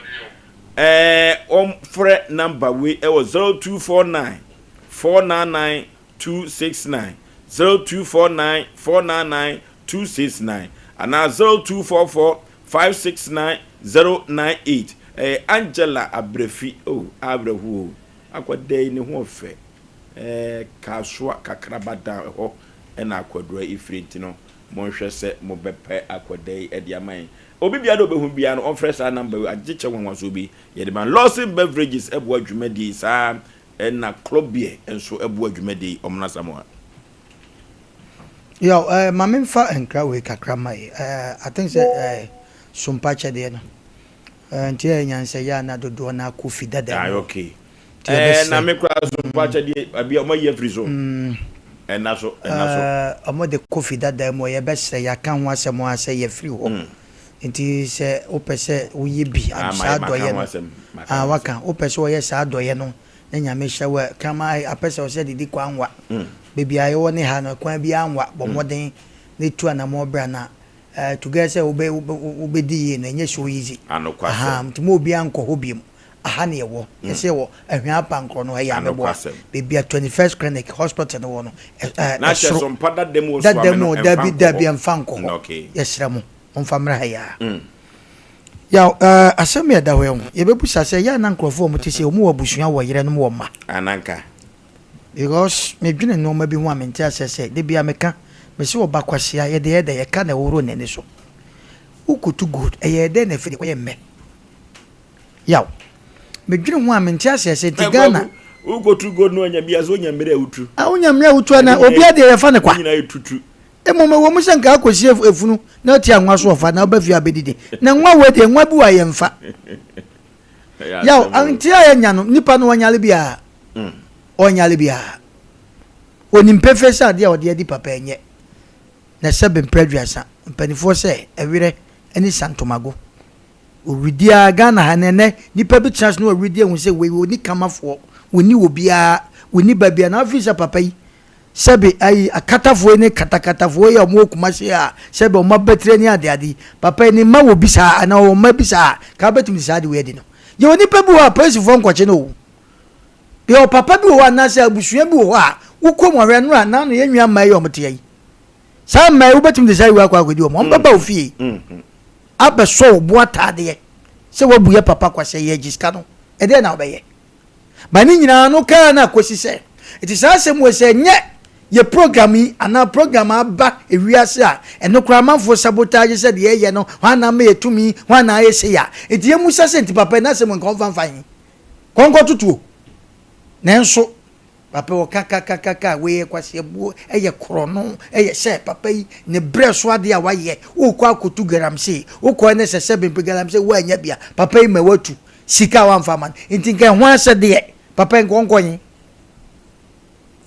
ɔmfrɛ number wei ɛwɔ 0249 499 269, 0249 499 269 anaa 0244 569 098. Ɛyɛ Angela Abrafi, oh, awerɛhoɔ o, akwadaa yi ne ho ɔfɛ, ɛɛ, Kasoa Kakraba Down, ɛhɔ ɛna akwadaa yi firi nti no, monhwɛ sɛ mobɛpɛ akwadaa yi de ama yɛn. Obi biara a ɔbɛhu biara no, ɔmfrɛ saa number yi, agye kyɛ nwanwasoɔ bi yɛde ma no. Lawson Beverages boa dwumadie yi saa ɛna Club Beer nso boa dwumadie yi. Ɔmena Samoa. Yaw, eh, ma memfa nkra wei kakra ma yi. Eh, I think sɛ eh, sompa kyɛdeɛ no. Eh, nti ɛyɛ nyansa yi a na dodoɔ no akɔ fi dada mu. Ah, okay. Nti eh, na me koraa sompa kyɛdeɛ abi ɔmo ayi afiri so. Mm. Ɛna so, ɛna so. Eh, ɔmo de kɔ fi dada mu, yɛbɛsrɛ yɛaka ho asɛm a sɛ yɛfiri hɔ. Mm. Nti sɛ wopɛ sɛ woyɛ bi, ah, saa dɔyɛ no. Ah, waka, wopɛ sɛ wɔyɛ saa dɔyɛ no. Na Nyame hyɛ wo a, kraman apɛ sɛ ɔsɛ didi kwan nwa. Baabi a yɛwɔ ne ha no, kwan biara nwa. Bɔ mmɔden na tu anamɔn bra na eh, to get sɛ wobɛ wobɛdi yie no, ɛnyɛ so easy. Anokwasɛm. Aha, nti mo obiara nkɔ hɔ biom. Aha na yɛwɔ. Yɛsɛ yɛwɔ Ahwea Apankorɔ no ha yi a mɛboa. Anokwasɛm. Baabi a 21st Clinic Hospital no wɔ no, ɛ ɛ Na kyerɛ ɛsoro. so mpa dada mu wɔ Dada Suame mu no, o, ɛmfa dabi nkɔ dabi, hɔ. ɛmfa nkɔ hɔ. Okay. Yɛsrɛ mo, momfa mmra ha yi ara. Yaw, eh, asɛm yi a ɛda hɔ yi ho, yɛbɛbusa sɛ, ɛyɛ a na nkurɔfoɔ a wɔte sei, wɔn wɔ abusua, wɔ yerenom, wɔ mma? Ananka. Because medwene nnoɔma bi ho a mente aseɛ sɛ, da biara meka, mese ɔba kwasea, yɛde yɛ dɛn, yɛka na ɛhohoro n'ani so. Wokotu gold, ɛyɛɛ dɛn na afei deɛ kɔyɛ mmɛ? Yaw, medwene ho a mente aseɛ sɛ, nti Ghana. Wokotu gold no anya bi a, sɛ wonya mmerɛ a wotu. Ah, wonya mmerɛ a wotu anaa, obiara deɛ yɛfa no kwa. Ne nyinaa yɛ tutu. Mmom ɛwɔ mu sɛ nka akɔsi efunu na ɔte anwa so ɔfa na ɔba fie abɛdidi. Na nwa wei deɛ nwa bi wɔ a yɛmfa. Yaw, nti a yɛnya no, nipa no ɔnyare biara. Mm. Ɔnyare biara. Onim pefee sɛ adeɛ a ɔde adi papa ɛnyɛ. Na sɛ bempere aduasa, mpanimfoɔ sɛ ɛwerɛ ne santomago. Ɔredi ara, Ghana ha no ɛnɛ, nipa bi tena ase na ɔredi ahu sɛ wei ɔni kamafoɔ, ɔni obiara, ɔni ba biara. Na afei sɛ papa yi, Sɛbe ayi akatafoɔ yi ne katakatafoɔ yi a wɔwɔ Kumasi a sɛbe wɔn abatire ne adeade yi, papa yi ne mma wɔ bi saa anaa ɔwɔ mma bi saa a, ka wobɛtumi de saa ade wei adi no. Yɛwɔ nipa bi wɔ hɔ a polisifoɔ nkɔkye no o. Yɛwɔ papa bi wɔ hɔ anaasɛ abusua bi wɔ hɔ a wokɔ mu ahwɛ nnora naano yɛn nua mmaa yi a wɔte ha yi. Saa mmaa yi wobɛtumi de saa yi wei akɔ akɔdi wɔn. Wɔn bɛba wo fie abɛsɔ wo bo ataadeɛ sɛ woabu yɛ papa kwa sɛ yɛregye sika no. Ɛdeɛn na wobɛyɛ? Ba ne nyinaa no kaa na kɔsi sɛ nti saa asɛm wei sɛ ɛnyɛ yɛ program yi anaa program aba ewiase a ɛno koraa amanfoɔ sabotage sɛ deɛ ɛyɛ no hwan na ama yɛ tumi hwan na ayɛ sei a nti yɛmmusa sɛ nti papa yi n'asɛm nka ɔmfa mfa he kɔnkɔ totoɔ nanso papa ɔka kakakaka wei yɛ kwaseabuo ɛyɛ korɔno ɛyɛ sɛ papa yi ne berɛ so adeɛ a wayɛ wokɔ akɔtu galamsey wokɔ ne sɛ sɛ bempe galamsey woanya bia papa yi ma watu Sika a wamfa ama no nti nka ɛho asɛdeɛ papa yi nka ɔnkɔ he?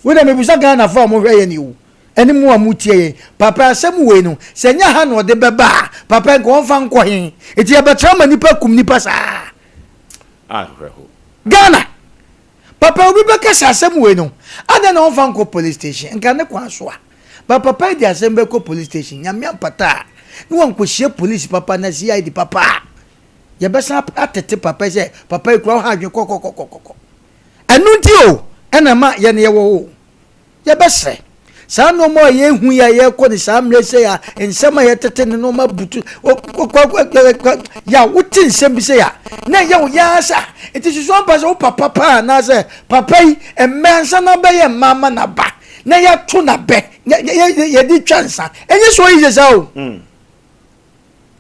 Wei deɛ mebusa Ghanafoɔ a wɔhwɛ yɛn yi o, ɛne mo a motie yɛn, papa yi asɛm wei no sɛ ɛnyɛ ha na ɔde bɛba a, papa yi nka ɔmfa nkɔ he? Nti yɛbɛtra ma nnipa kum nnipa saa? Awerɛho. Ghana! Papa yi obi bɛka sɛ asɛm wei no adɛn na ɔmfa nkɔ police station? Nka ne kwan so a. But papa yi de asɛm bɛkɔ police station, Nyame ampata a, ne wankɔhyia police papa na CID papa a, Yɛbɛsan atete papa yi sɛ papa yi kura ɔha adwene kɔkɔkɔkɔkɔ. Ɛno nti o, ɛna ɛma yɛn yɛwɔ hɔ o. Yɛbɛsrɛ. Saa nneɛma a yɛhu yi a yɛkɔ ne saa mmerɛ sɛ a nsɛm a yɛtete ne nneɛma butu ya wote nsɛm bi sɛ ya na ɛyɛ wo yaa sɛ nti susu ampa sɛ wo papa paa anaasɛ papa yi mmɛ ansa na bɛyɛ mma ama na ba. na yɛato n'abɛ yɛde twa nsa ɛnyɛ so easy saa o.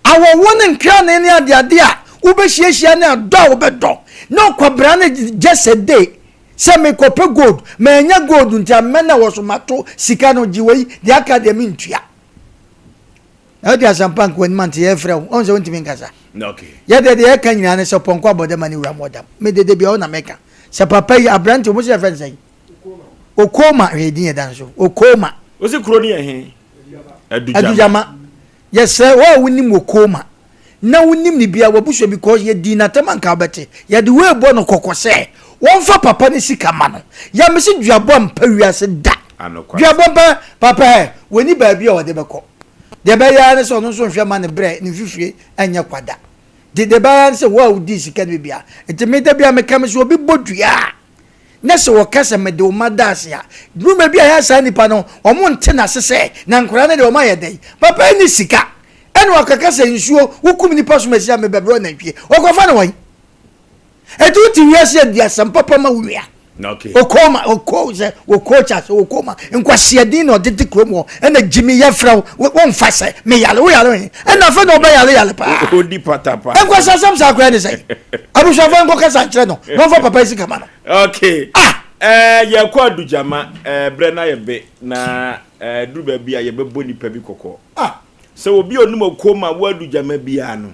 Awɔwɔ ne nkrane ne adeade a wobɛhyiahyia ne adɔ a wobɛdɔ na ɔkwabra ne just a day sɛ mekɔpɛ gold manya gold nti amɛ na wɔ so mato sika no gye wei deɛ aka deɛ mentua. Na wode asɛmpa nka w'anim ante yɛfrɛ wo ɔhu sɛ wontumi nkasa. Yɛdeɛ deɛ yɛka nyinaa ne sɛ pɔnkɔ abɔdam ne wura mmɔdam. Me dede bia wo na meka sɛ papa yi aberante wɔn sɛ yɛfrɛ no sɛn? Okoma hwɛ edin yɛ da nso Okoma. Wosi kuro no yɛ he? Adujama. Yɛsrɛ wo a wonim Okoma na wonim ne bia wabusua because yɛdii n'atɛm anka wobɛte. Yɛde wei bɔ no kɔkɔ sɛ wɔmfa papa no sika ma no. Yɛ mese duabɔ mpa wiase da. Duabɔ mpa papa ɛ wɔni baabi a ɔde bɛkɔ. Deɛ ɛbɛyɛ ara ne sɛ ɔno nso nhwɛ ma ne brɛ ne mfifire nyɛ kwa da. Nti deɛ ɛbɛyɛ ara ne sɛ wo a wodii sika no bi bia. Nti me da bi a meka me sɛ obi bɔ dua a na sɛ wɔka sɛ mede wo mma da ase a, duru baabi a ɛyɛ a saa nnipa no wɔn nte n'ase sɛ na nkwadaa no deɛ wɔn ayɛ dɛn. Papa yi ne sika ɛna wakaka sɛ nsuo wokum nipa som asi a mebɛbrɛ nantwie ɔkɔfa no wɔn. Ɛti wote wiase a di asɛm papa ma wo nua. Okoma oko sɛ okocha sɛ okoma nkwaseadin na ɔde te kurom hɔ ɛna gyimi yɛfrɛ wo womfa sɛ meyale woyale he ɛna afei na ɔbɛyale yale paa odi patapa nkwasiasɛm saa koraa ne sɛ abusuafoɔ nkɔ kasa nkyerɛ no na ɔmfa papa yi sika ma no. Okay. Ah! Eh, yɛkɔ adugyama eh, berɛ no ayɛ be na eh, duru baabi a yɛbɛbɔ nipa bi kɔkɔ. Ah! Sɛ obi a onim okoma wɔ adugyama biara no,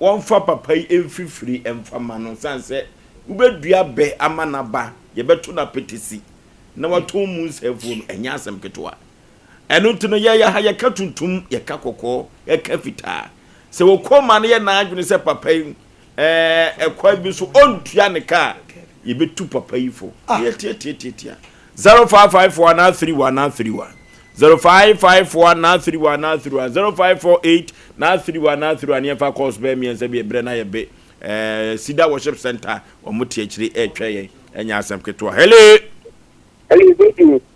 wɔmfa papa yi mfifiri mfa ma no sane sɛ wobɛdua bɛ ama n'aba, yɛbɛto no apetesi na watɔn mu nsɛmfuo no, ɛnyɛ asɛm ketewa. Ɛno nti no yɛyɛ ha yɛka tuntum, yɛka kɔkɔɔ, yɛka fitaa. Sɛ okoma no yɛ n'adwene sɛ papa yi ɛɛ ɛkwan bi so ɔntua ne ka a, yɛbɛtu papa yi fo. Ah. Yɛtiatiatiatia. 0554 931 931 0554 931 931 0548 931 931 yɛmfa kɔɔso bɛyɛ mmiɛnsa bi ɛberɛ na yɛbe ɛɛ Cedar Worship Center wɔn te akyire ɛretwɛn yɛn ɛnyɛ asɛm ketewa. Hello.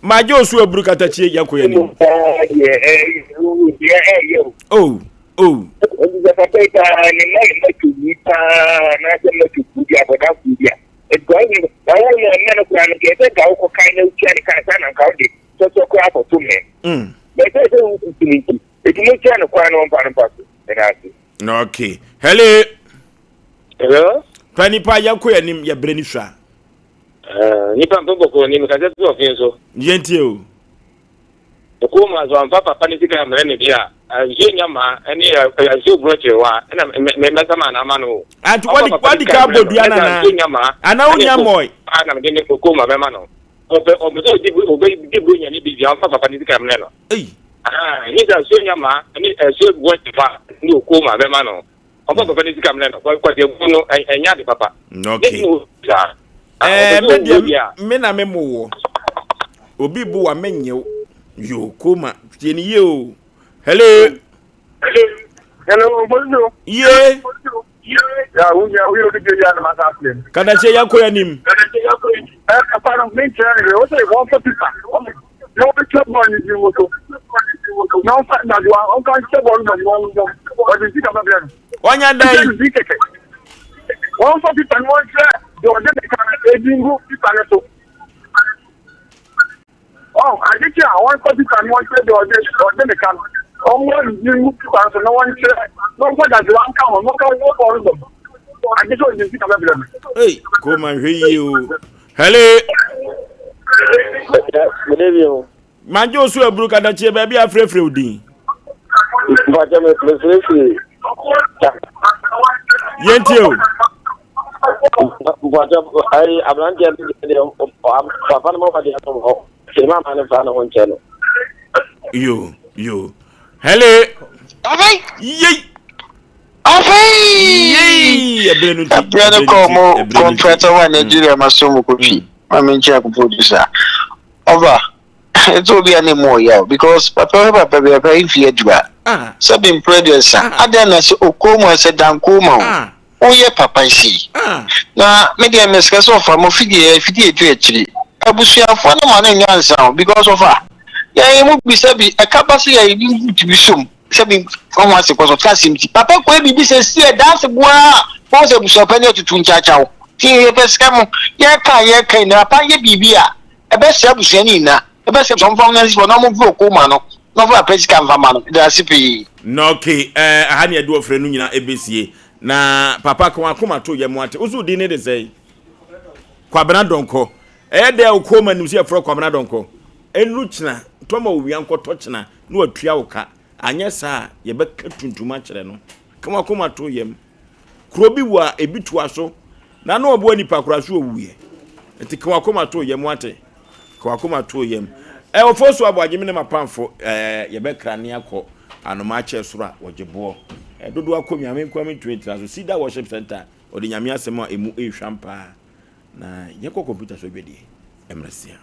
Magye osu aburu katakyie yɛn kɔ yɛn anim. Oh oh. Okay. Hello. Hello. Panipa yɛn kɔ yɛn anim yɛ brɛ ni sua. Eh, nipa mpɛ bɔkɔɔ ni mekasa fi ɔfe nso. Yɛntie o. Okuo mu aso amfa papa ne sika mmerɛ ne deɛ a, nsuo nya maa ɛne nsuo borɔ kyerɛ hɔ a, ɛna mɛsa maa na ama no o. Anti wadi wadi ka abɔ dua nana ana wonya mɔe. A na mede ne okuo ma bɛma no. Ɔpɛ ɔpɛ sɛ ɔdi ɔbɛ di buro nya ne bi bia ɔmfa papa ne sika mmerɛ no. Ei. Ah, ne sɛ nsuo nya maa ɛne nsuo borɔ kyerɛ hɔ a ne okuo ma bɛma no. Ɔmfa papa ne sika mmerɛ no kwasi abu no ɛnyɛ ade papa. Okay. Ɛɛ me deɛ me na me mo wɔ obi bo wa me nyew yo koma tie ne yie o hello. Hello, bonjour. Ye. Ya, wo ya, wo yɛ odi ya na masa afle. Kadakyɛ yɛn kɔ yɛn nim. Ɛ papa no me nkyerɛ ne wo sɛ wɔn fɛ pipa. Na wɔn twɛ bɔɔl ne di wo so. Na wɔn fa dadoa wɔn ka nkyɛ bɔɔl no wɔn wɔn wɔde sika bɛbrɛ no. Wɔnyɛ dɛ yi. Wɔn fa pipa no wɔn kyerɛ deɛ ɔde ne ka no edi ngu pipa no so. Ɔ ade kye a wɔn fa pipa no wɔn kyerɛ deɛ ɔde ɔde ne ka no. Wɔn wɔn di ngu pipa no so na wɔn kyerɛ na wɔn fa dadoa nka ho na wɔn ka wɔn bɔɔl no. Ade sɛ ɔde sika bɛbrɛ no. Ei, kò ma nhwɛ yie o. Hello. Manje osu aburu katakyie baabi a frɛfrɛ wo din. Mpakyɛ me mefrɛfrɛ. Yɛntie o. Mpakyɛ ayi aberanteɛ no deɛ papa no ma deɛ atom hɔ. Sɛ ma ma no mfa ne ho nkyɛ no. Yo yo. Hello. Yei. Afei! Ɛberɛ no kɔɔ mu kɔmprɛtɛ wɔ Nigeria ma so mu kɔtwi ma me nkyɛn ko producer ɔba ɛtɔ obi a ne mu ɔyaw because papa hɔ papa bi papa yi mfi adwuma sɛ bi mprɛ deɛ sa adɛn na sɛ okoo mu sɛ dankoo ma o woyɛ papa si na me deɛ mesrɛ sɛ ɔfa mo fidie fidie edu akyiri abusuafoɔ no ma no nyɛ ansa o because ɔfa yɛn mu bi sɛ bi ɛka ba sɛ yɛn bi tumi som sɛ bi fa ho ase kɔ so ka asɛm ti papa kɔ biribi sɛ si ɛda ase boa wɔn sɛ abusua pa ne atutu nkyakyaw ti yɛpɛ sika mo yɛka yɛka nyinaa papa yɛ biribi a ɛbɛsɛ abusua ne nyinaa. Mebɛsrɛ sɛ ɔmfa nyansifoɔ na ɔmo mfrɛ Okoma no na ɔmfa papa sika mfa ma no. Meda ase pii. Na ok eh, aha ne yɛde ɔfrɛ no nyina ɛbɛsie. Na papa ka wakoma to yɛ mo ate. Wo so wo din ne de sɛn? Kwabena Donkor. Ɛyɛ dɛ Okoma nim sɛ yɛfrɛ Kwabena Donkor. Ɛnuru kyena, tɔ ma owia nkɔtɔ kyena na watua wo ka. Anyɛ saa a, yɛbɛka tuntum akyerɛ no. Ka wakoma to yam. Kuro bi wɔ a ebi toa so na na ɔboa nipa koraa so owuiɛ. Nti ka wakoma to yam wate. Ka wakoma to yam. Ɛ ɔfo so aboagye me ne m'apamfo ɛ yɛbɛkra ne akɔ anomaa kyɛ soro a wɔgye boɔ. Ɛ dodoɔ akɔ nyame nkoa mentumi ntra so. Cedar Worship Center ɔde nyame asɛm a emu ehwam paa. Na yɛnkɔ kɔmputa so adwadie mmerɛ sia.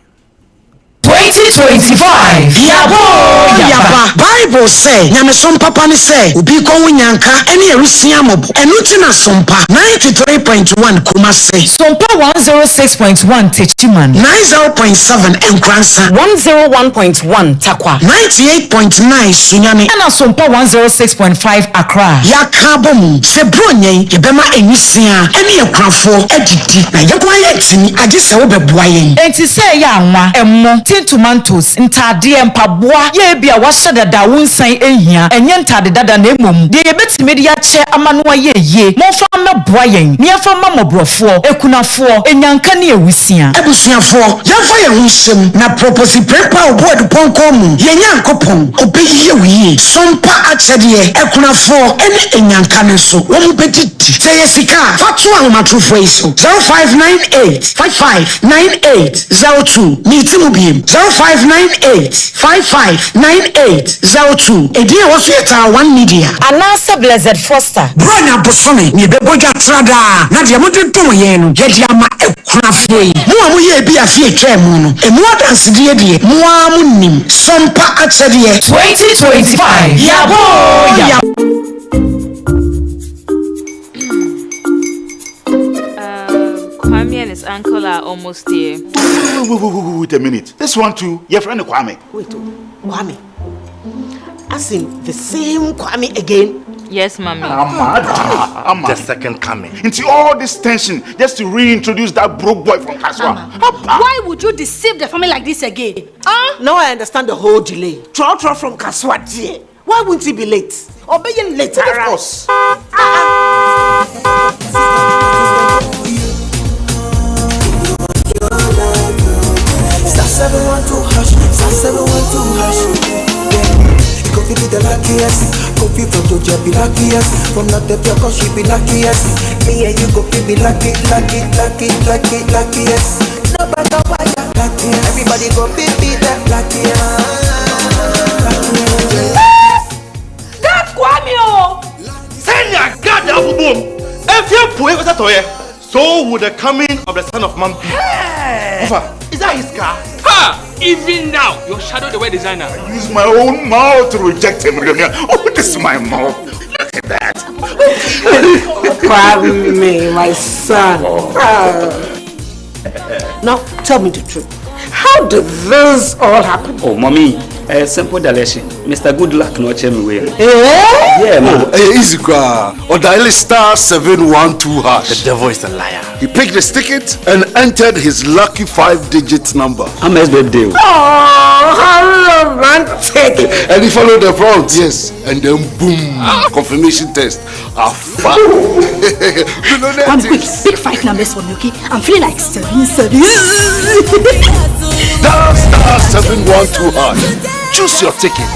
2025 Yɛaba oo yɛaba! Bible sɛ, Nyamesom papa ne sɛ obi rekɔ ho nyanka ne awisiaa mmɔbɔ. Ɛno nti na Sompa 93.1 Kumasi. Sompa 106.1 Techiman. 90.7 Nkoransa. 101.1 Tarkwa. 98.9 Sunyani. Ɛna Sompa 106.5 Accra. Yɛaka abɔ mu sɛ Buronya yi yɛbɛma nwisiaa ne akunafoɔ adidi, na yɛn nko ara yɛntumi, agye sɛ wobɛboa yɛn. Enti sɛ ɛyɛ anwa, ɛmo, tin tomatoes, ntaadeɛ, mpaboa, yɛ ebia woahyɛ dada a wonsan nhia, ɛnyɛ ntaade dada na mmom deɛ yɛbɛtumi de akyɛ ama no ayɛ yie, momfa mmɛboa yɛn na yɛmfa mma mmɔborɔfoɔ, akunafoɔ, anyanka ne awusia. Abusuafoɔ, yɛmfa yɛn ho nhyɛ mu na prɔpɔsi prɛmpa a ɔbɔ adupɔnkɔ mu, yɛn Nyankopɔn, ɔbɛyɛ wo yie. Sompa akyɛdeɛ, akunafoɔ ne anyanka no nso, wɔbɛdidi. Sɛ ɛyɛ sika a, fa to ahomatorofoɔ yi so, 0598 55 98 02. Meti mu biem, 0598 55 98 02. Edin a ɛwɔ so yɛ Taa One Media. Anaasɛ Blessed Foster. Buronya bosome na yɛbɛbɔ dwa tra daa, na deɛ mode dom yɛn no, yɛde ama akunafoɔ yi. Mo a moyɛɛ bi afe a ɛtwaa mu no, ɛmu adansedie deɛ, mo ara monim. Sompa akyɛdeɛ. 2025 Yɛabɔ oo yɛabɔ. Um, Kwame and his uncle are almost here. Wait, wait, wait, wait, wait a minute. This one too, your friend Kwame. Wait, oh, Kwame. As in the same Kwame again? Yes, mommy. Amada. Ama. The second coming. Into all this tension just to reintroduce that broke boy from Kaswa. Why would you deceive the family like this again? Huh? Now I understand the whole delay. Trotro from Kaswa, dear. Why wouldn't he be late? Or being late, Of course. Star 712 hash, star 712 hash. Yeah. Kofi be the luckiest. Kofi from Georgia be luckiest. From North Africa, she be luckiest. Me and you go be lucky, lucky, lucky, lucky, luckiest. No matter why you're luckiest. Everybody go be be the luckiest. That Kwame o. Sɛnea Gad abobom mfe apuei kɔsi atɔeɛ, so will the coming of the Son of Man be. Ofa, is that his car? Ha! Even now, your shadow the word designer. I use my own mouth to reject him. Oh, this is my mouth. Look at that. Kwame, my son. Oh. Now, tell me the truth. How did this all happen? Oh, mommy, a simple direction. Mr. Good Luck no kyerɛ me wei no. Eh? Yeah, ma. Oh, eh, easy koraa. Ɔdial star 712 hash. The devil is a liar. He picked his ticket and entered his lucky five-digit number. Ama's birthday. Oh, how romantic. And he followed the prompt, yes. And then boom, confirmation test. Afa. Kwame, quick, pick five numbers for me, okay? I'm feeling like seven, seven. Dial star 712 hash. Choose your ticket.